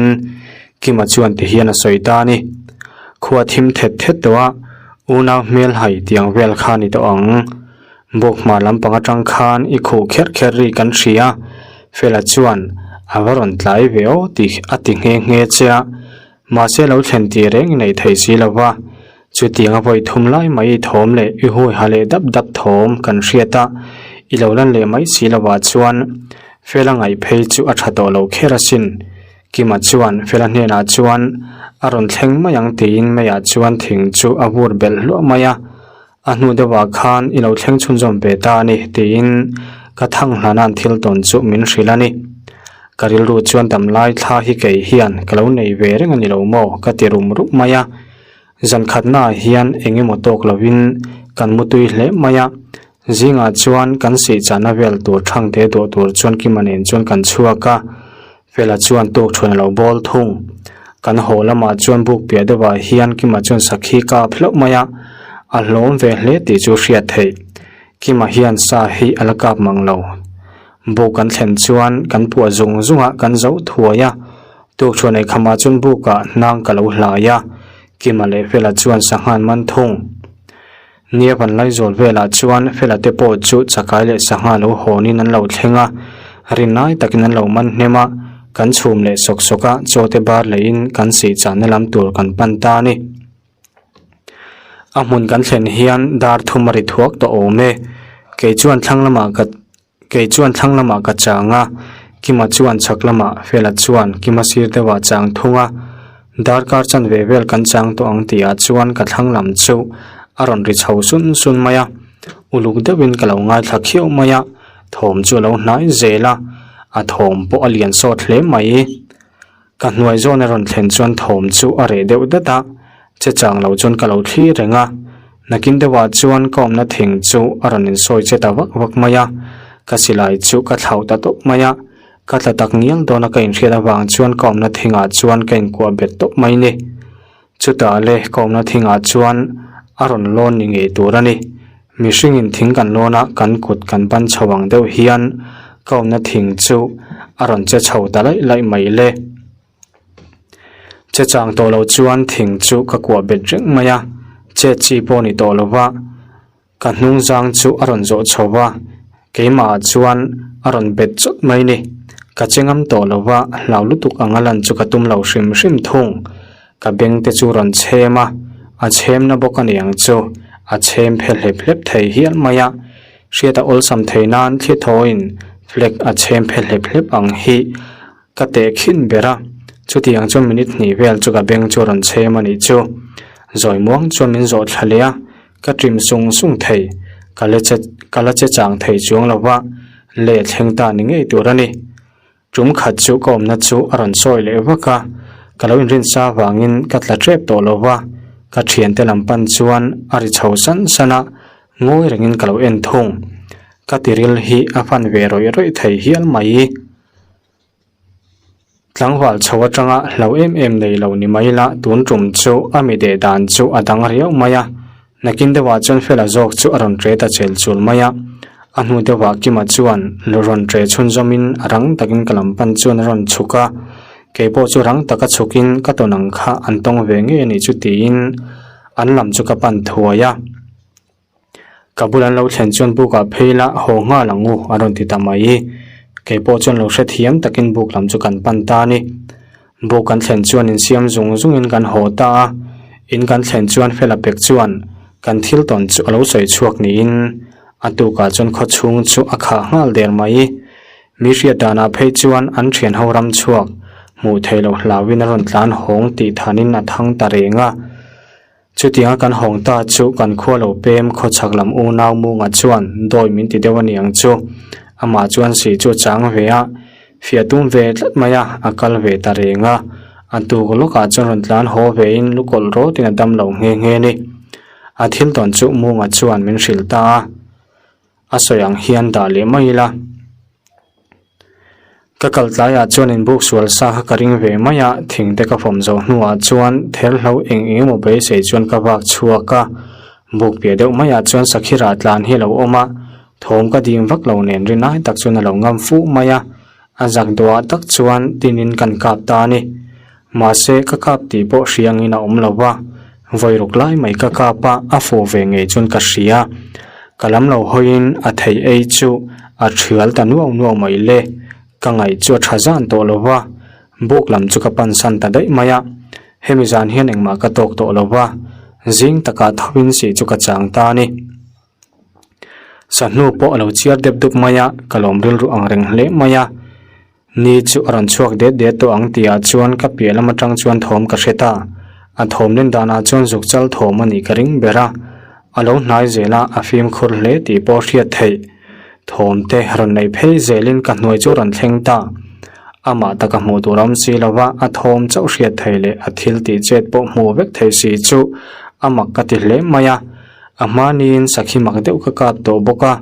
Kima chuan ti hian a sawi ta a ni. Khua thim thet thet tawh a, unau hmel hai tiang vel kha ni tawh ang. Buk hma lampang atang khan i khuh kherh kherh ri kan hria, Fela chuan a va rawn tlai ve aw tih a ti nghe nghe che a. Mahse lo thlen tih reng i neih theih si lo va, chutiang a vawi thum lai mai i thawm leh i hui ha leh dap dap thawm kan hriat a, i lo lan leh mai si lovah chuan Fela ngaih phei chu a tha tawh lo kher asin. Kima chuan Fela hnenah chuan a rawn thleng mai ang tiin meiah chuan thing chu a vur belh hluah mai a, a hnu deuhah khan i lo thleng chhunzawm ve ta a ni tiin ka thang hlana'n thil tawn chu min hrilh a ni. Ka rilru chuan damlai thla hi kei hian ka lo nei ve reng a ni lo maw ka ti rum rum mai a. Zan khatnaah hian eng emaw tawk lovin kan mutui hle mai a, zingah chuan kan sihchahna vel tur thangte dawh tur chuan Kima nen chuan kan chhuak a, Fela chuan tuk thuan a lo bawl thung. Kan haw lamah chuan buk piah deuhah hian Kima chuan sakhi kap hlauh mai a, a hlawm ve hle tih chu hriat theih. Kima hian sa hi a la kap mang lo. Buk kan thlen chuan kan puah zung zung a, kan zo thuai a. Tuk thuan ei khamah chuan bukah hnang ka lo hlai a, Kima leh Fela chuan sangha an man thung. Nia Vanlaizawl velah chuan Fela te pawh chu chakai leh sangha lo hawnin an lo thleng a, rinai takin an lo man hnem a, kan chhum leh sawk sawk a, chaw te bar leiin kan sihchahna lam tur kan pan ta a ni. A hmun kan thlen hian dar thum a ri thuak tawh awm e, kei chuan thlang lamah ka Kei chuan thlang lamah ka chang a, Kima chuan chhak lamah, Fela chuan Kima sir deuhah chang thung a. Darkar chanve vel kan chang tawh ang tihah chuan ka thlang lam chu a rawn ri chho sun sun mai a. Uluk deuhin ka lo ngaithla khiau mai a, thawm chu a lo hnai zel a, a thawm pawh a lian sawt hle mai. Ka hnuai zawn a rawn thlen chuan thawm chu a reh deuh dat a. Che chang lo chuan ka lo thlir reng a, nakin deuhah chuan ka awmna thing chu a rawn insawi che ta vak vak mai a, ka silai chu ka thlauh ta tawp mai a, ka tla tak ngial dawn a ka inhriat avang chuan ka awmna thingah chuan ka inkuah bet tawp mai ni. Chutah le ka awmna thingah chuan a rawn lawn ni ngei tur a ni. Mihringin thing kan lawn a, kan kut kan ban chho ang deuh hian ka awmna thing chu a rawn che chho ta laih laih mai le. Che chang tawh lo chuan thing chu ka kuah bet reng mai a, chet chi pawh ni tawh lo va, ka hnung zang chu a rawn zawh chho va, keimah ah chuan a rawn bet chawt mai ni. Ka che ngam tawh lo va, hlau lutuk anga lan chu ka tum lo hrim hrim thung. Ka beng te chu rawn chhem a, a chhem na bawk a ni ang chu, a chhem phe hlep hlep thei hial mai a, hriat a awlsam thei nan thli thawiin flag a chhem phe hlep hlep ang hi. Ka teh khin ber a, chutiang chuan minute hnih vel chu ka beng chu a rawn chhem a nih chu. Zawi muang chuan min zawh thla leh a, ka ṭim sung sung thei, ka la che ka la che chang thei chuang lo va, leh thleng ta ni ngei tur a ni. Ṭum khat chu ka awmna chu a rawn sawi leh vak a, ka lo inrinsa avangin ka tla ṭep tawh lo va, ka ṭhiante lam pan chuan a ri chho san san a, ngawi rengin ka lo en thung. Ka tiril hi a fan ve rawih rawih thei hial mai. Tlangval chho atanga hlo em em nei lo ni mai la tun tum chu a mi deh dan chu a dang riau mai a, nakin deuhah chuan Fela zawk chu a rawn tre ta chel chul mai a, a hnu deuhah Kima chuan lu rawn tre chhunzawmin a rang takin ka lam pan chuan a rawn chhuk a, keipawh chu rang taka chhukin ka tawn ang kha an tawng ve ngei a nih chu tiin an lam chu ka pan thuai a. Ka bul an lo thlen chuan buk ah phei la haw nghal ang u a rawn ti ta mai. Kei pawh chuan lo hrethiam takin buk lam chu kan pan ta a ni. Buk kan thlen chuan insiam zung zungin kan haw ta a, in kan thlen chuan Fela pek chuan kan thil tawn chu a lo sawi chhuak niin a tukah chuan khaw chhung chu a khah nghal der mai. Mi hriat danah phei chuan an thian ho ram chhuak hmuh theih loh hlauhin a rawn tlan hawng tih thanin a thang ta reng a. Chutianga kan hawng ta chu kan khua lo pem khawchhak lam unau Munga chuan dawi min ti deuh a ni ang chu. Amah chuan si chu a chang ve a, fiah tum ve tlat mai a, a kal ve ta reng a. A tuk lawkah chuan rawn tlan haw vein lukawlh rawtin a dam lo nghe nghe ni. A thil tawn chu Munga chuan min hrilh ta a. A sawi ang hian dah leh mai ila. Ka kal tlaiah chuan inbuk sual sa kha ka ring ve mai a, thing te ka fawm zawh hnuah chuan therhlo eng eng emaw beisei chuan ka vak chhuak a. Buk piah deuh maiah chuan sakhirah tlan hi a lo awm a, thawm ka ding vak lo nen rinai tak chuan a lo ngam fuh mai a, a zak duah tak chuan tinin kan kap ta a ni. Mahse ka kap tih pawh hriangin a awm lo va, vawi ruk lai mai ka kap a, a fuh ve ngei chuan ka hria. Ka lam lo hawiin a thei ei chu a thial ta nuau nuau mai le, ka ngaih chu a tha zan tawh lo va, buk lam chu ka pan san ta daih mai a. Hemi zan hian engmah ka tawk tawh lo va, zing takah thovin sih chu ka chang ta a ni. Sahnu pawh a lo chiar dep dup mai a, ka lawm rilru ang reng hle mai a. Ni chu a rawn chhuak det det tawh ang tihah chuan ka piah lam atang chuan thawm ka hre ta. A thawm len danah chuan zuk chal thawm a nih ka ring ber a. A lo hnai zel a, a fimkhur hle tih pawh hriat theih. Thawm te rawn neih phei zelin ka hnuai chu rawn thleng ta. Amah taka hmuh tur a awm si lo va, a thawm chauh hriat theih leh a thil tih chet pawh hmuh vek thei si chu a mak ka ti hle mai a. A hmaniin sakhi mak deuh ka kap tawh bawk a,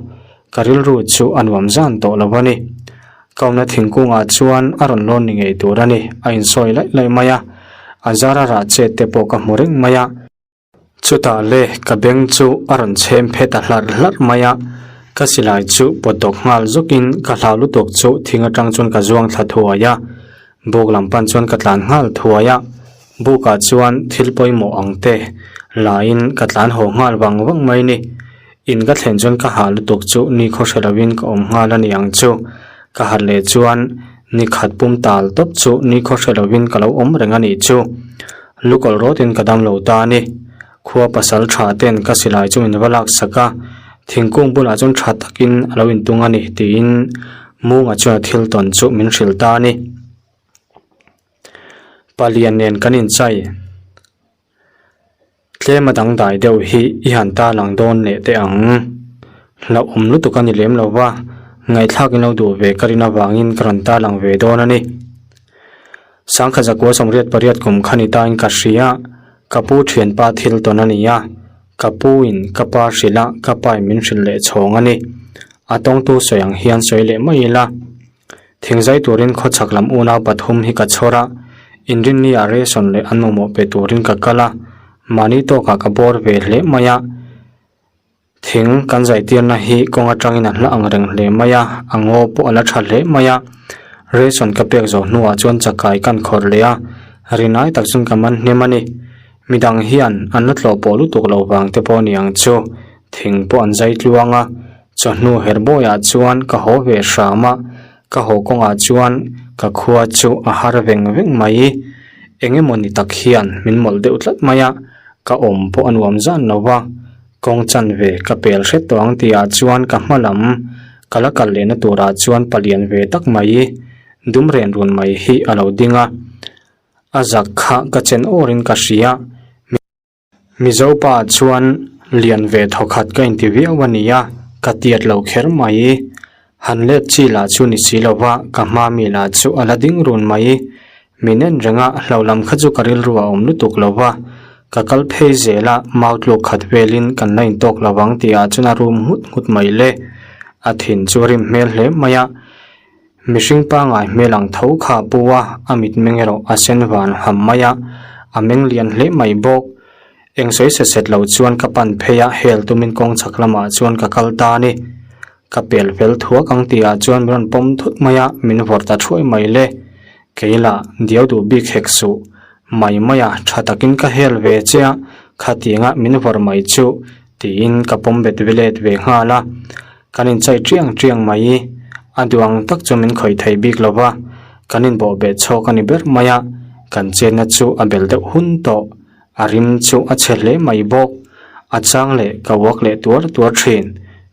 ka rilru chu a nuam zan tawh lo a ni. Kauna thingkungah chuan a rawn lawn ni ngei tur a ni, a insawi laih laih mai a, a zara rah chet te pawh ka hmu reng mai a. Chutah le ka beng chu a rawn chhem phe ta hlarh hlarh mai a, ka silai chu pawt dawk nghal zawkin ka hlau lutuk chu thing atang chuan ka zuang thla thuai a, buk lam pan chuan ka tlan nghal thuai a, bukah chuan thil pawimawh ang te laiin ka tlan haw nghal vang vang mai ni. In ka thlen chuan ka hah lutuk chu ni khaw hre lovin ka awm nghal a ni ang chu. Ka harh leh chuan ni khat pum tal tawp chu ni khaw hre lovin ka lo awm reng a nih chu. Lukawlh rawtin ka dam lo ta a ni. Khua pasal tha ten ka silai chu min va lak sak a, thingkung bulah chuan tha takin a lo intung a ni tiin Munga chuan a thil tawn chu min hrilh ta a ni. Palian nen kan inchai. Tlem a dangdai deuh hi i han ta lang dawn leh teh ang. Hlauhawm lutuk a ni lem lo va, ngaihthlak in lo duh ve ka rin avangin ka rawn ta lang ve dawn a ni. Sangkhat zakua 88 kum kha ni tain ka hria. Ka pu thianpa thil tawn a ni a, ka pu in ka pa hrilh a, ka pa in min hrilh leh chhawng a ni. A tawngtu sawi ang hian sawi leh mai ila. Thingzai turin khawchhak lam unau pathum hi ka chhawr a, inrinni ah ration leh an mamawh pe turin ka kal a, mahni tawkah ka bawr ve hle mai a. Thing kan zaitirna hi kawng atangin a hla ang reng hle mai a, a ngaw pawh a la tha hle mai a. Ration ka pek zawh hnuah chuan chakai kan khawrh leh a, rinai tak chuan ka man hnem a ni. Midang hian an la tlawh pawh lutuk lo vang te pawh a ni ang chu, thing pawh an zai tluang a. Chawhnu her bawiah chuan ka haw ve hram a, ka haw kawngah chuan ka khua chu a har veng veng mai. Eng emaw ni tak hian min mawlh deuh tlat mai a, ka awm pawh a nuam zan lo va. Kawng chanve ka pel hret tawh ang tihah chuan ka hma lam ka la kal lehna turah chuan palian ve tak mai dum ren run mai hi a lo ding a, a zak kha ka chen awrin ka hria. Mizo pa chuan lian ve thawkhat ka inti viau a nia, ka tiat lo kher mai. Han let chi lah chu ni si lova, ka hma mi lah chu a la ding run mai. Min en reng a, hlo lam kha chu ka rilru a awm lutuk lova, ka kal phei zel a, mau tluk khat velin kan la intawk lo vang tih ah chuan a rum nghut nghut mai le. A thin chu a rim hmel hle mai a, mihring pangai hmel ang tho kha a pu a, a mitmeng erawh a sen van ham mai a, a meng lian hle mai bawk. Eng sawi set set lo chuan ka pan phei a, hel tumin kawng chhak lamah chuan ka kal ta a ni. Ka pel fel thuak ang tih ah chuan min rawn pawm thut mai a, min vawrh ta thuai mai le. Kei lah diau duh bik hek suh. Mai mai a, tha takin ka hel ve che a, khatianga min vawrh mai chu tiin ka pawm bet velet ve nghal a. Kan inchai tiang tiang mai. A duh ang tak chu min khawih thei bik lo va, kan inbawh beh chhawk a ni ber mai a, kan chenna chu a bel deuh hun tawh. A rim chu a chhe hle mai bawk. A chang leh ka uak leh tuar tuar thin.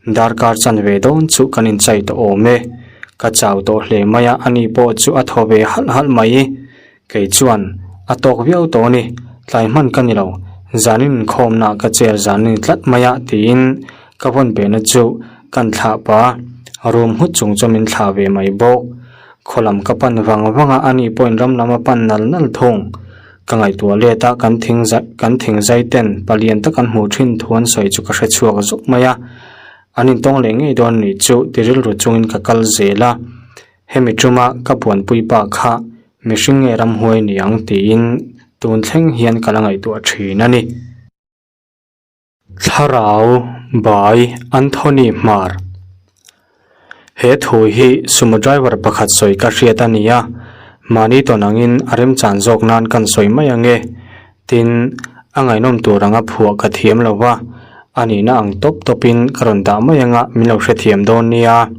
Darkar chanve dawn chu kan inchai tawh awm e. Ka chau tawh hle mai a, ani pawh chu a thaw ve halh halh mai. Kei chuan a tawk viau tawh a ni, tlai hman ka ni lo. Zanin inkhawmna ka chair zan a ni tlat mai a tiin ka vawn behna chu kan thlah pah a, room nghut chung chuan min thlah ve mai bawk. Khaw lam ka pan vang vang a, ani pawhin ram lam a pan nal nal thung. Ka ngaihtuah let a, kan thing zai kan thing zai ten palian tak an hmuh thin thu an sawi chu ka hre chhuak zawk mai a, an intawng leh ngei dawn nih chu ti rilru chungin ka kal zel a, hemi tuma ka buanpui pa kha mihring nge ramhuai ni ang tiin tun thleng hian ka la ngaihtuah thin a ni. Thlarau by Anthony Hmar He thu hi sumo driver pakhat sawi ka hriat a ni a, mahni tawn angin a remchan zawk nan kan sawi mai ang e. Tin, a ngaihnawm tur anga phuah ka thiam lo va, a nihna ang tawp tawpin ka rawn dah mai anga min lo hrethiam dawn nia.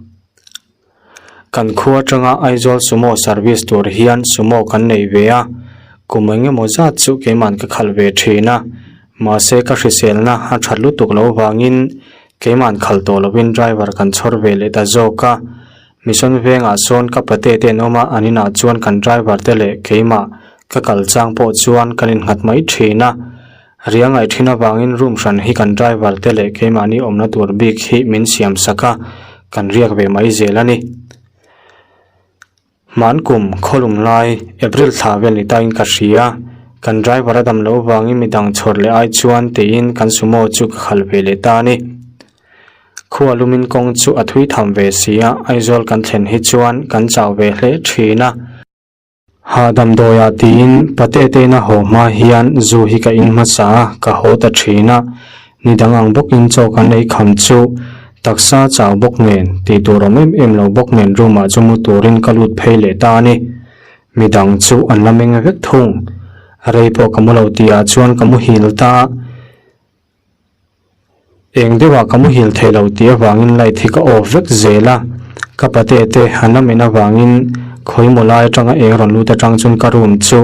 Kan khua atanga Aizawl Sumo service tur hian Sumo kan nei ve a, kum eng emaw zat chu keiman ka khalh ve thin a, mahse ka hriselna a that lutuk loh vangin keiman khalh tawh lovin driver kan chhawr ve leh ta zawk a. Mission vengah sawn ka pate te an awm a, an inah chuan kan driver te leh keimah ka kal chang pawh chuan kan innghat mai thin a. Ria ngaih thin avangin room hran hi kan driver te leh keimahni awmna tur bik hi min siam sak a, kan riak ve mai zel a ni. Hman kum khawlum lai April thla vel ni tain ka hria, kan driver a dam loh avangin midang chhawr leh ai chuan tiin kan sumo chu ka khalh ve leh ta a ni. Khua lumin kawng chu a thui tham ve si a, Aizawl kan thlen hi chuan kan chau ve hle thin a. Ha damdawiah tiin pate te ina haw hma hian zu hi ka in hmasa a, ka haw ta thin a. Ni dang ang bawkin chaw kan ei kham chu taksa chau bawk nen tih tur awm em em lo bawk nen room ah chu mu turin ka lut phei leh ta a ni. Midang chu an la meng vek thung. Rei pawh ka mu lo tihah chuan ka muhil ta a. Eng deuhah ka muhil thei lo tih avangin light hi ka off vek zel a, ka pate te han la men avangin khawi maw lai atanga eng rawn lut atang chuan ka room chu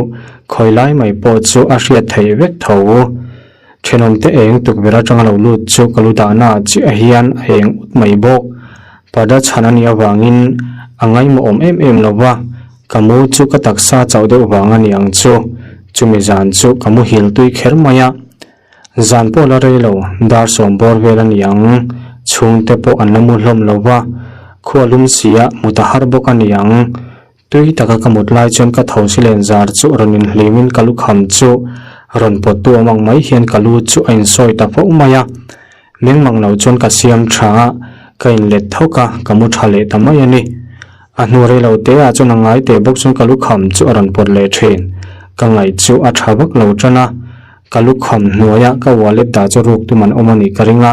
khawi lai mai pawh chu a hriat theih vek tho. Thenawmte eng tukverh atanga lo lut chu ka lu dahna ah chiah hian a eng ut mai bawk. Parda chhan a nih avangin a ngaihmawh awm em em lo va, ka mu chu ka taksa chauh deuh vang a ni ang chu. Chumi zan chu ka muhil tui kher mai a. Zan pawh la rei lo, dar sawm bawr vel a ni ang. Chhungte pawh an la mu hlawm lo va, khua lum si a, mut a har bawk a ni ang. Tui taka ka mut lai chuan ka tho si len zar chu rawn inhlimin ka lukham chu Rawn pawttu awm ang mai hian ka lu chu a insawi ta fo mai a. Meng mang lo chuan ka siam tha a, ka inlet thawk a, ka mu tha leh ta mai a ni. A hnu rei lo te ah chuan a ngai teh bawk chuan ka lukham chu a rawn pawt leh thin. Ka ngaih chu a tha vak lo tan a, ka lukham hnuaia ka wallet dah chu ruk tum an awm a nih ka ring a,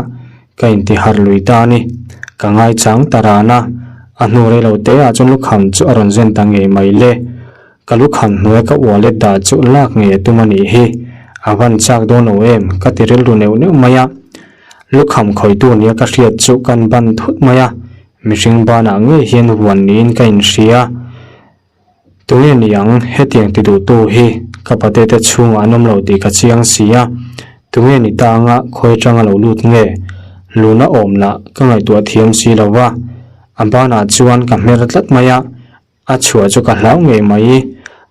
ka inti harh lui ta a ni. Ka ngai chang ta ran a, a hnu rei lo te ah chuan lukham chu a rawn zen ta ngei mai le. Ka lukham hnuaia ka wallet dah chu lak ngei a tum a nih hi. A van chak dawn lo em? Ka ti rilru neuh neuh mai a. Lukham khawitu nia ka hriat chu kan ban thut mai a, mihring banah ngei hian vuan niin ka inhria. Tunge ni ang hetiang ti duhtu hi ka pate te chhungah an awm lo tih ka chiang si a, tunge ni ta anga khawi atanga lo lut nge? Luna awm lah ka ngaihtuah thiam si lo va, a banah chuan ka hmer tlat mai a, A chhuah chu ka hlau ngei mai.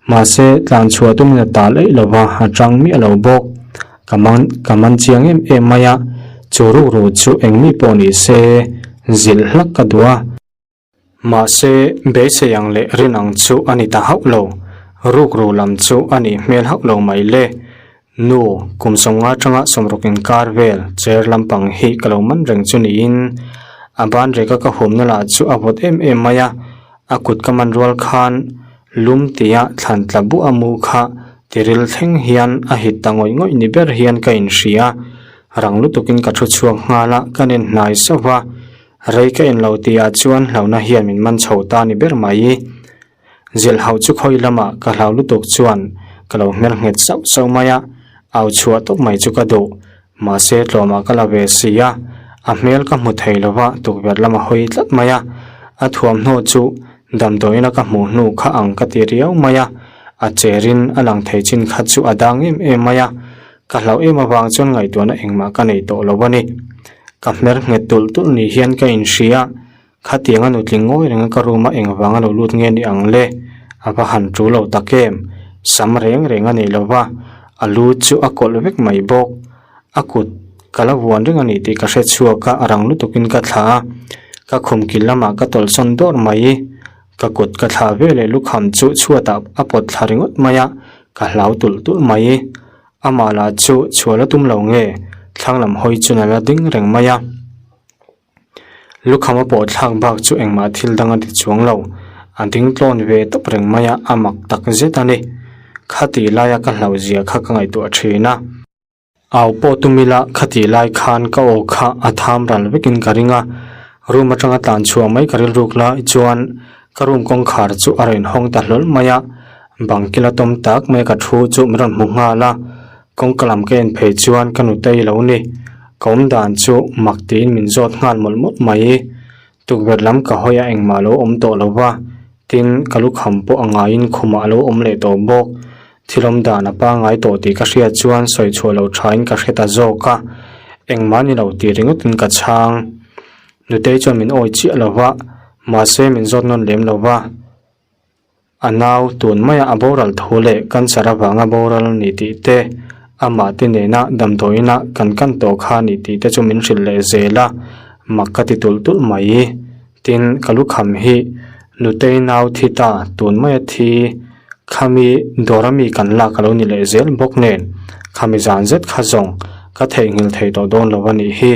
Mahse, tlan chhuah tumin a tal eih lo va, a tang miah lo bawk. Ka man, ka man chiang em em mai a, chu rukru chu eng mi pawh ni se, zilh hlak ka duh a. Mahse, beisei ang leh rin ang chu a ni ta hauh lo. Rukru lam chu a nih hmel hauh lo mai le. Nu, kum 50 atanga 60 inkar vel chair lampang hi ka lo man reng chu niin a ban reka ka humna lah chu a vawt em em mai a, a kut ka man rual khan lum tia thlan tla buah a mu kha tiril thleng hian a hit ta ngawih ngawih ni ber hian ka inhria. Rang lutukin ka thu chhuak nghal a, ka nen hnai sauh va, rei ka en lo tihah chuan hlauhna hian min man chho ta ni ber mai. Zilh hauh chu khawi lamah ka hlau lutuk chuan ka lo hmel nghet sauh sauh mai a, au chhuah tawp mai chu ka duh. Mahse tlawmah ka la ve si a, a hmel ka hmu thei lo va, tukverh lam a hawi tlat mai a. A thuamhnaw chu damdawiina ka hmuh hnu kha ang ka ti riau mai a, a cherin a lang thei chin kha chu a dang em em mai a. Ka hlauh em avang chuan ngaihtuahna engmah ka nei tawh lo a ni. Ka hmer nghet tulh tulh ni hian ka inhria. Khatiang a nutling ngawi reng a ka room a engvang a lo lut nge ni ang le? A va han tul lo tak em? Sam reng reng a nei lo va, a lu chu a kawlh vek mai bawk. A kut ka la vuan reng a ni tih ka hre chhuak a, a rang lutukin ka thlah a. Ka khum kil lamah ka tawlhsawn dawr mai. Ka kut ka thlah ve leh lukham chu chhuatah a pawt thla ringawt mai a, ka hlau tulh tulh mai. Amah lah chu chhuah la tum lo nge? Thlang lam hawi chuan a la ding reng mai a. Lukham a pawh thlak bak chu engmah thil dang a ti chuang lo. A ding tlawn ve tawp reng mai a, a mak tak zet a ni. Khatih laia ka hlauh zia kha ka ngaihtuah thin a. Au pawh tum ila khatih lai khan ka aw kha a tham ral vekin ka ring a. Room atanga tlan chhuah mai ka rilruk lai chuan ka room kawngkhar chu a rawn hawng ta hlawl mai a. Bang kila tawm tak mai ka thu chu min rawn hmu nghal a. Kawngka lam ka en phei chuan ka nutei lo ni. Ka awm dan chu mak tiin min zawt nghal mawlh mawlh mai. Tukverh lam ka hawi a engmah lo awm tawh lo va, tin ka lukham pawh a ngaiin khumah a lo awm leh tawh bawk. Thil awm dan a pangai tawh tih ka hriat chuan sawi chhuah lo thain ka hre ta zawk a, engmah ni lo tih ringawtin ka chhang. Nutei chuan min awi chiah lo va, mahse min zawt nawn lem lo va. A nau tun maia a boral thu leh cancer avanga boral ni tih te, amah te nena damdawiina kan kan tawh kha ni tih te chu min hrilh leh zel a, mak ka ti tulh tulh mai. Tin, ka lukham hi Nutei nau thi ta tun maia thi khami dawra mi kan lak a lo ni leh zel bawk nen, khami zan zet kha zawng ka theihnghilh thei tawh dawn lo a nih hi.